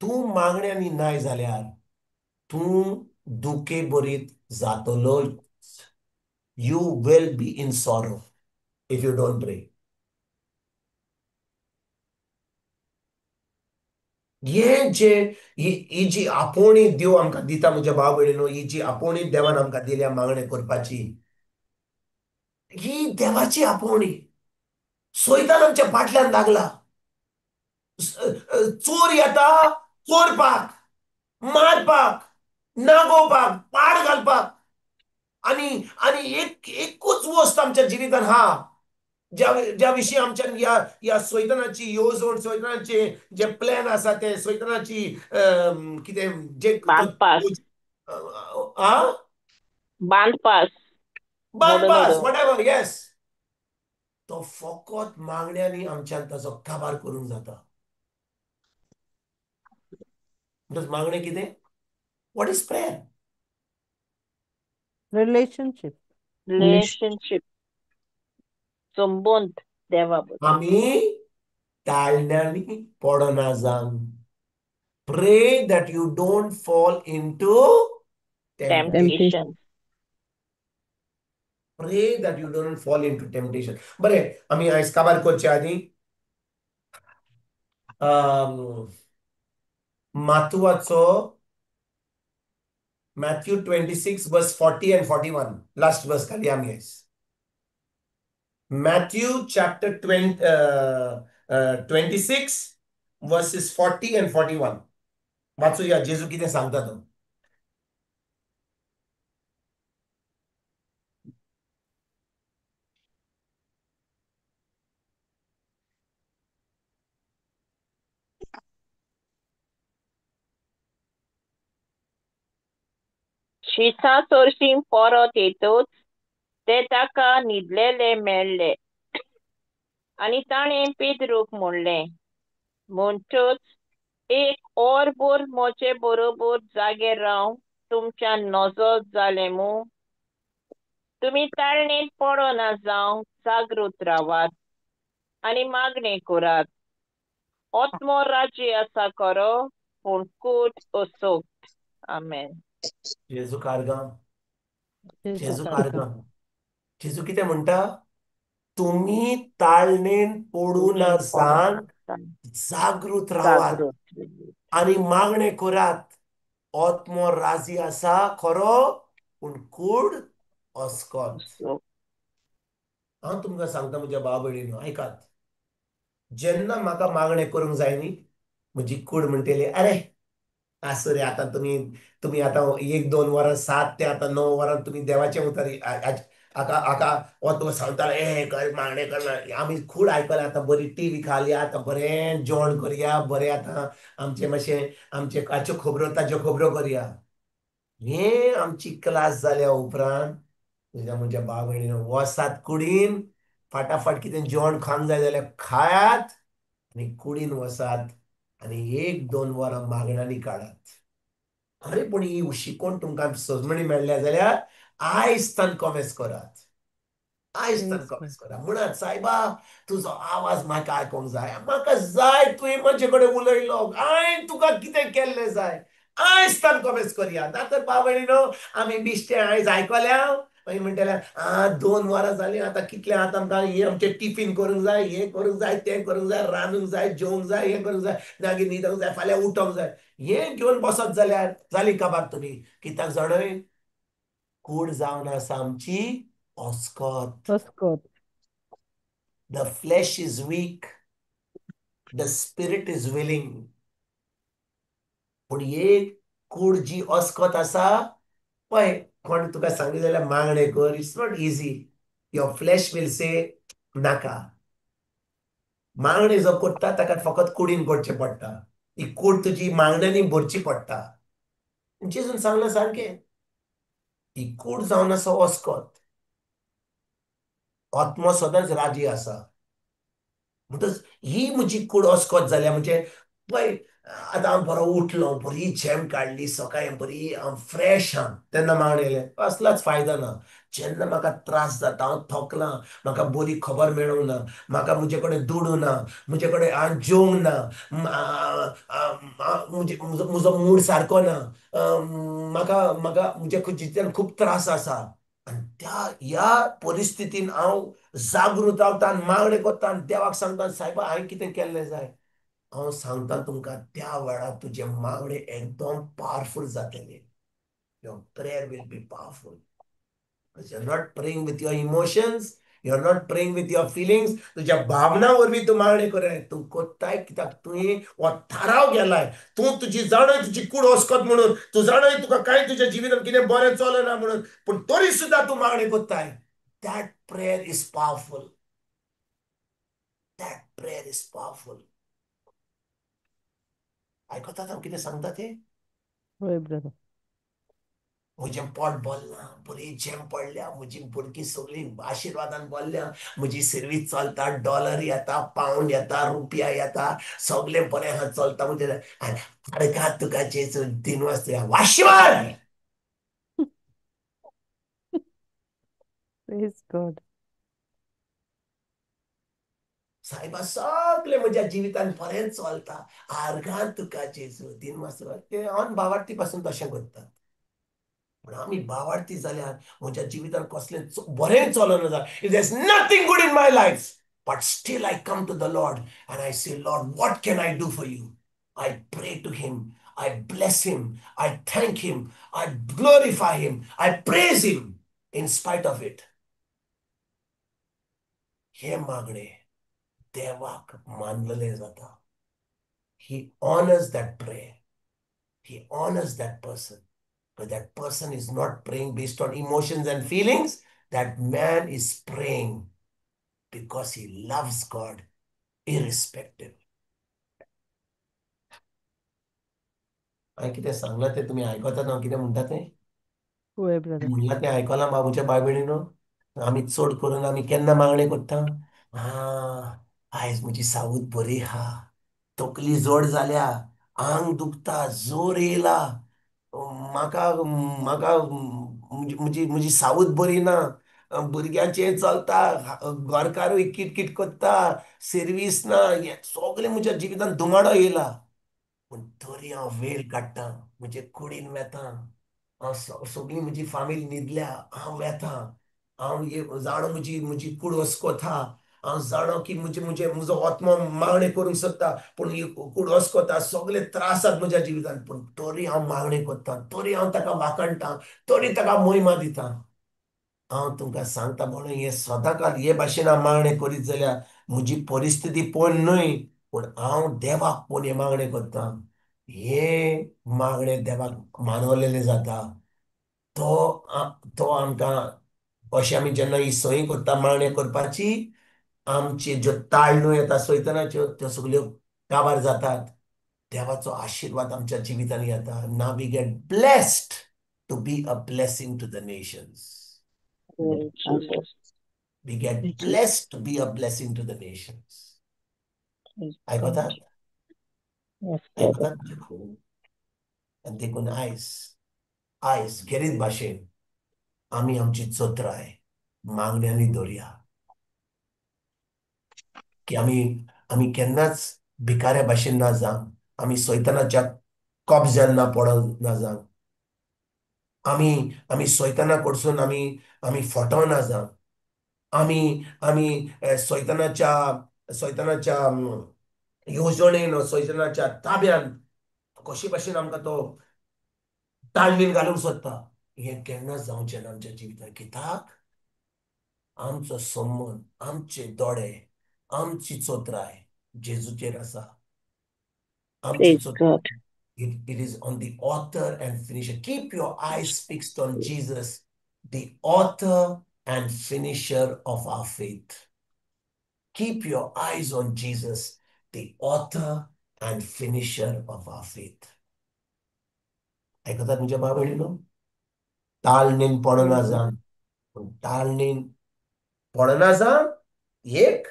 तूं मागण्यांनी नाय जाल्यार तूं दुखे बरीत जातलो. You will be in sorrow if you don't pray. हे जे ही जी आपोवणी देव आमकां दिता म्हज्या भाव भयणीनो, ही जी आपोवणी देवान आमकां दिल्या मागणें करपाची, ही देवाची आपोवणी. सैतान आमच्या फाटल्यान लागला. चोर येता चोरपाक, मारपाक, नागोवपाक, पाड घालपाक. आनी आनी एक एकूच वस्त आमच्या जिवितान हा ज्या ज्या विशीं आमच्यान ह्या ह्या सैतानाची येवजण, सैतानाचे जे प्लॅन आसा ते, सैतानाची कितें जे बांदपास. आ बांदपास मोडून बांदपास, उडोवप. वॉटेवर, येस, तो फकत मागण्यांनी आमच्यान ताचो काबार करूंक जाता. म्हणटच मागणें कितें? What is prayer? Relationship. Relationship, संबंद देवा बरोबर. आमी ताळण्यांनी पडना जावं. Pray that you don't fall into temptation. Temptation. Pray that you don't fall into temptation. बरें, आमी आयज काबार करचे आदीं मातुवाचो Matthew 26 verse 40 and 41 last verse घालया आमी आयज. Matthew chapter 26 verses 40 and 41 वाचूया. जेजू कितें सांगता तो. शिसां सरशीं परत येतच ते ताका न्हिदलेले मेळ्ळे आनी ताणें पेद्रूक म्हणलें, म्हणटच एक वरभर म्हजे बरोबर जागे रावंक तुमच्यान नजो जालें मूं? तुमी ताळणेंत पडना जावंक जागृत रावात आनी मागणें करात. आत्मो राजी आसा खरो, पूण कूड असोक्त. आमेन. जेजू कारगां, जेजू जेजू कारगां. कारगां. जेजू कितें म्हणटा? तुमी ताळणेन पडूं ना जावन जागृत रावात जागृत आनी मागणें करात. आत्मो राजी आसा खरो, पूण कूड अस्कत. असोक्त. हांव तुमकां सांगता म्हज्या भाव भयणीनो, आयकात. जेन्ना म्हाका मागणें करूंक जाय न्ही, म्हजी कूड म्हणटली अरे आसूं रे, आतां तुमी तुमी आतां 1-2 वरां 7 ते आतां 9 वरां तुमी देवाचें उतर आका आका हो तुका सांगतालो ए कर मागणें कर, आमी खूब आयकलें, आतां बरी टीव्ही खाली, आतां बरें जेवण करया, बरें आतां आमचें मातशें आमचे हाच्यो खबरो ताच्यो खबरो करया. हें आमची क्लास जाल्या उपरांत तुज्या म्हज्या भाव भयणीन वसात कुडीन, फाटाफाट कितें जेवण खावंक जाय जाल्यार खायात आनी कुडीन वसात आनी 1-2 वरां मागण्यांनी काडात. अरे पूण ही शिकोवन तुमकां सजमणी मेळ्ळ्या जाल्यार आयज तान कॉमेस करात, आयज तान कॉमेस करात. म्हणात सायबा तुजो आवाज म्हाका आयकोंक जाय, म्हाका जाय तुवें म्हजे कडेन उलयलो, हांवें तुका कितें केल्लें जाय, आयज तान कॉमेस करया. ना तर भाव भयणीनो आमी बिश्टें आयज आयकल्या मागीर म्हणटले आं 2 वरां जालीं आतां कितलें आतां आमकां हें आमचें टिफीन करूंक जाय, हें करूंक जाय, तें करूंक जाय, रांदूंक जाय, जेवंक जाय, हें करूंक जाय, मागीर न्हिदोंक जाय, फाल्यां उठोंक जाय. हें घेवन बसत जाल्यार जाली काबार तुमी. कित्याक जाणय, कूड जावन आसा आमची अस्कत. The flesh is weak, the spirit is willing. पूण एक कूड जी अस्कत आसा पळय, कोण तुका सांगली जाल्यार मागणें कर, it's not easy. Your flesh will say नाका. मागणें जो करता ताका फकत कुडीन करचें पडटा, ही कूड तुजी मागण्यांनी भरची पडटा. जेजून सांगलां सारकें, ही कूड जावन आसा अस्कत, आत्मो सदांच राजी आसा. म्हणटच ही म्हजी कूड अस्कत जाल्या म्हणजे पळय आतां हांव बरो उठलो, बरी झेम काडली सकाळीं, बरी हांव फ्रेश आहा, तेन्ना मागणें येयलें, कसलोच फायदो ना. जेन्ना म्हाका त्रास जाता, हांव थकलां, म्हाका बरी खबर मेळूंक ना, म्हाका म्हजे कडेन दुडू ना, म्हजे कडेन हांव जेवंक ना, म्हजो मूड सारको ना, म्हाका म्हाका म्हज्या जिवितान खूब त्रास आसा, आनी त्या ह्या परिस्थितीन हांव जागृत रावता आनी मागणें करता आनी देवाक सांगता सायबा हांवें कितें केल्लें जाय. हांव सांगता तुमकां त्या वेळार तुजें मागणें एकदम पावरफूल जातलें. Your prayer will be powerful. Because you are not praying with your emotions, you are not praying with your feelings. तुज्या भावना वरवीं तूं मागणें करनाय, तूं कोत्ताय कित्याक तुवें हो थाराव गेलाय, तूं तुजी जाणय तुजी कूड अस्कत म्हणून, तूं जाणय तुका कांय तुज्या जिवितान कितें बरें चलना म्हणून, पूण तरी सुद्दां तूं मागणें कोत्ताय. That prayer is powerful, that prayer is powerful. आयकतात हांव कितें सांगता तें? हय ब्रदर. म्हजें पोट भरलां, बरी झेम पडल्या, म्हजी भुरगीं सगळीं आशिर्वादान भरल्या, म्हजी सर्वीस चलता, डॉलर येता, पावंड येता, रुपया येता, सगळें बरें आहा चलता. म्हणजे आडका तुका जेजू दिनवास तुया वाशिवार. Praise God. सायबा सगळें म्हज्या जिवितान बरें चलता, आर्गां तुका जेजू दिनवास. ते ऑन भावार्थी पासून तशें करतात. पूण आमी भावार्थी जाल्यार म्हज्या जिवितान कसलें बरें चलना जाल्यार, if there is nothing good in my life, but still I come to the Lord and I say, Lord, what can I do for you? I pray to him, I bless him, I thank him, I glorify him, I praise him in spite of it. हें मागणें देवाक मानलेलें जाता. He honours that prayer, he honours that person. But that person is not praying based on emotions and feelings. That man is praying because he loves God irrespective. हांवें कितें सांगलां तें तुमी आयकतात हांव कितें म्हणटा तें? हय ब्रदर. म्हणलां तें आयकलां बाबूच्या बाय भयणीनो? आमी चड करून आमी केन्ना मागणें करता? आं आयज म्हजी सावूद बरी आहा, तकली जड जाल्या, आंग दुखता, जोर येयला, म्हाका म्हाका म्हजी म्हजी सावूद बरी ना, भुरग्यांचें चलता, घरकारूय किटकीट करता, सर्वीस ना, हें सगळें म्हज्या जिवितान धुमाडो येयला. पूण तरी हांव वेळ काडटा, म्हजे कुडीन वेता, हांव सगळी म्हजी फामील न्हिदल्या, हांव वेता, हांव जाणो म्हजी म्हजी कूड वस्कोता, हांव जाणो की म्हजे म्हजे म्हजो आत्मो मागणें करूंक सोदता, पूण ही कूड वस्कोता, सगळे त्रास म्हज्या जिवितान, पूण तरी हांव मागणें करता, तरी हांव ताका वाखाणटा, तरी ताका मोहिमा दिता. हांव तुमकां सांगता म्हणून हें सदांकाल हे भाशेन हांव मागणें करीत जाल्यार म्हजी परिस्थिती पळोवन न्हय, पूण हांव देवाक पळोवन हें मागणें करता. हें मागणें देवाक मानवलेलें जाता. तो तो आमकां अशें आमी जेन्ना ही सही करता मागणें करपाची, आमची ज्यो ताळण्यो येता सैतानाच्यो त्यो सगल्यो काबार जातात. देवाचो आशिर्वाद आमच्या जिवितांत येता. Now we get blessed to be a blessing to the nations. We get blessed to be a blessing to the nations. आयकतात? आयकतात? आनी देखून आयज आयज खेरीत भाशेन आमी आमची चत्राय मागण्यांनी दवरया की आमी आमी केन्नाच भिकाऱ्या भाशेन ना जावं, आमी सैतानाच्या कब्जान ना पडोंक ना जावं, आमी आमी सैताना कडसून आमी आमी फटो ना जावं, आमी आमी सैतानाच्या सैतानाच्या येवजणेन सैतानाच्या ताब्यान कशे भाशेन आमकां तो ताळमेळ घालूंक सोदता, हें केन्नाच जावचें ना आमच्या जिवितांत. कित्याक आमचो संबंद, आमचे दोळे, आमची चत्राय जेजूचेर आसा. आमची चत्राय it is on the author and finisher. Keep your eyes fixed on Jesus, the author and finisher of our faith. Keep your eyes on Jesus, the author and finisher of our faith. आयकतात म्हज्या भाव भयणीनो? ताळणेन पडना जावन, पूण ताळणेन पडना जावन एक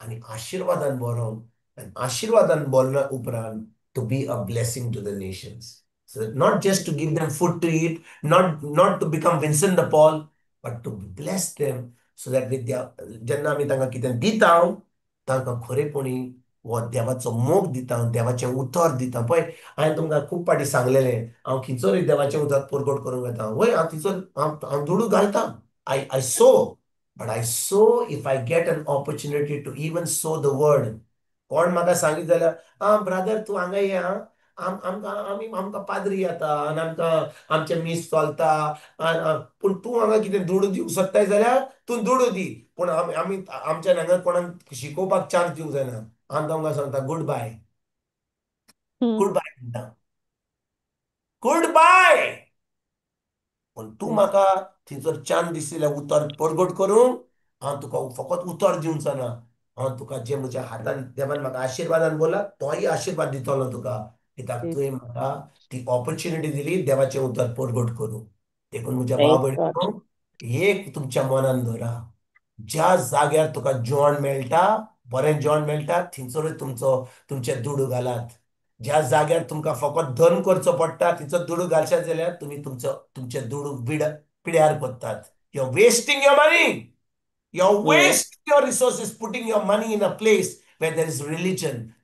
आनी आशिर्वादान बरोवन, आनी आशिर्वादान बोरल्या उपरांत to be a blessing to the nations. So that not just to give them food to eat, not to become Vincent de Paul, but to bless them so that with their जेन्ना आमी तांकां कितें दिता, तांकां खरेपणी हो देवाचो मोग दिता, देवाचें उतर दिता. पळय हांवें तुमकां खूब फावटी सांगलेलें, हांव खंयचोय देवाचें उतर परगट करूंक वता, वय हांव थंयसर हांव दुडू घालता. I sow, but I sow if I get an opportunity to even sow the word. कोण म्हाका सांगीत जाल्यार, आं ब्रादर तूं हांगा ये, आं आमकां आमी आमकां पाद्री येता आनी आमकां आमचें मीस चलता, पूण तूं हांगा कितें दुडू दिवंक सोदताय जाल्यार तूं दुडू दी, पूण आमी आमच्यान हांगा कोणाक शिकोवपाक चान्स दिवंक जायना. हांव तांकां सांगता गुड बाय, गुड बाय म्हणटा, गुड बाय. पूण तूं म्हाका थंयसर चान्स दिसली जाल्यार उतर परगट करूंक, हांव तुका फकत उतर दिवचो ना, हांव तुका जे म्हज्या हातान देवान म्हाका आशिर्वादान बोला तोय आशिर्वाद दितलो तुका, कित्याक तुवें म्हाका ती ऑपॉर्च्युनिटी दिली देवाचें उतर परगट करूंक. देखून म्हज्या भाव भयणीनो, एक तुमच्या मनान दवरा, ज्या जाग्यार तुका जेवण मेळटा, बरें जेवण मेळटा, थंयसरूय तुमचो तुमचे दुडू घालात. ज्या जाग्यार तुमकां फकत धन करचो पडटा थंयसर दुडू घालशात जाल्यार तुमी तुमचो तुमचे दुडू पिड्यार करतात. You are wasting your money. You waste your resources putting your money in a place where there is religion.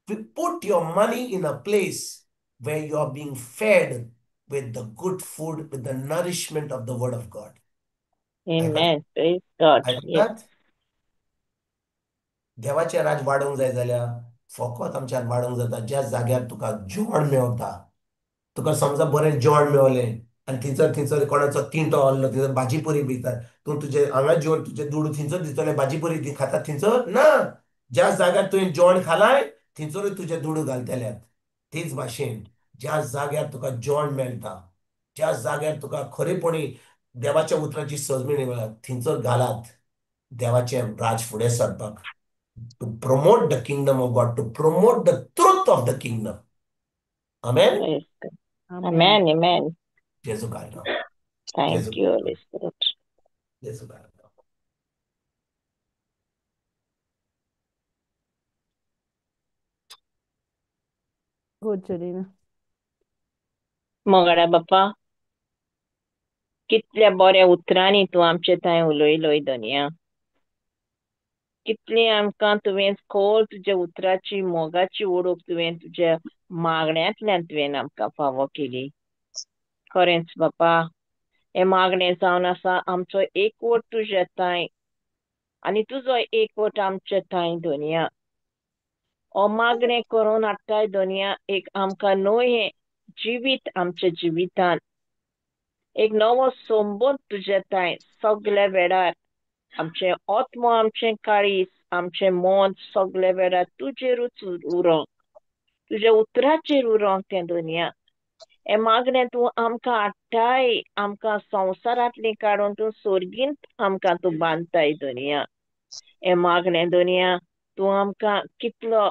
Put your money in a place where you are being fed with the good food, with the nourishment of the word of God. Amen. Praise God. Yes. देवाचें राज वाडोवंक जाय जाल्यार फकत आमच्यान वाडोवंक जाता ज्या जाग्यार तुका जेवण मेवता. तुका समजा बरें जेवण मेवलें आनी थंयसर थंयसर कोणाचो तिंटो आहलो, थंयसर भाजी पुरी विकतात, तूं तुजे हांगा जेवन तुजे दुडू थंयसर दितले, भाजी पुरी ती खाता थंयसर ना. ज्या जाग्यार तुवें जेवण खालाय थंयसरूय तुजे दुडू घालतल्यात. तेच भाशेन ज्या जाग्यार तुका जेवण मेळटा, ज्या जाग्यार तुका खरेपणी देवाच्या उतराची सजमणी मेळटा, थंयसर घालात देवाचें राज फुडें सरपाक. To promote the kingdom of God, to promote the truth of the kingdom. Amen. Amen. Amen. जेजू गायलो. Thank you, Holy Spirit. जेजू गायलो. Good, Jolina. मोगाड्या बाप्पा, कितल्या बऱ्या उतरांनी तूं आमचे थंय उलयलोय धनया. कितली आमकां तुवें खोल तुज्या उतराची मोगाची ओळख तुवें तुज्या मागण्यांतल्यान तुवें आमकां फावो केली. खरेंच बापा, हें मागणें जावन आसा आमचो एकवट तुज्या थंय आनी तुजो एकवट आमचे थंय धनया. हो मागणें करून हाडटाय धनया एक आमकां न्हय हें जिवीत आमच्या जिवितान एक नवो संबंद तुज्या थंय सगल्या वेळार आमचें आत्मो, आमचें काळीज, आमचें मन सगळे वेळार तुजेरूच उरोंक, तुज्या उतराचेर उरोंक तें धनया. हें मागणें तूं आमकां हाडटाय, आमकां संवसारांतली काडून तूं सोर्गींत आमकां तूं बांदताय धनया. हें मागणें धनया तूं आमकां कितलो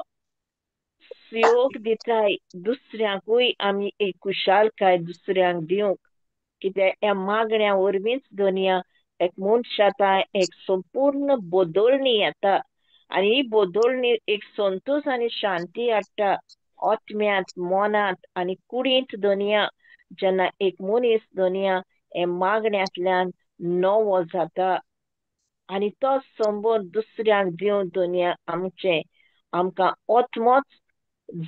सुयोग दिताय दुसऱ्यांकूय आमी एक खुशालकाय दुसऱ्यांक दिवंक, कित्याक ह्या मागण्या वरवींच धनया एक मनशाता एक संपूर्ण बदलणी येता आनी ही बदलणी एक संतोश आनी शांती हाडटा आत्म्यांत, मनांत आनी कुडींत धनया. जेन्ना एक मनीस धनया हे मागण्यांतल्यान नवो जाता आनी तो संबंद दुसऱ्यांक दिवन धनया आमचें आमकां आत्मोच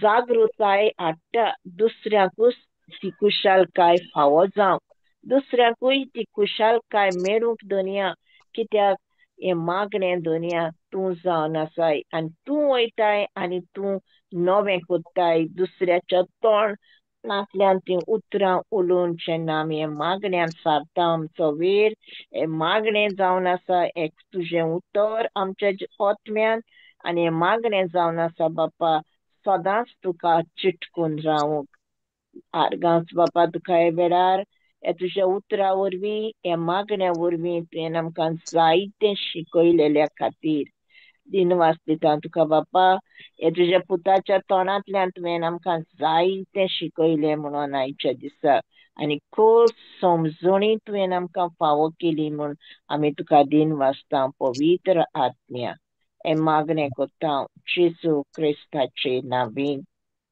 जागृताय हाडटा, दुसऱ्यांकूच ती खुशालकाय फावो जावं, दुसऱ्यांकूय ती खुशालकाय मेळूंक धनया. कित्याक हें मागणें धनया तूं जावन आसाय आनी तूं वयताय आनी तूं नवें कोत्ताय दुसऱ्याच्या तोंडांतल्यान तीं उतरां उलोवन जेन्ना आमी हें मागण्यान सारता आमचो वेळ, हें मागणें जावन आसा एक तुजें उतर आमच्या आत्म्यान आनी हें मागणें जावन आसा बापा सदांच तुका चिटकून रावूंक. आर्गांच बापा तुका हे वेळार हे तुज्या उतरा वरवीं ह्या मागण्या वरवीं तुवें आमकां जायतें शिकयलेल्या खातीर दिनवास दिता तुका बापा. हे तुज्या पुताच्या तोंडांतल्यान तुवें आमकां जायतें शिकयलें म्हणून आयच्या दिसा आनी खूब समजणी तुवें आमकां फावो केली म्हूण आमी तुका दिनवासता पवित्र आत्म्या. हें मागणें करता जेजू क्रिस्ताचे नांवीन,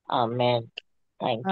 आमेन. Thank you.